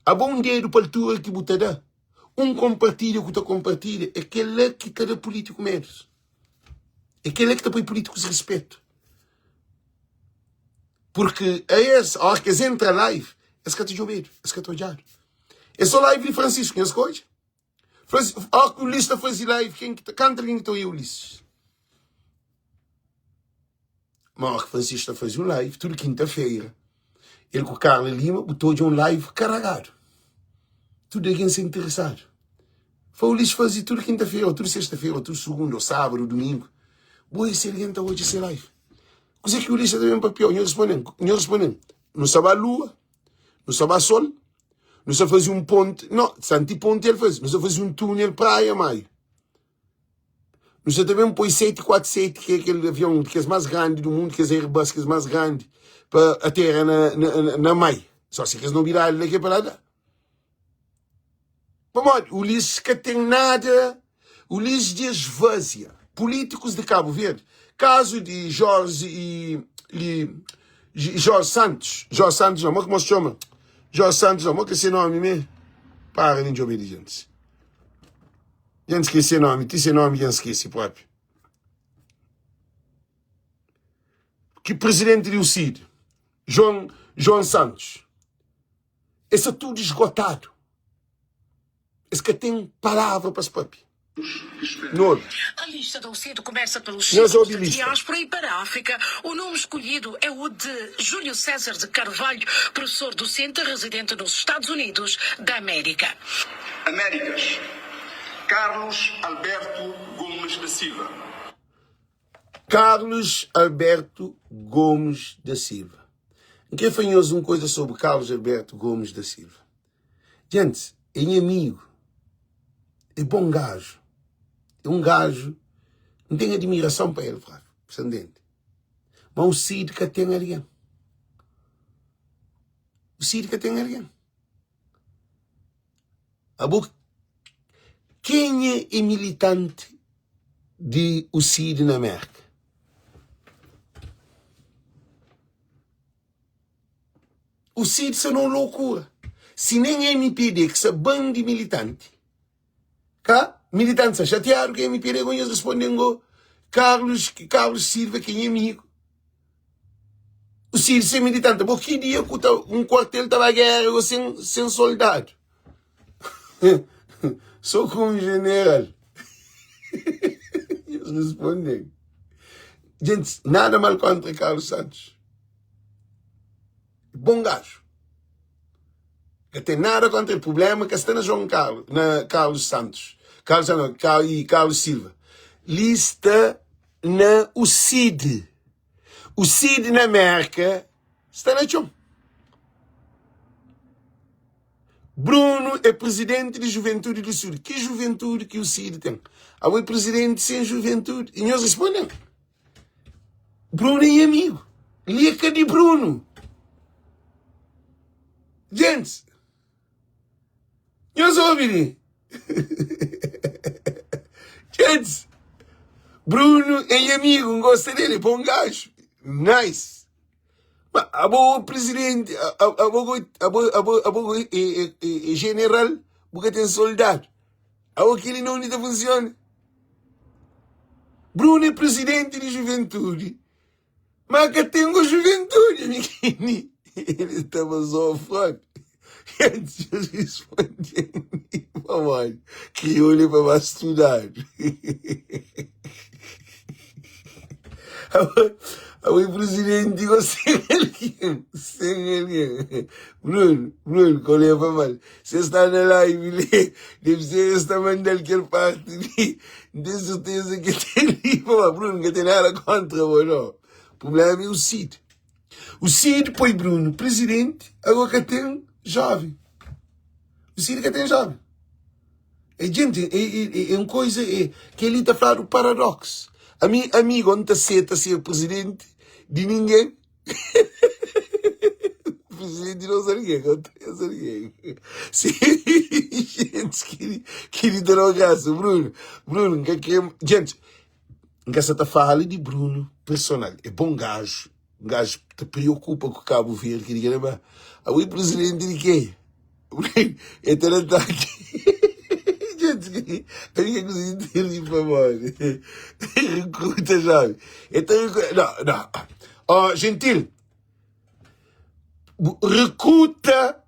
Abo un dedu pa altura ki bu ta da, un konpartilha ku ta konpartilha, é kel-la ki ta da pulítiku medus. É kel-la ki ta poi pulítikus respetu. Porque a es, óras ki es entra live, es ka ta djobedu, es ka ta odjadu. É só live di Francisco, nhos ka odja? Francisco, óras ki Ulisses ta faze live, ken ki ta, kantu algen ki ta oia Ulisses? Ma óras ki Francisco ta faze un live, tudu kinta-feira, el ku Carla Lima, bu ta odja un live karagadu. Tudu algen sta interesadu. Fla Ulisses faze tudu kinta-feira, ô tudu sexta-feira, ô tudu sugunda, ô sábadu, ô dumingu. Bu oia si algen ta odja se live. Kuzê ki Ulisses ta ben papia-u? Nho responde-m, nho responde-m, Nu sta ba lua, nu sta ba sol, nu sta faze un ponti, no, santi ponti el faze, nu sta faze un túnel praia Maio. Nu sta ta ben poi 747, ki é kel avion di kes más grandi du mundu, kes Airbus, kes más grandi, pa atera na, na, na Mai. Só si kes nobidadi la ki é pa lá da. Pamodi Ulisses ka ten nada, Ulisses dja esvazia políticos de Cabo Verde. Caso de Jorge e, e Jorge Santos, Jorge Santos não, como se chama? Jorge Santos não, que esse nome mesmo? Para nem de ouvir gente. Gente esqueci nome, ti esse nome gente esquece próprio. Que presidente do CID, João, João Santos. Es sta tudu esgotadu. Es ka ten palavra pa es papia. Nu obi. A lista da UCID começa pelos Nhos círculos obi da lista. diáspora e para a África, o nome escolhido é o de Júlio César de Carvalho, professor docente residente nos Estados Unidos da América. Américas, Carlos Alberto Gomes da Silva. Carlos Alberto Gomes da Silva. N kre fla nhos un koza sobri Carlos Alberto Gomes da Silva. Gentis, é nha amigu, é bon gaju, é un gaju, N ten admirason pa el, Flávio, bu sta ntende? Ma o Cid ka ten algen. O Cid ka ten algen. Abo, kenha é militanti di UCID na Merka? UCID sta na un lokura. Si nen MPD ki sta ban di militanti, ka? Militanti sta xatiadu ku MPD, ku nhos responde-m go, Carlos, Carlos Silva ki é nha amigu. O Cid sem militante. Bo ki dia ku ta um quartel ta ba guerra go sem sem soldado. Só com um general. Eles respondem. Gente, nada mal contra Carlos Santos. Bom gajo. Ka tem nada contra ele. Problema que está na João Carlos, na Carlos Santos. Carlos não, Carlos, Carlos Silva. Lista na o Cid. O Cid na Merka sta na txon. Bruno é presidente di juventude do Sul. Ki juventude ki o Cid ten? Abo é presidente sem juventude. E nhos respondem. Bruno é nha amigo. Li é ka di Bruno. Gente, Nhos obi li. Gente, Bruno é nha amigo, N gosta dele, é bom gajo. Nice. Ma abo presidente, abo abo abo abo é, é, é, é general, bu ka tem soldado. Abo kili não ta funciona. Bruno é presidente de juventude. Ma ka ten go juventude, mi Ele tava só fora. Antes de responder, pamodi kriolu é pa ba studadu. Abo é presidenti go sen algen, sen algen. Bruno, Bruno, ka leva mal. Se sta na live li, debe ser es ta manda-l kel parti li. N ten serteza ki el ta ri. Pamodi Bruno, N ka ten nada kontra bo, no. Prubléma é o Cid. O Cid poi Bruno presidenti, agora ka ten joven. O Cid ka ten joven. É gente, é, é, é um coisa é, que ali ta fladu paradoxo. Ami, amigo, N ta seta ser presidenti di ninguém. Presidente não sabe ninguém, não sabe ninguém. Sim, gente, que, que lhe dá graça, Bruno. Bruno, que que gente, nka sa ta fala de Bruno personal, é bom gajo, um gajo te preocupa com Cabo Verde, que diga, mas, o presidente de quê? Ele tá no ataque. Gente, a minha coisa inteira por favor. Recruta jovem. Então, não, não. Oh, gentil. Rekruta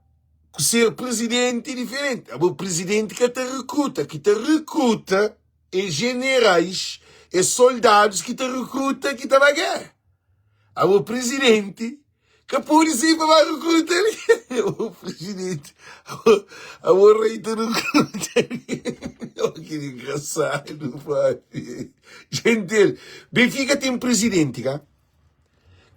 ku ser presidenti é diferenti. Abo presidenti ka ta rekruta, ki ta rekruta é jenerais, é soldadus ki ta rekruta ki ta ba géra. Abo presidenti ka pode sai pa ba rekruta li. Abo presidenti, abo rei ta rekruta li. Oh, ki engrasadu, papi. Gentil, Benfica ten presidenti ka?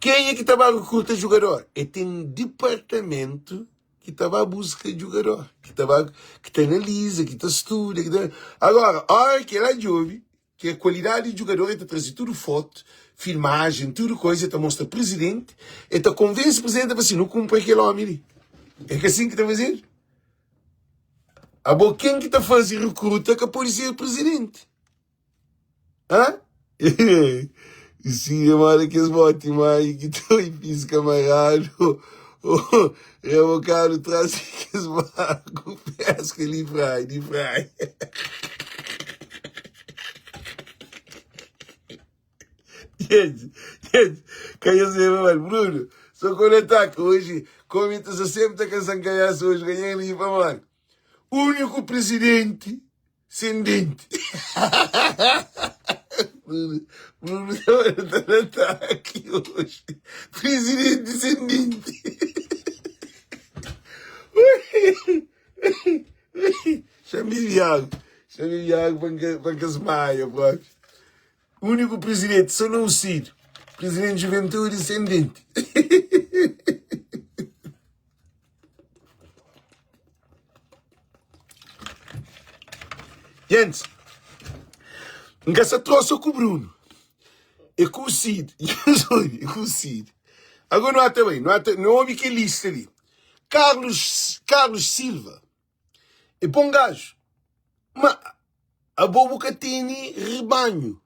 Kenha ki ta ba rekruta jugador? E ten dipartamentu ki ta ba buska jugador, ki ta ba, ki ta analiza, ki ta studa, ki ta... Agora, ora ki el djobe ki é kualidadi di jugador, el ta traze tudu fotu, filmajen, tudu koisa, el ta mostra prizidenti, el ta konvense prizidenti, el fla si, nu kunpra kel omi li. É ka asin ki ta fazedu? Abo ken ki ta faze rekruta ka pode ser prizidenti. Hã? Sim, é mora kes bote mai ki ta oi piska amarrado rebocado tras di kes barco pesca li frai, di frai. Gente, gente, caiu sempre mal. Bruno, só quando ataca hoje, como tu sempre tá cansando calhaço hoje, ganhei ali para mal. Único presidente Sen denti. Bruno tá na ataque hoje. Presidente sem dente. Chame Iago. Chame Iago para que esmaia, próprio. Único presidente, só não o Ciro. Presidente de juventude sem dente. Gente, N ka sa trosa ku Bruno. É ku Cid. É ku Cid. Agora não há também, não há não houve que lista ali. Carlos, Carlos Silva. É bom gajo. Mas a bobo que tem rebanho.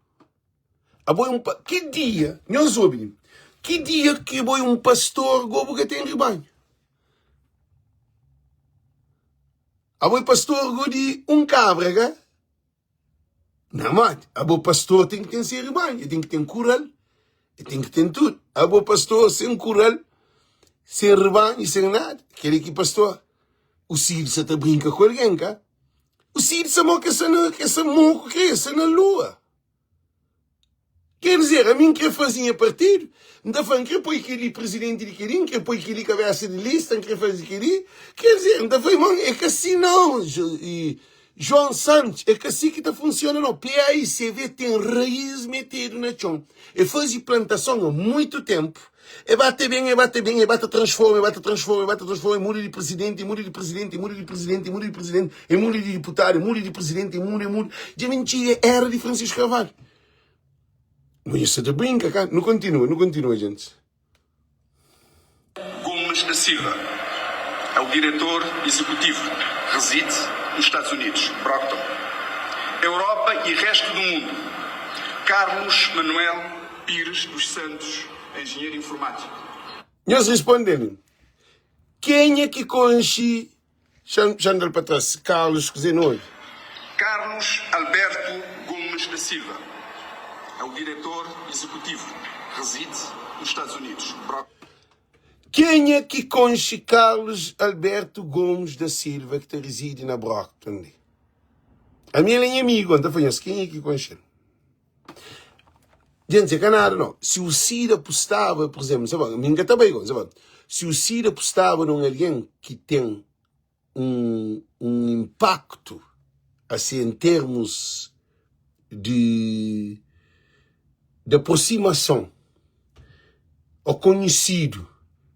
Abo é um que dia, nhos obi, que dia que abo é um pastor, gobo que tem rebanho? Abo é pastor go di um cabra, ga? Não, mate. Abo pastor tem que ter seu rebanho, tem que ter curral, tem que ter tudo. Abo pastor sem curral, sem rebanho, sem nada. Aquele que pastor, o Cid só tá brinca com alguém, cá? O Cid só mo que essa essa moco que essa na lua. Quer dizer, a mim quer fazer nha partido, N ta fla, N kre poi kel-li presidenti di kel-li, N kre poi kel-li kabésa di lista, N kre faze kel-li. Quer dizer, N ta fla, irmon, é ka si nau, João Santos, é ka si ki ta funsiona nau. PAICV ten raís metedu na txon. E faze plantason há muitu ténpu. E ba ta ben, e ba ta ben, e ba ta transforma, e ba ta transforma, e ba ta transforma, e muda di presidenti, e muda di presidenti, e muda di presidenti, e muda di presidenti, e muda di diputadu, e muda di presidenti, e muda, e muda. Dja mintira, era di Francisco Carvalho. Mas nhos sa ta brinka ka? Nu kontinua, nu kontinua gentis. Gomes da Silva é o diretor executivo, reside nos Estados Unidos, Brockton. Europa e resto do mundo. Carlos Manuel Pires dos Santos, engenheiro informático. Nhos responde-m, kenha ki konxe Xa-m da-l pa tras, Carlos kuzê nu obi? Carlos Alberto Gomes da Silva é o diretor executivo, reside nos Estados Unidos. Kenha ki konxe Carlos Alberto Gomes da Silva ki ta reside na Brockton li? Ami el é nha amigu, N ta fla nhos kenha ki konxe-l. Djenti, é ka nada nau. Si u Cid apostaba, pur izénplu, sa ba, mi N ka ta bai gosi, sa ba, si u Cid apostaba na un algen ki ten un, un inpaktu, asi, en termus di, di aprosimason ô konhisidu,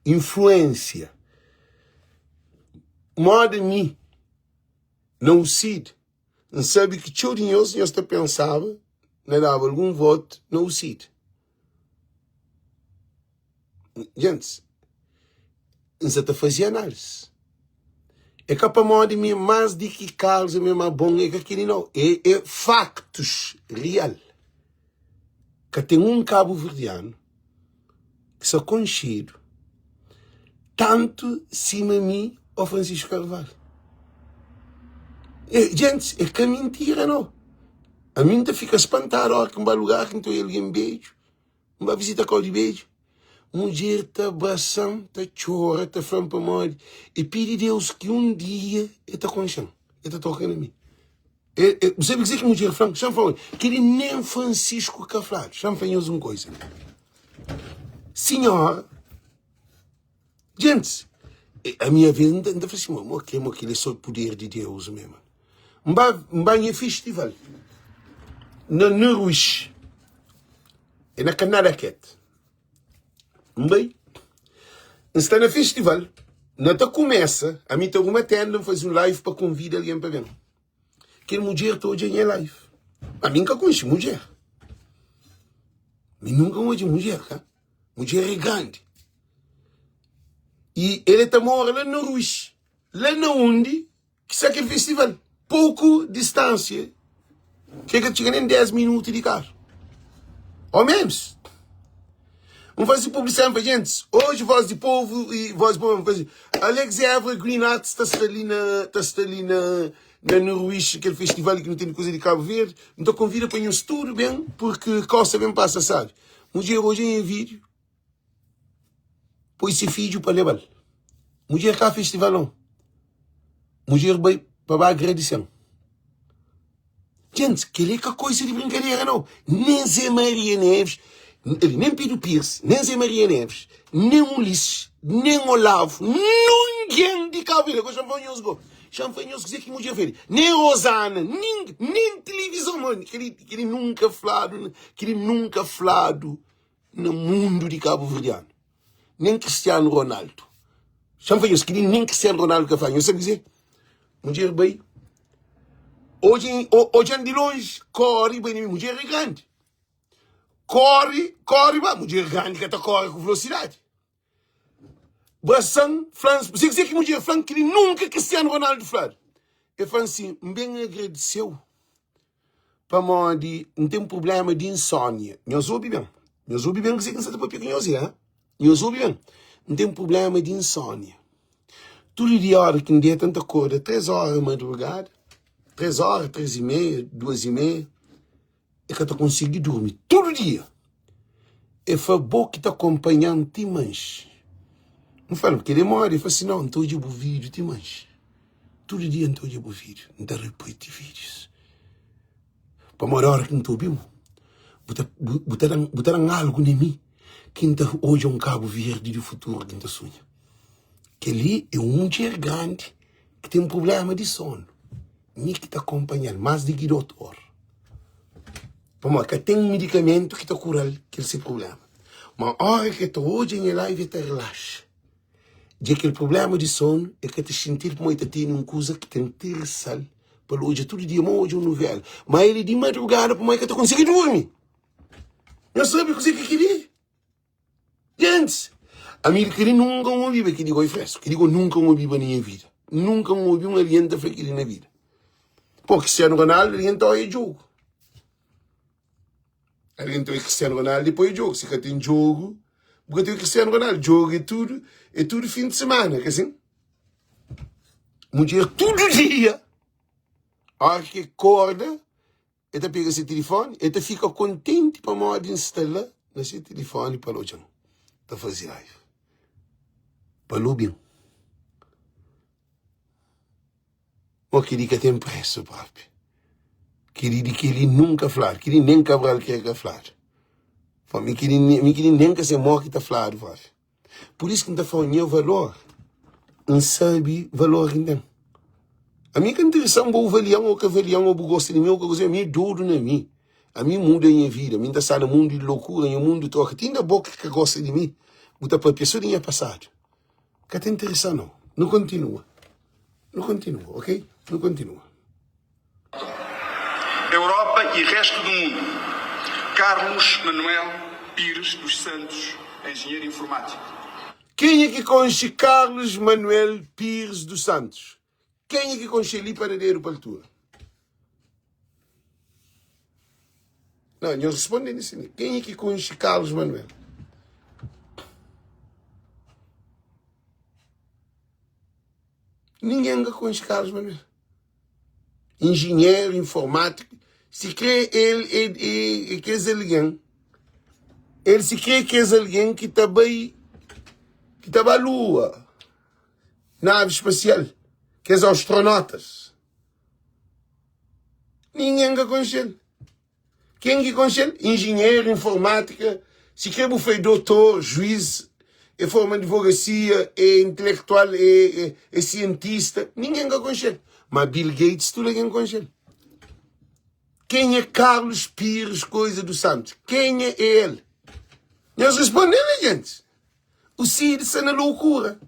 influénsia, moda mi na u Cid, N sabe ki txeu di nhos, nhos ta pensaba na daba algun votu na UCID. Gentis, N sa ta faze análise. É ka pamodi mi é más di ki Carlos, mi é más bon, é ka kel-li nau. É, é faktus real. Ka ten un kabuverdianu ki sta konxedu tantu sima mi ô Francisco Carvalho. E, gentis, é ka mintira nau. Ami N ta fika spantadu óras ki N ba lugar ki N ta oia algen bedju, N ba vizita kau di bedju. Mudjer ta abrasa-m, ta txora, ta fla-m pamodi e pidi Deus ki un dia e ta konxe-m, e ta toka na mi. E, e, bu sabe kuzê ki mudjer fla-m? Xa-m fla-u, kel-li nen Francisco ka fladu. Xa-m fla nhos un koza. Sinhora, gentis, ami avês N ta fla si, mo ke, mo kel-li é sô puder di Deus mê, mano. N ba, N ba nha festival na Naruix, é na Kanadaket. N bai, N sta na festival, na ta kumesa, ami ta ruma tenda, N faze un live pa konvida algen pa ben. Kel mudjer ta odja nha live. Ami N ka konxe mudjer. Mi nunka N odja mudjer, ka? Mudjer é grandi. I el ta mora la na Ruix, la na undi ki sta kel festival. Pouku distánsia, ke ka txiga nen 10 minutu di karu. Ô ménus. N faze publisidadi pa gentis. Oji Voz di Povu i Voz di Povu N faze Alex Évora Green Arts ta sta li na ta sta li na na Noruíxe, kel festival ki nu ten di kuza di Kabu Verdi. N ta konvida pa nhos tudu ben, purki kosa ben pasa sabi. Mudjer odja nha vídiu. Poi se fidju pa leba-l. Mudjer ka festival nau. Mudjer bai pa ba agradise-m. Gente, kel-li é ka koisa di brinkadera nau. Nen Zé Maria Neves, nen Pedro Pires, nen Zé Maria Neves, nen Ulisses, nen Olavo, nungen di Cabo Verde. Agora xa-m fla nhos go. Xa-m fla nhos kuzê ki mudjer fla. Nen Rosana, nin, nen tilivizon. Mano, kel-li, kel-li nunka fladu, kel-li nunka fladu. na mundu di kabuverdianu nen Cristiano Ronaldo xa-m fla nhos kel-li nen Cristiano Ronaldo ka fla nhos sabe kuzê mudjer bai odja-m di lonji kóre bai na mi mudjer é grandi kóre kóre ba mudjer grandi ka ta kóre ku velosidadi brasa-m fla-m sabe kuzê ki mudjer fla-m kel-li nunka Cristiano Ronaldo fladu el fla-m sin N ben agradise-u Pamodi N ten prubléma di insónia. Nhos obi ben. Nhos obi ben kuzê ki N sta ta pâpia ku nhos li, ha? Nhos obi ben. N ten prubléma di insónia. Tudu dia óra ki N deta, N ta korda três óra madrugada, três óra, três i meia, duas i meia, e ka ta konsigi durmi. Tudu dia. E fla, bo ki ta konpanha-m ti manxe. N fla-l, kel-li é modi? E fla si, nau, N ta odja bu vídiu ti manxe. Tudu dia N ta odja bu vídiu, N ta ripiti vídius. Pamodi óra ki N ta obi-u, bu ta, bu ta da-m, bu ta da-m algu na mi ki N ta odja un Kabu Verdi di futuru ki N ta sunha. Kel-li é un mudjer grandi ki ten prubléma di sonu. Mi ki ta konpanha-l más di ki dotor. Pamodi ka ten medikamentu ki ta kura-l kel se prubléma. Ma óra ki el ta odja nha live el ta relaxa. Dja kel prubléma di sonu el ka ta xinti-l pamodi el ta tene un kuza ki ta interesa-l pa el odja tudu dia, ma odja un nuvéla. Ma el é di madrugada pamodi el ka ta konsigi durmi. Nhos sabe kuzê ki kel-li é? Gentis, ami di kel-li nunka N obiba kel-li goi fresku. Kel-li goi nunka N obiba na nha vida. Nunka N obi un algen ta fla kel-li na vida. Pô, Cristiano Ronaldo, algen ta oia djogu. Algen ta oia Cristiano Ronaldo e poi djogu. Si ka ten djogu, bu ka ten Cristiano Ronaldo. Djogu é tudu, é tudu fin di semana, ka sin? Mudjer tudu dia, óra ki korda, el ta pega se tilifoni, el ta fika kontenti pamodi N sta la na se tilifoni pa el odja-m ta faze live, pa el obi-m. Mo kel-li ka ten présu propi. Kel-li di kel-li nunka fladu. Kel-li nen Cabral kre ka fladu. Fo mi kel-li mi kel-li nen ka se mo ki ta fladu propi. Pur isu ki N ta fla-u nha valor, N sabe valor ki N ten. Ami ka interesa-m bo valia-m ô ka valia-m ô bu gosta di mi ô ka gosta di mi. Ami é dodu na mi. Ami muda nha vida. Ami N ta sta na mundu di lokura, nha mundu troka. Ti inda bo ki ka gosta di mi, bu ta papia so di nha pasadu. Ka ta interesa no. Nu kontinua. Nu kontinua, ok? Nu kontinua. Europa e resto do mundo Carlos Manuel Pires dos Santos, engenheiro informático. Kenha ki konxe Carlos Manuel Pires dos Santos? Kenha ki konxe li panaderu pa altura? Não, nhos responde nesse ali. Quem é que conhece Carlos Manuel? Ninguém que conhece Carlos Manuel. Engenheiro, informático. Se crê ele, ele, ele, ele quer dizer alguém. El si kre kes algen ki ta bai ki ta ba lua, navi spasial, kes astronotas. Ningen ka konxe-l. Ken ki konxe-l? Injinheru, informátika, si kre bu fai dotor, juiz, e forma advogasia, e intelektual, e, e, e sientista, ningen ka konxe-l. Ma Bill Gates tudu algen konxe-l. Quem é Carlos Pires Coisa dos Santos? Quem é ele? Nhos responde-m, gente. O Cid está na loucura.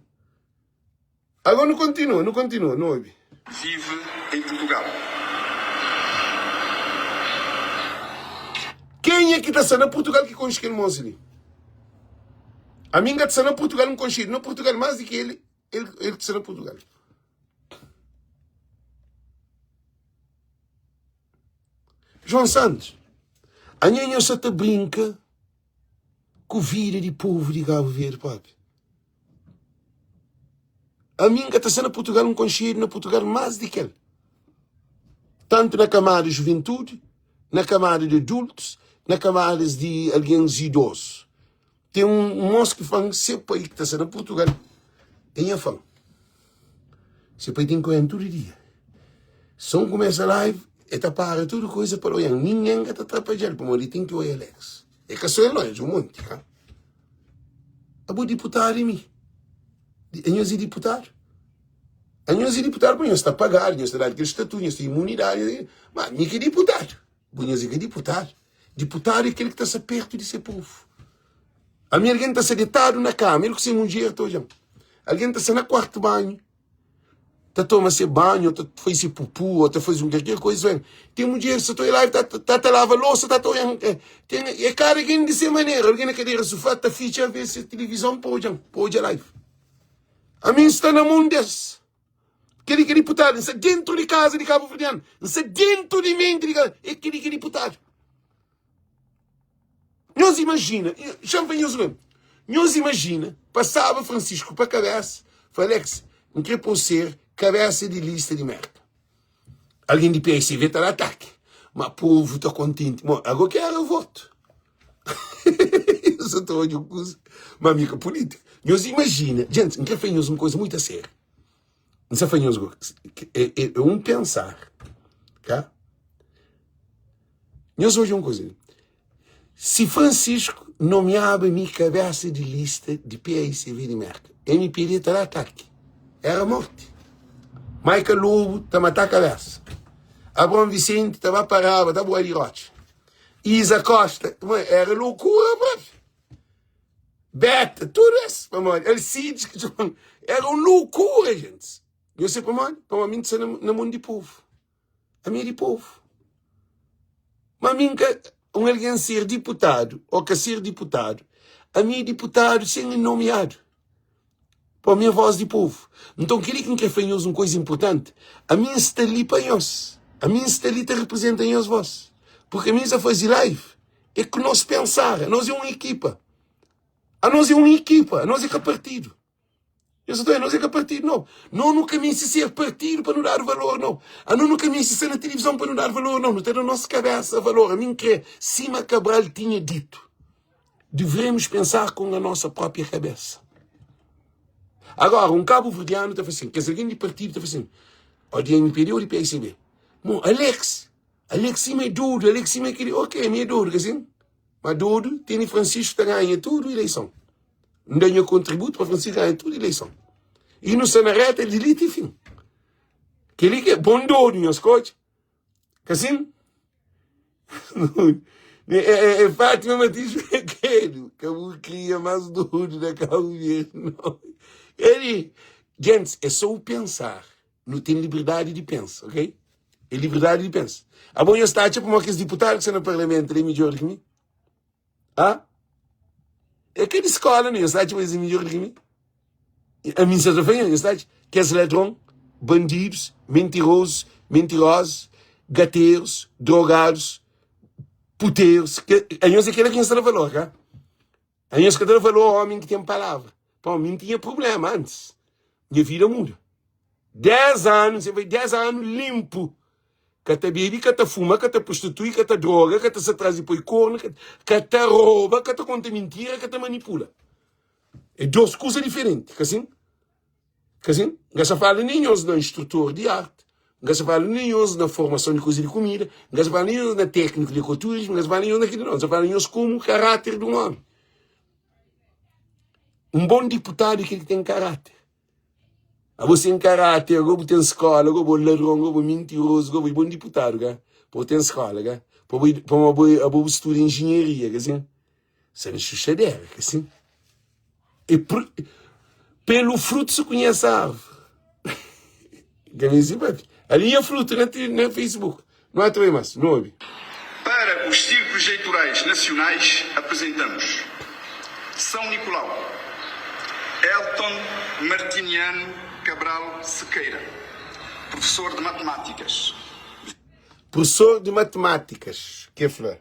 Agora não continua, não continua, não ouve. Vive em Portugal. Quem é que está na Portugal que conhece aquele moço ali? A mim que está na Portugal não conhece. No Portugal mais do que ele, ele, ele está na Portugal. João Santos, anho nho sa ta brinka ku vida di povu di Cabo Verde papi. Ami nka ta sta na Portugal, n konxedu na Portugal más di kel. Tantu na kamada di juventudi, na kamada di adultus, na kamadas di algens idosu. Ten un mos ki fla-m se pai ki ta sta na Portugal é nha fan. Se pai ten ki oian tudu dia. Se N kumesa live, el ta para tudu kuza pa el oian. Ningen ka ta trapadja-l pamodi el ten ki oia Alex. É ka so el no, es un monti. Ha? Abo diputadu é mi. Anhos é diputadu. Anhos é diputadu pa nhos ta pagadu, nhos ta dadu kel statutu, nhos ten imunidadi. Ma mi ki é diputadu. Bu nhos é ka diputadu. Diputadu é kel ki ta sta pertu di se povu. Ami algen ta sta detadu na kama, el ku se mudjer ta odja-m. Algen ta sta na kuartu banhu, ta toma se banhu, ta faze se pupu, ou ta faze un kalker koisa. Ten mudjer sta ta odja la, ta ta lava losa, ta ta odja-m. Ten, é kada algen di se manera. Algen na kadera sufá ta fitxa ve se tilivizon pa odja-m, pa odja live. Ami N sta na mon des. Kel-li ki é diputadu. N sta dentu di kaza di kabuverdianu. N sta dentu di menti di kabu. É kel-li ki é diputadu. Nhos imajina, xa-m fla nhos un. Nhos imajina, pasaba Francisco pa kabésa, fla Alex, N kre pa-u ser kabésa di lista di Mérka. Algen di PSV ta da ataki. Ma povu ta kontenti. Mo, ago ki era votu. Nhos ta odja un kuza. Ma mi ka pulítika. Nhos imajina, jenti, N kre fla nhos un kuza mutu a sériu. N sa fla nhos go, é, é, é um pensar, tá? Nhos odja un kuza. Si Francisco nomeaba mi kabesa di lista di PAICV di Merka, MPD ta da ataki. Era morti. Maica Lobo ta matá kabesa. Abraão Vicente ta ba paraba, ta bua di rotxa. Isa Costa, era loucura propi. Beta, tudo es, pamodi Alcides, era un loucura, gente. Eu sei pamodi, pamodi mi na, na mão di povo. A mi é di povo. Mas mi nka, un alguém ser diputado ou ka ser diputado, a mi é diputado sem nomeado. Pô, mi é voz di povo. Então, kel-li ki N kre fla nhos un koisa inportanti, ami N sta li pa nhos. Ami N sta li ta reprezenta nhos voz. Porque ami N sta faze live, é ku nos pensar, anos é un ekipa. Anos é un ekipa, anos é ka partidu. Nhos sta ta anos é ka partidu, nau. No nu ka meste ser partidu pa nu dadu valor, nau. Ano nu ka meste sta na tilivizon pa nu dadu valor, nau. Nu ta da nos kabesa valor. Ami N kre, sima Cabral tinha ditu. Devemos pensar com a nossa própria cabeça. Agora, um cabo-verdiano ta fala assim, kes alguém de partido ta fala assim, ou de MPD ou de PSB. Bom, Alex, Alex sima é doido, Alex sima é aquele, ok, mi é doido, que assim? Mas doido, tem Francisco ta ganha tudo eleição. Não dá meu contributo para Francisco ganha tudo eleição. E não está na reta de lito e fim. Aquele que é bom doido, meus coach. Assim? É, é, é Fátima Matias Pequeno, que eu cria mais doido da Cabo Verde. Não. Ele, gente, é só o pensar. Não tem liberdade de pensar, ok? É liberdade de pensar. A bom, eu está tipo, como aqueles deputados que estão no parlamento, ele é melhor do que mim. Ah? É que de escola, né? Está tipo, é melhor do que mim. A mim, se eu está que és ladrão, bandidos, mentirosos, mentirosos, gateiros, drogados, puteiros. Que, a nós é aquele que está valor, tá? A nós que dá valor ao homem que tem palavra. Pô, mim tinha problema antes. Minha vida muda. 10 anos, você foi 10 anos limpo. Ka ta bebe, ka ta fuma, ka ta prostitui, ka ta droga, ka ta sta tras di poi kornu, ka ta roba, ka ta konta mintira, ka ta manipula. É dos kuza diferenti, ka sin? Ka sin? N ka sta fala nen nhos na instrutor di arti, N ka sta fala nen nhos na formason di kuza di kumida, N ka sta fala nen nhos na tekniku di ekoturismu, N ka sta fala nen nhos na kila, nau. N sta fala nhos komu karáter di un omi. Un bon diputadu é kel ki ten karáter. Abo sen karáter, go bu ten skola, go bo ladron, go bo mintirozu, go bo é bon diputadu ka? Pa bo ten skola ka? Pa bo pamodi abo abo bu studa enjenharia ka sin? Sa na xuxadera ka sin? E pr pelu frutu se kunhese árvore. Ka meste papia. Ali nha frutu na na Facebook. Nu ata bai mas, nu obi. Para os círculos eleitorais nacionais apresentamos, São Nicolau, Elton Martiniano Cabral Sequeira, professor de Matemáticas. Professor de Matemáticas, ke fla.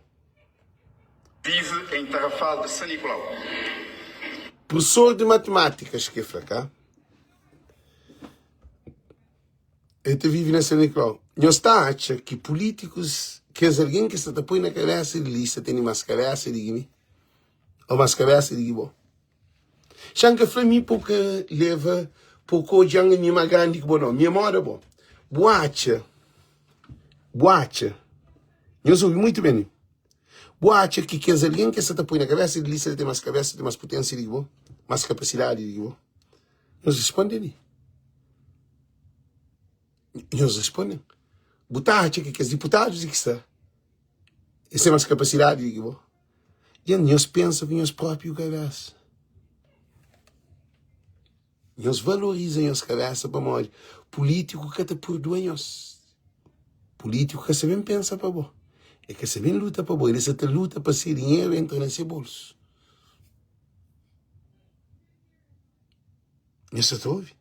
Vive em Tarrafal de São Nicolau. Professor de Matemáticas, ke fla, ka? El ta vive na San Nicolau. Nhos ta atxa ki pulítikus, kes algen ki sta ta poi na kabésa di lista tene más kabésa di ki mi? Ô más kabésa di ki bo? Xa N ka fla mi pa bu ka leva, pa bu ka odja-m ami más grandi ki bo, nau. Mi é móda bo. Bu atxa, bu atxa, nhos obi mutu ben li, bu atxa ki kes algen ki sta ta poi na kabésa di lista ten más kabésa, ten más puténsia di ki bo, más kapasidadi di ki bo? Nhos responde li. Nhos responde. Bu ta atxa ki kes diputadus ki sta es ten mas kapasidadi di ki bo? Dja nhos pensa ku nhos propriu kabesa. Nhos valoriza nhos kabesa pamodi pulitiku ka ta purdua nhos. Pulitiku ka sa ben pensa pa bo. E ka sa ben luta pa bo. El sa ta luta pa se dinheru entra na se bolsu. Nhos sa ta obi?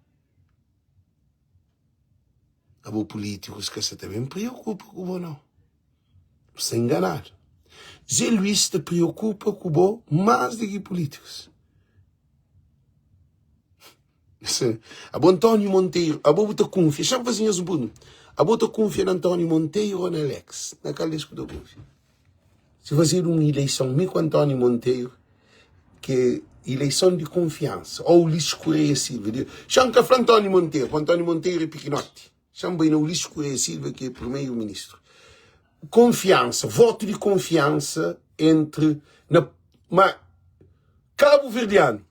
Abo pulitikus ka sa ta ben priokupa ku bo nau. Bu sta enganadu. Zé Luís ta priokupa ku bo más di ki pulitikus. Abo António Monteiro, abo bu ta kunfia, xa-m faze nhos un pergunta. Abo ta kunfia na António Monteiro ou na Alex? Na kal des ku ta kunfia? Si fazedu un ileison mi ku António Monteiro, ki ileison di kunfiansa, ou Ulisses Correia Silva, di, xa N ka fla António Monteiro, pa António Monteiro é pikinoti, xa N bai na Ulisses Correia Silva ki é primeiro ministru. Konfiansa, votu di konfiansa entri na, ma kabuverdianu,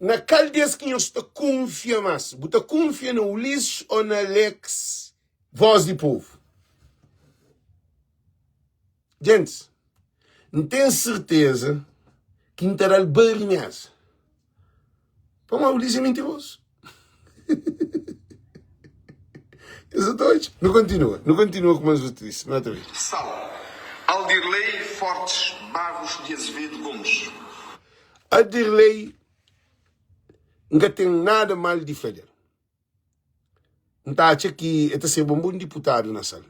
na kal des ki nhos ta kunfia mas? Bu ta kunfia na Ulisses ou na Alex, voz di povu? Gentis, N ten serteza ki N ta da-l bari mesa. Pamodi Ulisses é mintirozu. Es ta odja. Nu kontinua, nu kontinua ku más notísia. Nu ta obi. Sal, Aldirley Fortes Barros de Azevedo Gomes. Aldirley, N ka ten nada mal di fla del. N ta atxa ki e ta ser un bon diputadu na sal.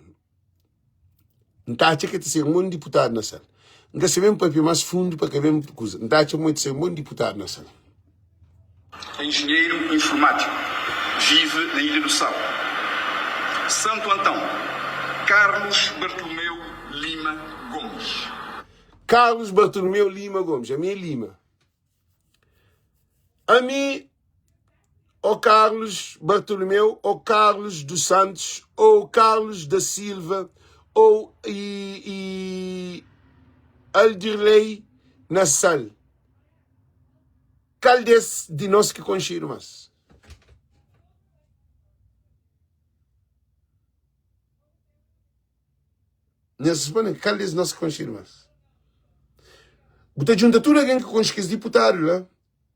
N ta atxa ki e ta ser un bon diputadu na sal. N ka sabe papia más fundu pa ka ben kuza. N ta atxa ma e ta ser un bon diputadu na sal. Engenheiro informático, vive na Ilha do Sal. Santo Antão, Carlos Bartolomeu Lima Gomes. Carlos Bartolomeu Lima Gomes, ami é Lima. Ami, ó Carlos Bartolomeu, ó Carlos dos Santos, ou Carlos da Silva, ou e, e Aldirley Nassal. Kal des di nos ki konxedu más? Nhas responde, kal des nos ki konxedu más? Bu ta djunta tudu algen ki konxe kes diputadu la,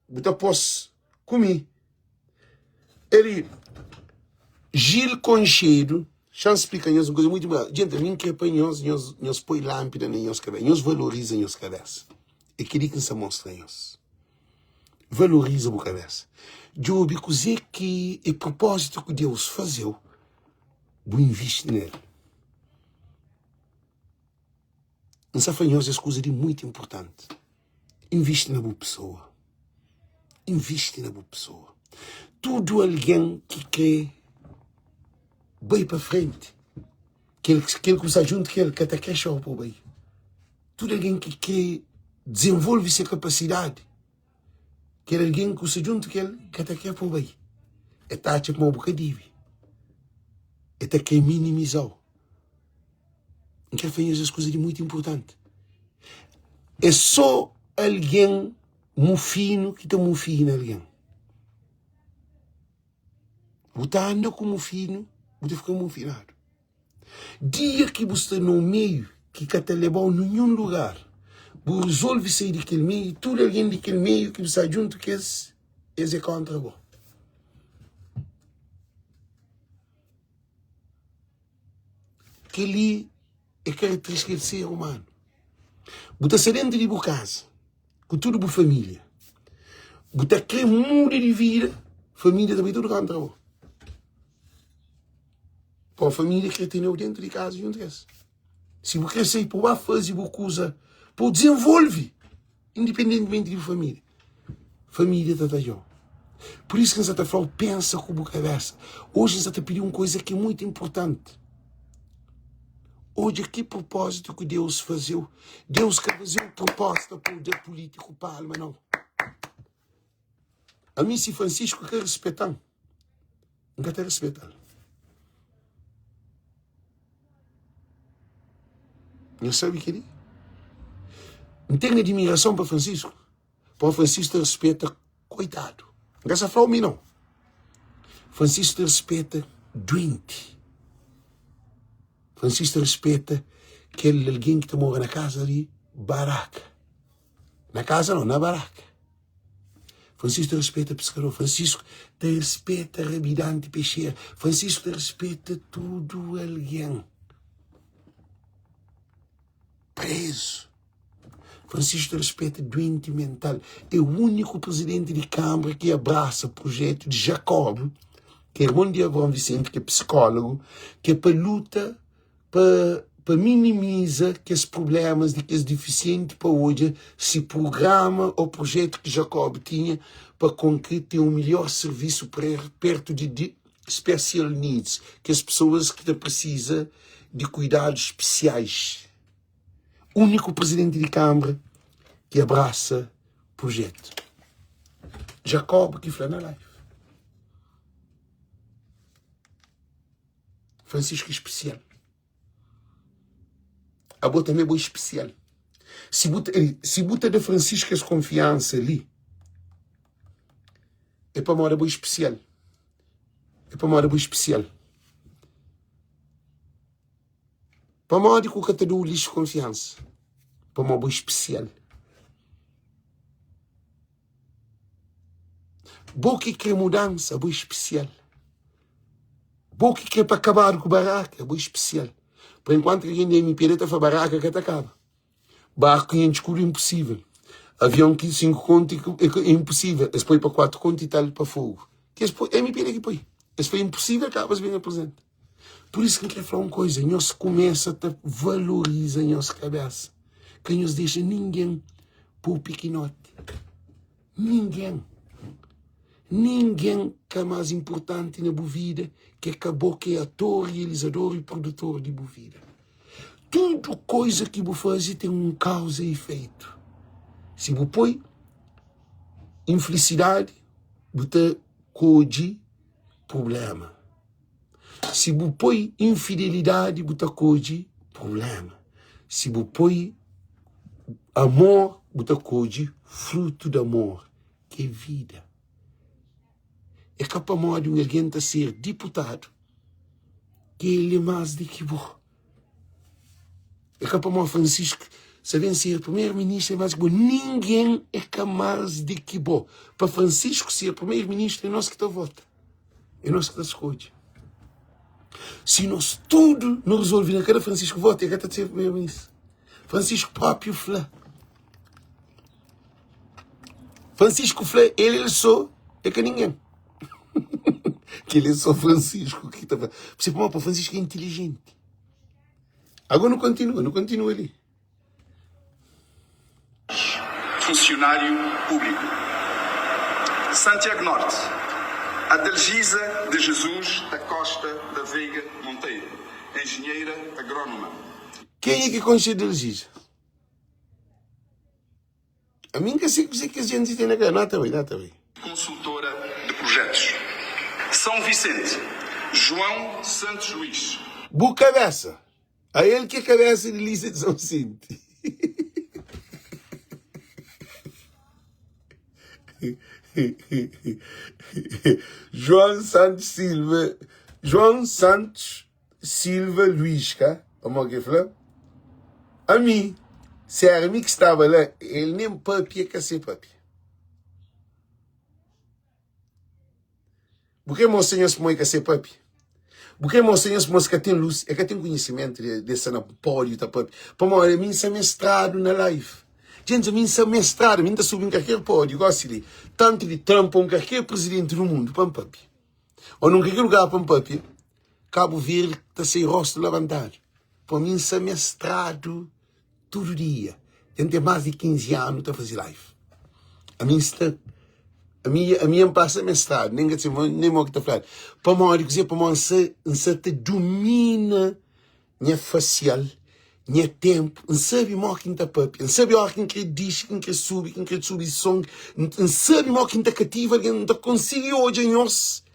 bu ta pô-s ku mi. Eli, Gil konxedu, xa-m splika nhos un kuza mutu inportanti. Jenti, ami N kre pa nhos, nhos, nhos poi lánpida na nhos kabésa, nhos valoriza nhos kabésa. É kel-li ki N sta mostra nhos. Valoriza bu kabésa. Djobe kuzê ki é propózitu ku Deus faze-u. Bu invisti nel. N sa fla nhos es kuza di muitu inpurtanti. Invisti na bu pesoa. Invisti na bu pesoa. Tudu algen ki kre bai pa frenti. Kel kel ku sta djuntu ku el ka ta kre xau pa bu bai. Tudu algen ki kre dizenvolve se kapasidadi, kel algen ku sta djuntu ku el ka ta kre pa bu bai. El ta atxa kuma bu ka dibi. El ta kre minimiza-u. N kre fla nhos es kuza di mutu inpurtanti. É sô algen mufinu ki ta mufina algen. Bu ta anda ku mufinu, bu ta fika mufinadu. Dia ki bu sta na un meiu ki ka ta leba-u ninhun lugar, bu rezolve sai di kel meiu, tudu algen di kel meiu ki bu sta djuntu ku es, es é kóntra bo. Kel-li é karakterístika di ser umanu. Bu ta sta déntu di bu kaza ku tudu bu família, bu ta krê muda di vida, família ta bai tudu kóntra bo. Pô família krê tene-u déntu di kaza djuntu ku es. Si bu krê sai pa bu ba faze bu kuza, pa bu dizenvolve independentimenti di bu família, família ta tadja-u. Pur isu ki N sa ta fla-u, pensa ku bu kabésa. Oji N sa ta pidi un kuza ki é mutu inportanti. Odja ki propózitu ki Deus faze-u. Deus ka faze-u propósta pa bu da pulítiku palma, nau. Ami, si Francisco ka rispeta-m, N ka ta rispeta-l. Nhos sabe kel-li? N ten admirason pa Francisco. Pamodi Francisco ta rispeta koitadu. N ka sa fla-u mi nau. Francisco ta rispeta duenti. Francisco ta rispeta kel algen ki ta mora na kaza di baraka. Na kaza nau, na baraka. Francisco ta rispeta piskador, Francisco ta rispeta rabidanti pexera, Francisco ta rispeta tudu algen prezu. Francisco ta rispeta duenti mental. É úniku prizidenti di Kanbra ki abrasa prujetu di Jacob, ki é irmon di Abraão Vicente, ki é psikólogu, ki é pa luta pa pa minimiza kes prublémas di kes difisienti pa odja si prugrama ô prujetu ki Jacob tinha pa konkri ten un milhor sirvisu pertu di di special needs, kes pesoas ki ta prisiza di kuidadus spesiais. Úniku prizidenti di Kanbra ki abrasa prujetu. Jacob ki fla na live. Francisco é especial. Abo também bo é especial. Se bu, se bu ta da Francisco es confiança li, é pamodi abo é especial. É pamodi abo é especial. Pamodi ku ka ta da Ulisses confiança? Pamodi abo é especial. Bo ki kre mudança, abo é especial. Bo ki kre pa kabadu ku baraka, bo é spesial. Pa enkuantu ki algen di MPD ta fla baraka ka ta kaba. Barku ki intxi kudu é inposível. Avion ki 5 kontu é inposível. Es poi pa 4 kontu i tal pa fogu. Ki es poi, MPD ki poi. Es fla inposível kaba es ben aprizenta. Pur isu ki N kre fla un kuza, nhos kumesa ta valoriza nhos kabesa. Ka nhos dexa ningen pô-u pikinoti. Ningen, ningen ka más inpurtanti na bu vida ke ka bo ki é ator, realizador i produtor di bu vida. Tudu koiza ki bu faze ten un kauza i efeitu. Si bu poi inflisidadi, bu ta kodje prubléma. Si bu poi infidelidadi, bu ta kodje prubléma. Si bu poi amor, bu ta kodje frutu di amor, ki é vida. É ka pamodi un algen ta ser diputadu ki el é más di ki bo. É ka pamodi Francisco sa ben ser primeru-ministru é más di ki bo. Ningen é ka más di ki bo. Pa Francisco ser primeru-ministru é nos ki ta vota. É nos ki ta skodje. Si nos tudu nu rezolve na kada Francisco vota, el ka ta ser primeru-ministru. Francisco próprio fla. Francisco fla, el el só é ka ninguém. Que ele é só Francisco que tá falando. Você pô, Francisco é inteligente. Agora não continua, não continua ali. Funsionáriu públiku. Santiago Norte, Adalgisa de Jesus da Costa da Veiga Monteiro. engenheira agrónoma. Kenha ki konxe Adalgisa? Ami N ka sei kuzê ki es jenti ten na kabésa. Nota bai, nota bai. Consultora de projetos. São Vicente, João Santos Luís. Bu kabésa. A el ki é kabésa di lista di São Vicente. João Santos Silva, João Santos Silva Luís, ka? Pamodi ki el fla? Ami, si éra mi ki staba la, el nen pâpia ka se pâpia. Bu krê mostra nhos pamodi ka se pâpia? Bu krê mostra nhos pamodi es ka ten lus, es ka ten konhisimentu di es sta na pódiu ta pâpia? Pamodi ami N sta mestradu na live. Djents, ami N sta mestradu, ami N ta subi un kalker pódiu gósi li, tantu di Trump ô un kalker prizidenti di mundu pa N pâpia. Ô nun kalker lugar pa N pâpia, Kabu Verdi ta sai rostu labantadu. Pamodi mi N sta mestradu tudu dia. Dja N ten más di 15 anu ta faze live. Ami N sta, ami, ami N pasa mestradu, nen ka ta nen mo ki ta fladu. Pamodi kuzê? Pamodi N sta, N sta ta dumina nha fasial, nha ténpu. N sabe mo ki N ta pâpia, N sabe óra ki N krê dixi, ki N krê subi, ki N krê subi son. N sabe mo ki N ta kativa algen, N ta konsigi odja nhos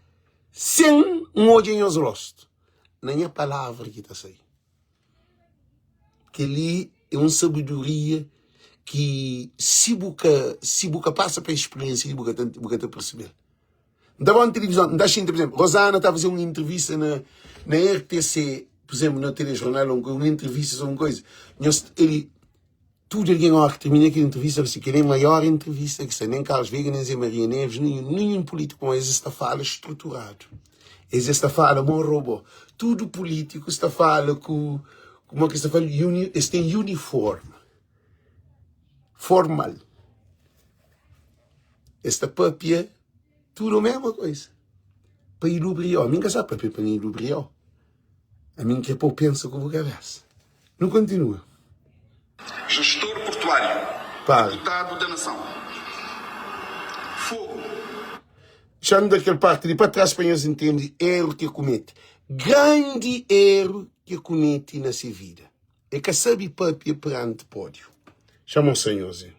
sen N odja nhos rostu na nha palavra ki ta sai. Kel-li é un sabedoria ki si bu ka si bu ka pasa pa spiriénsia li bu ka ta bu ka ta persebe-l. N ta ba un tilivizon, N ta xinti, pur izénplu, Rosana ta faze un intrivista na na RTC, pur izénplu, na telejornal, un intrivista sobri un koza, nhos el Tudu algen óra ki tirmina kel intrivista fla si, kel-li é maior intrivista ki sta, nen Carlos Veiga, nen Zé Maria Neves, ninhun, ninhun pulítiku ma es es ta fala struturadu, es es ta fala mo robô. Tudu pulítikus ta fala ku, kuma ki es ta fala, uni, es ten uniformi formal, es ta papia tudu mesma koisa pa ilubriau. Mi N ka sa papia pa N ilubriau. Ami N kre pa bu pensa ku bu kabesa. Nu kontinua. Gestor portuário, Para. Deputado da Nação. Fogo. Xa-m da kel parti li pa tras pa nhos intende eru ki e kumete. Grandi eru ki e kumete na se vida. E ka sabe papia peranti pódiu. Xa mostra nhos. E.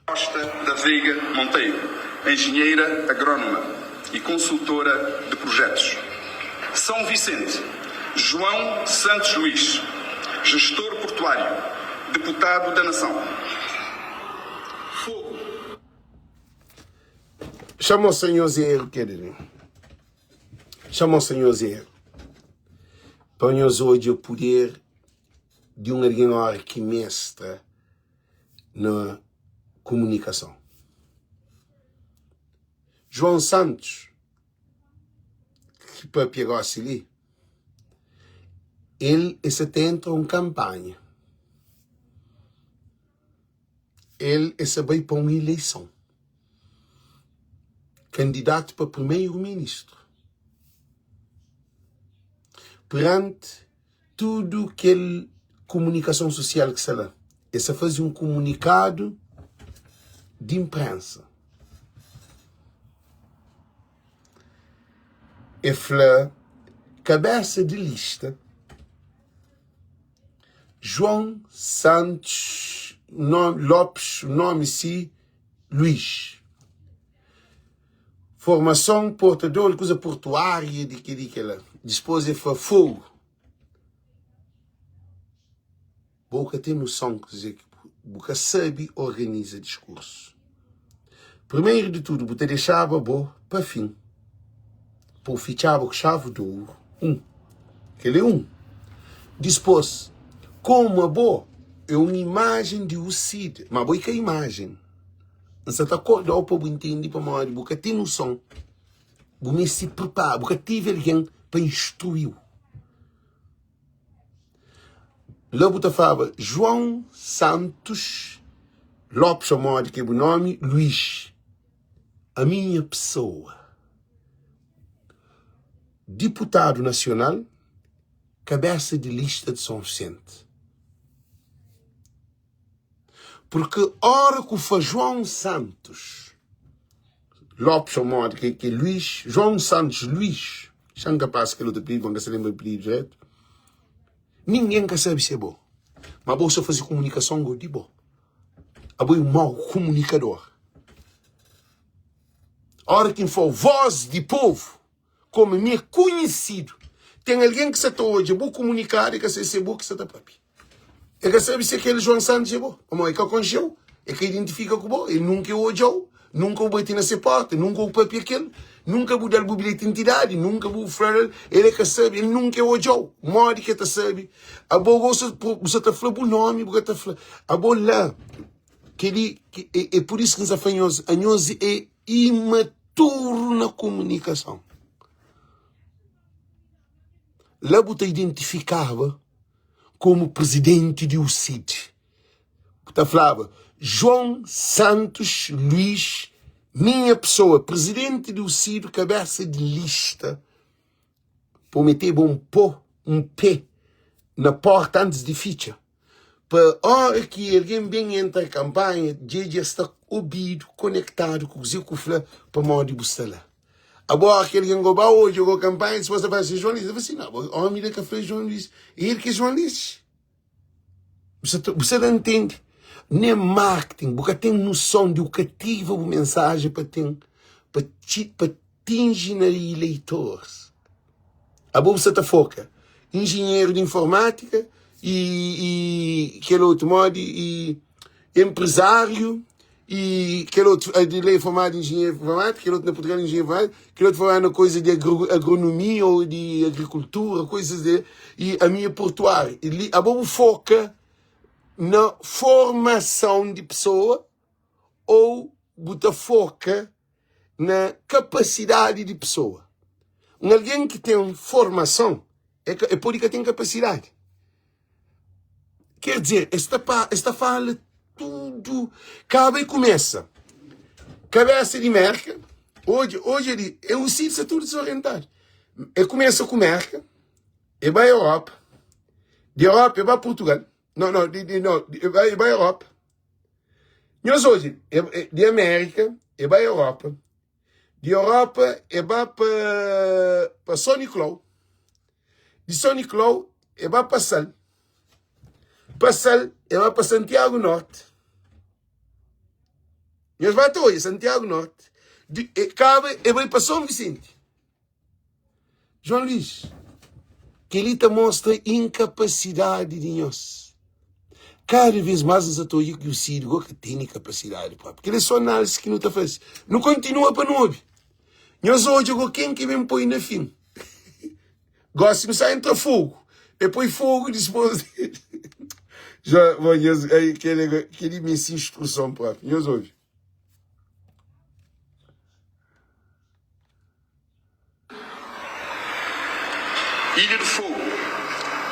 Costa da Veiga Monteiro, engenheira agrónoma e consultora de projetos. São Vicente, João Santos Luís, gestor portuário, deputado da Nação. Fogo. Xa mostra nhos eru kel li. Xa mostra nhos eru. Pa nhos odja puder di un algen ora ki mestra. na komunikason. João Santos, ki papia gosi li, el e sa ta entra un kanpanha, el e sa bai pa un ileison, kandidatu pa primeru-ministru, peranti Tudu kel kumunikason susial ki sta la, es ta faze un kumunikadu di inprensa. E fla kabesa di lista, João Santos Lopes, nomi si Luís. Formason portador di kuza portuária di kel-li kel-la. Dispôs e fla fogu. Bo ka ten noson kuzê ki bu ka sabe organiza diskursu. Primeru di tudu, bu ta dexaba bo pa fin, pa bu fitxaba ku xavu di oru. Un, kel é un. Dispôs, komu abo é un imajen di UCID, má bo é ka imajen. N sta ta korda-u pa bu intende pamodi bu ka ten noson. Bu meste pripara, bu ka tevi algen pa instrui-u. La bu ta flaba João Santos Lopes, ô modi ki é bu nomi, Luís, a minha pessoa, diputadu nasional, kabesa di lista di São Vicente. Purkê óra ku fla João Santos Lopes ô modi ke ke Luís, João Santos Luís, xa N ka pasa kel otu apelidu, ma N ka sa lenbra apelidu dretu. Ningen ka sabe si é bo. Ma bo sa faze komunikason go di bo. Abo é un mau komunikador. Ora ki N fla voz di povu, komu mi é konhisidu, ten algen ki sa ta odja bu komunikadu, e ka sabe si é bo ki sa ta papia. E ka sabe si kel João Santos é bo, pamodi e ka konxe-u, e ka identifika ku bo, e nunka e odja-u, nunka bu bati na se porta, nunka bu papia ku el, nunka bu da-l bu bilheti di identidadi, nunka bu fla-l, el e ka sabe, el nunka e odja-u. Modi ki e ta sabe? Abo gosi bu sa ta fla bu nomi, bu ka ta fla. Abo la, kel-li, é pur isu ki N sa fla nhos, anhos é imaturu na komunikason. La bu ta identifikaba komu prizidenti di UCID. Bu ta flaba, João Santos Luís, minha pessoa, prizidenti di UCID, kabesa di lista, pa bu meteba un pó, un pé na porta antis di fitxa, pa ora ki algen ben entra kanpanha, dja dja sta obidu, konektadu ku kuzê ku fla, pamodi bu sta la. Abo ora ki algen go ba odja go kanpanha, dispois ta fala si João Luís, ta fala si, nau, omi la ka fla João Luís, é el ki é João Luís. Bu sa ta, bu sa ta ntende? Nen marketing, bu ka ten noson di u kativa bu mensajen pa ten, pa txi, pa tinji na ileitores. Abo bu sa ta foka injinheru di informátika i, i kel otu modi i empresáriu i kel otu di lei formadu injinheru di informátika, kel otu na Portugal injinheru di informátika, kel otu formadu na koisa di agronomia ou di agrikultura, koisas di i ami é portuáriu. I li abo bu foka na formason di pesoa ou bu ta foka na kapasidadi di pesoa. Un algen ki ten formason, e ka, e pode ka ten kapasidadi. Ker dizer, es ta pa, es ta fala tudu, kaba e kumesa. Kabesa di Merka, odja, odja li, e un sítio sta tudu desorientadu. E kumesa ku Merka, e bai Europa, di Europa e bai Portugal, no, no, di, di, no, e bai, e bai Europa. Nhos odja, e, di Amérika e bai Europa, di Europa e ba pa, pa São Nicolau, di São Nicolau e ba pa Sal, pa Sal e ba pa Santiago Norte. Nhos ba ta odja Santiago Norte, di, e kaba e bai pa São Vicente. João Luís, kel-li ta mostra inkapasidadi di nhos. Kada vez más N sa ta odja ki o Cid go ka tene kapasidadi propi. Kel-li é só análisi ki nu ta faze. Nu kontinua pa nu obi. Nhos odja go ken ki ben poi na fin. Gosi nu sa entra fogu. E poi fogu dispos di... João, bom, nhos, kel-li meste instruson propi. Nhos obi. Ilha do Fogo,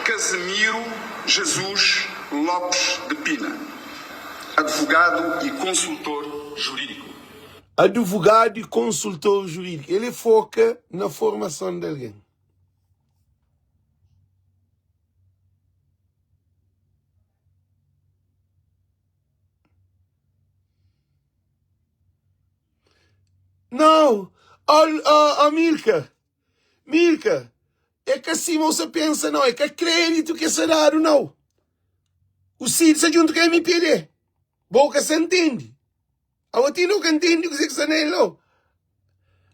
Casemiro Jesus Lopes de Pina, advogado e consultor jurídico. Advogado e consultor jurídico. Ele foca na formação de alguém. Não! Ó, ó, ó Milka! Milka! É ka sima bu sa pensa não, é ka kreditu ki sa dadu não. O Cid sa djuntu ku MPD. Bo ka sa ntende. Abo ti nu ka ntende kuzê ki sta na el não.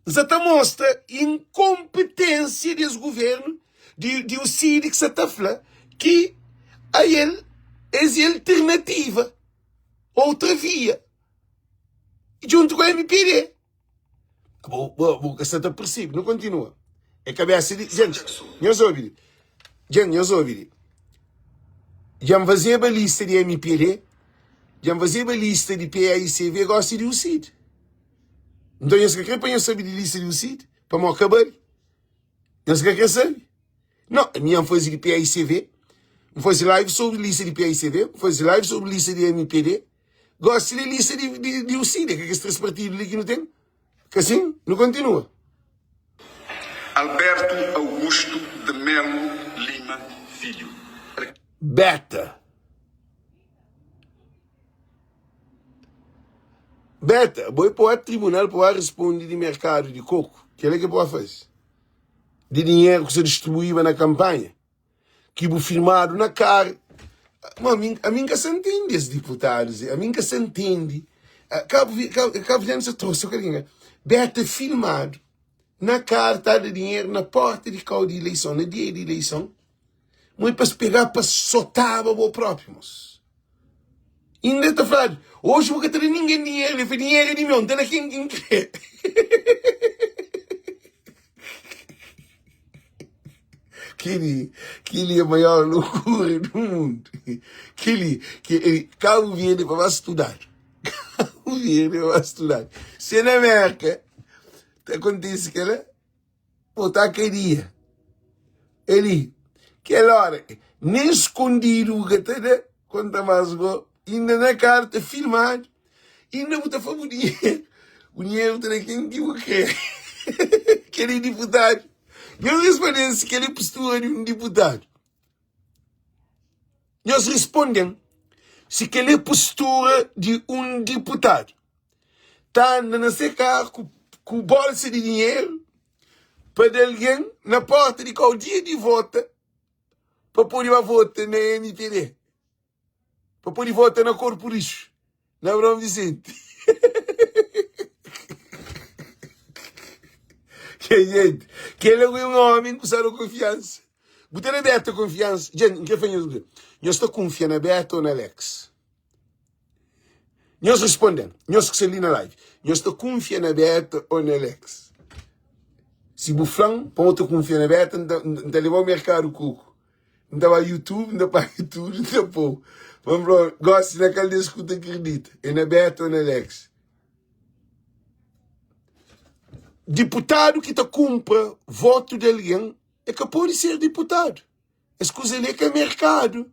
N sa ta mostra inkonpetensia di es guvernu di, di o Cid ki sa ta fla ki a el es é alternativa, outra via. Djuntu ku MPD. Bo, bo, bo ka sa ta percebe. Nu kontinua. É kabesa di. Gente, nhos obi li. Gente, nhos obi li. Dja N fazeba lista di MPD, dja N fazeba lista di PAICV, gosi di UCID. Nton nhos ka kre pa nhos sabe di lista di UCID? Pamodi ka bali. Nhos ka kre sabe? Não, a minha faze di PAICV, N faze live sobre lista di PAICV, N faze live sobre lista di MPD, Gosi di lista di, di, di UCID, é ka kes 3 partidu li ki nu ten? Ka sin? Nu kontinua. Alberto Augusto de Melo Lima Filho. Beta. Beta, bo é pa ba tribunal pa ba responde di merkadu di koku. Kela ke pa ba faze. Di dinheru ku sa distribuíba na kampanha. Ki bu filmadu na kar. Ma ami, ami nka sa ntende es diputadus li, ami nka sa ntende. Cabo, Cabo Verdeano sa trosa ku algen. Beta filmadu na kar ta da dinheru na porta di kau di ileison, na dia di ileison. Mo e pa spega pa sotaba bo propi mos. Inda ta fladu, oji bu ka ta da ningen dinheru, el fla dinheru é di meu, N ta da ken ki N kre. Kili, kili é maior loucura do mundo. Kili, ki, Cabo Verde pa ba studadu. Cabo Verde pa ba studadu. Se na Merka ta kontise kela, bo ta kadia. Eli, kel ora, nen skondidu bu ka ta da, konta mas go, inda na karta filmadu. Inda bu ta fla bu dinheru, bu dinheru ta da ken ki bu kre. Kel é diputadu. Nhos responde-m si kel é postura di un diputadu. Nhos responde-m si kel é postura di un diputadu. Ta anda na se karu ku, ku bolsa di dinheru pa da algen na porta di kau dia di vota pa pode ba vota na MPD. Pa pode vota na korpu rixu na Abraão Vicente. Que gente, que ele é um homem que sabe confiança. Bu tem na Beta confiança. Gente, não quer fazer nhos. Nhos está confia na Beta ou na Alex? Nhos respondem. Nhos que ali na live. Nhos está confia na Beta ou na Alex? Se bu flan, pa outro confia na Beta, não tá levar o mercado cuco. N ta ba YouTube, N ta paga tudu, N ta pô. Pa N fla, gosi na kal des ku ta kridita? É na Beto ou na Alex? Diputadu ki ta kunpra votu di algen é ka pode ser diputadu. Es kuza li é ka merkadu.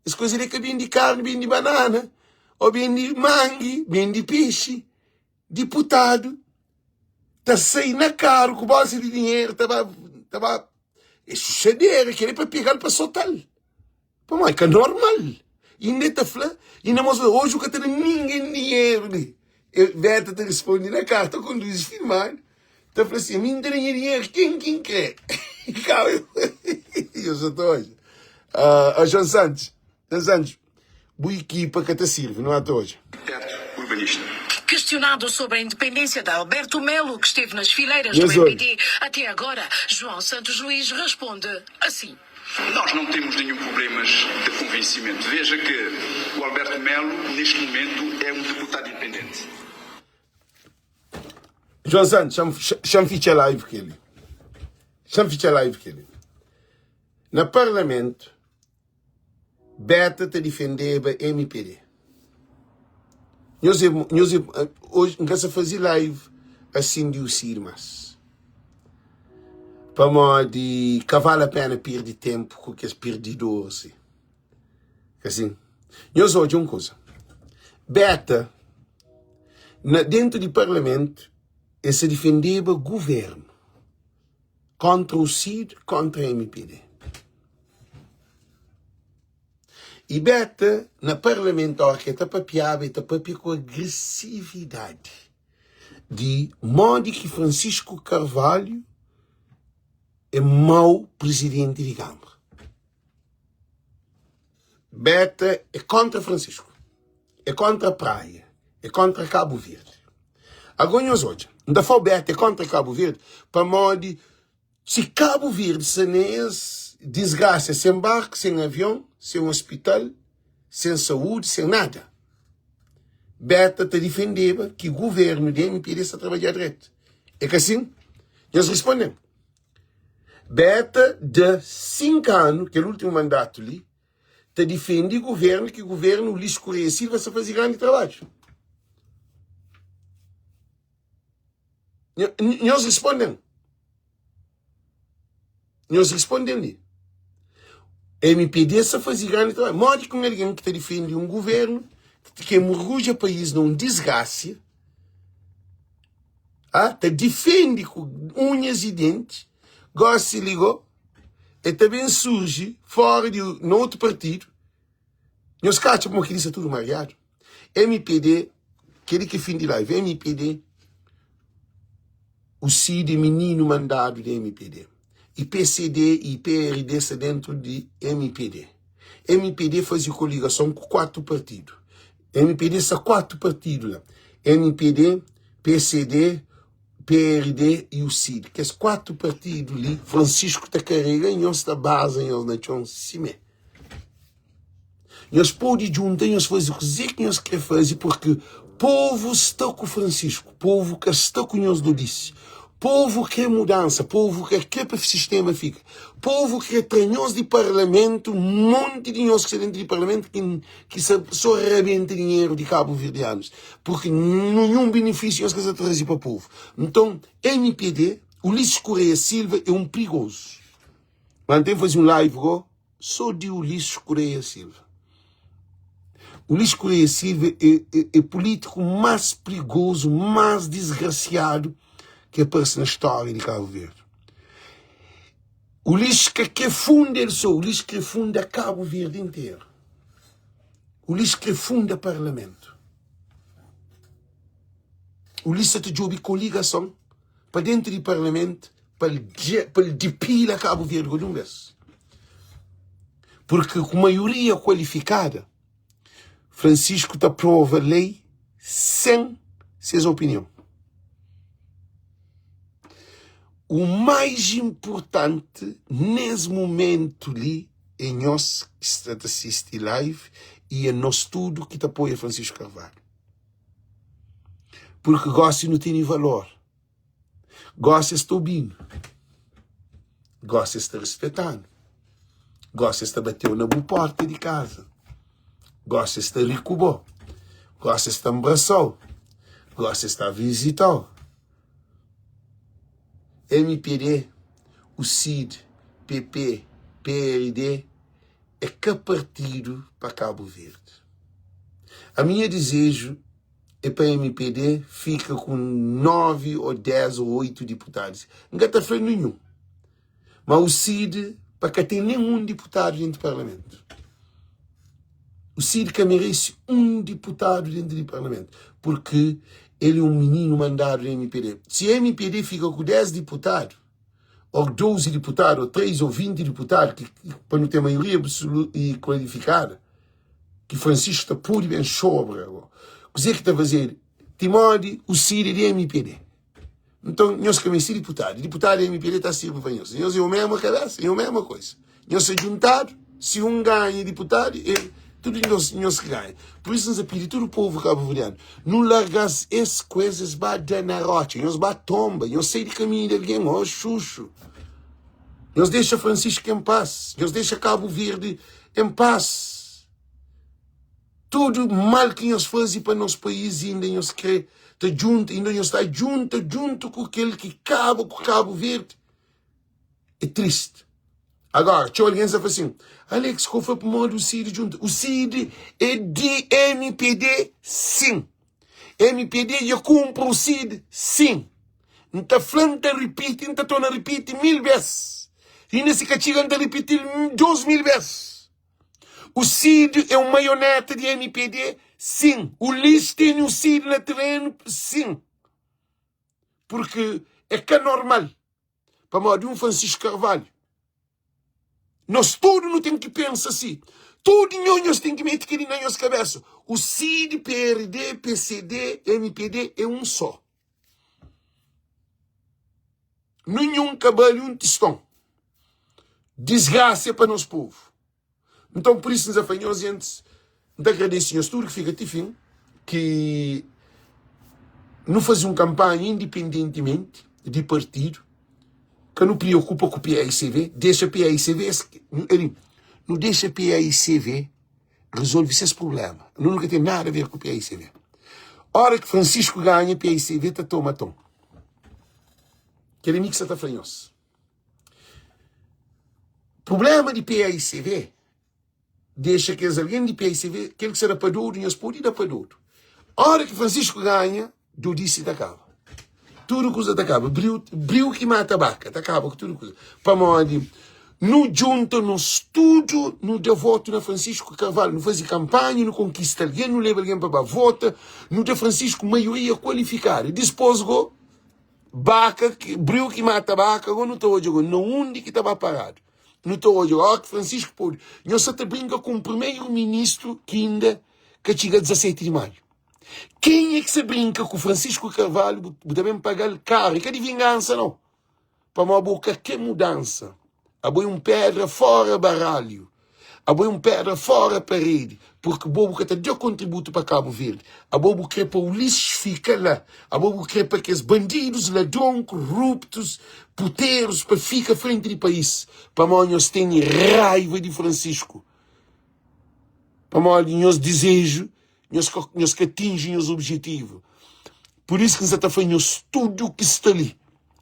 Es kuza li é ka bende karni, bende banana, ô bende mangi, bende pexi. Diputadu ta sai na karu ku bolsa di dinheru ta ba ta ba é xuxadera kel-li pa pega-l pa sota-l pamodi é ka normal inda el ta fla inda mos fla oji bu ka ta da ningen dinheru li Beta ta responde na karu ta konduzi filmadu ta fla si ami N ta da nha dinheru ken ki N kre yo sa ta odja ah João Santos João Santos Bu equipa ka ta sirvi, nu ata odja. Arquiteto urbanista. Questionado sobre a independência de Alberto Melo, que esteve nas fileiras do Nhos odja. MPD até agora, João Santos Luís responde assim. Nós não temos nenhum problemas de convencimento. Veja que o Alberto Melo, neste momento, é um deputado independente. João Santos, xa-m fitxa live kel-li. Xa-m fitxa live kel-li. Na parlamento. Beta ta difendeba mpd. Nhos é nhos é hoje n ka sa faze live assim di usi irmas pamodi ka vale a pena perde tempo ku kes perdidores li assim nhos odja un kuza Beta na dentu di parlamento el sa difendeba governo kontra o CID, kontra mpd. I Beta na parlamento ora ki el ta papiaba el ta papia ku agresividadi di modi ki Francisco Carvalho é mau presidenti di Câmara. Beta é kontra Francisco, é kontra Praia, é kontra Cabo Verde. Agora nhos odja, N ta fla Beta é kontra Cabo Verde pamodi si Cabo Verde sta na es disgrasia sen barku, sen avion, sen ospital, sen saúdi, sen nada, Beta ta difendeba ki governu di MPD sta trabadja dretu. É ka sin? Nhos responde-m. Beta da 5 anu, kel ultimu mandatu li, ta difende governu ki governu Ulisses Correia Silva sta faze grandi trabadju. Nhos responde-m. Nhos responde-m li. MPD sta faze grandi trabadju. Modi ki un algen ki ta difende un governu ki mergudja país na un disgrasia, ah, ta difende ku unhas i denti, gosi li go, e ta ben surji fora di na otu partidu. Nhos ka atxa kuma kel-li sta tudu mariadu? MPD, kel-li ki é fin di live, MPD, o Cid é mininu mandadu di MPD. I pcd i prd sta dentu di mpd. Mpd faze koligason ku 4 partidu. Mpd sta 4 partidu la, mpd, pcd, Prd i UCID. Kes 4 partidu li, Francisco ta karega nhos, ta baza nhos na txon simé. Nhos pode djunta, nhos faze kuzê ki nhos kre faze, purki povu sta ku Francisco, povu ka sta ku nhos dodisi. Povu kre mudansa, povu ka kre pa sistema fika. Povu kre tra nhos di parlamentu, monti di nhos ki sta dentu di parlamentu ki ki sa so rabenta dinheru di kabuverdianus, purki ninhun benefisiu nhos ka sa traze pa povu. Nton, mpd, Ulisses Correia Silva é un prigozu. Mas N ten faze un live go so di Ulisses Correia Silva. Ulisses Correia Silva é, é, é político mais perigoso, mais desgraciado que aparece na história de Cabo Verde. Ulisses que que funda ele só, Ulisses que funda Cabo Verde inteiro. Ulisses que funda parlamento. Ulisses ta djobe coligação pa dentro di parlamento pa el dipila Cabo Verde di un vez. Porque ku maioria kualifikada, Francisco ta aprova lei sen ses opinion. O mais importante nes momento li é nhos ki sta ta sisti live e é nos tudo ki ta apoia Francisco Carvalho. Porque gosi nu tene valor. Gósi es ta obi-nu. Gósi es ta rispeta-nu. Gósi es ta bate-u na bu pórta di kaza. Gósi es ta ri ku bo. Gósi es ta nbrasa-u. Gósi es ta vizita-u. Mpd, UCID, PP, PRD é ka partidu pa Kabu Verdi. Ami nha dizeju é pa mpd fika ku 9 ô 10 ô 8 diputadus. N ka ta fla ninhun, ma UCID pa ka ten ninhun diputadu dentu parlamentu. UCID ka merese un diputadu dentu di parlamentu, purki el é un mininu mandadu di mpd. Si mpd fika ku 10 diputadu, ô 12 diputadu, ô 3 ô 20 diputadu, ki pa nu ten maioria absoluta i kualifikada, ki Francisco ta pode ben sobra go. Kuzê ki ta fazedu? Timodi o Cid di mpd. Nton, nhos ka meste diputadu. Diputadu di mpd ta sirbi pa nhos. Nhos é o mesma kabesa, é o mesma koisa. Nhos sta djuntadu, si un ganha diputadu, é tudu nhos, nhos ki ganha. Pur isu, N ta pidi tudu povu kabuverdianu, nu larga-s es kueza, es ba da na rotxa, nhos ba tonba, nhos sai di kaminhu di algen, ó xuxu. Nhos dexa Francisco en pas, nhos dexa Kabu Verdi en pas. Tudu mal ki nhos faze pa nos país inda nhos kre ta djunta, inda nhos ta djunta djuntu ku kel ki kaba ku Kabu Verdi. É triste. Agora, txeu algen sa fla assim, Alex, qual foi pamodi o Cid djunta? O Cid é di MPD, sim. MPD dja kunpra o Cid, sim. N ta fla, N ta ripiti, N ta torna ripiti mil bes. Inda si ka txiga, N ta ripiti-l 2000 bes. O Cid é un maioneta di MPD, sim. O Lis tene o Cid na terenu, sim. Porque é ka normal. Pamodi un Francisco Carvalho. Nos tudu nu ten ki pensa si. Tudu nho nhos ten ki mete kel-li na nhos kabésa. O CID, PRD, PCD, MPD é un só. Ninhun ka bali un tiston. Disgrasia pa nos povu. Nton, pur isu, N ta fla nhos gentis, N ta agradese nhos tudu ki fika ti fin, ki nu faze un kanpanha indipendentimenti di partidu, ka nu priokupa ku PAICV, dexa PAICV, nu dexa PAICV rezolve ses prubléma, nu ka ten nada a ver ku PAICV. Óra ki Francisco ganha, PAICV ta toma ton. Kel mi ki sa ta fla nhos. Prublema di PAICV dexa kes algen di PAICV, kel ki sta da pa dodu, nhos pode da pa dodu. Ora ki Francisco ganha, dodisi ta kaba. Tudu kuza ta kaba. Briu, briu ki mata baka, ta kaba ku tudu kuza. Pamodi nu djunta nos tudu, nu da votu na Francisco Carvalho, nu faze kanpanha, nu konkista algen, nu leba algen pa ba vota, nu da Francisco maioria kualifikadu. Dispôs go. Baka, briu ki mata baka, go nu ta odja go na undi ki ta ba paradu. Nu ta odja go, ki Francisco pode. Nhos sa ta brinka ku un primeiro ministro ki inda ka txiga 17 di maio. Kenha ki sa brinka ku Francisco Carvalho, bu ta ben paga-l karu. E ka di vingansa nau. Pamodi bu ka kre mudansa. Abo é un pedra fora baralhu. Abo é un pedra fora paredi. Purki bo bu ka ta da kontributu pa Kabu Verdi. Abo bu kre pa Ulisses fika la. Abo bu kre pa kes bandidus, ladron, koruptus, puterus pa fika frenti di país. Pamodi nhos tene raiva di Francisco. Pamodi nhos dizeju, nhos ka, nhos ka atinji nhos objetivu. Pur isu ki N sa ta fla nhos tudu ki sta li.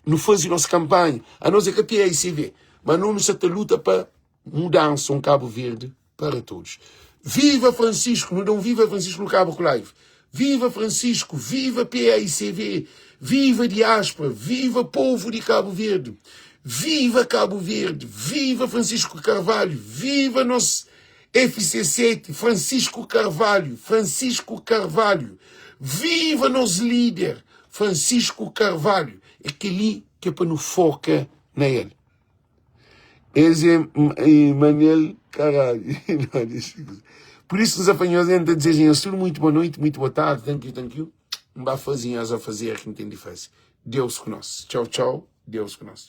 Nu faze nos kanpanha. Anos é ka PAICV, ma no nu sa ta luta pa mudansa, un Kabu Verdi para todos. Viva Francisco! Nu da un viva Francisco nu kaba ku live. Viva Francisco! Viva PAICV! Viva diáspora! Viva povo di Kabu Verdi! Viva Kabu Verdi! Viva Francisco Carvalho! Viva nos FC7! Francisco Carvalho! Francisco Carvalho! Viva nos líder! Francisco Carvalho, é kel-li ki é pa nu foka na el. Es é Manel Caralho. Por isso, nos apanhou, N ta deseja nhos tudo muito boa noite, muito boa tarde, thank you, thank you. N ba faze nhos a fazer ki N ten di faze. Deus ku nos. Tchau, tchau. Deus ku nos.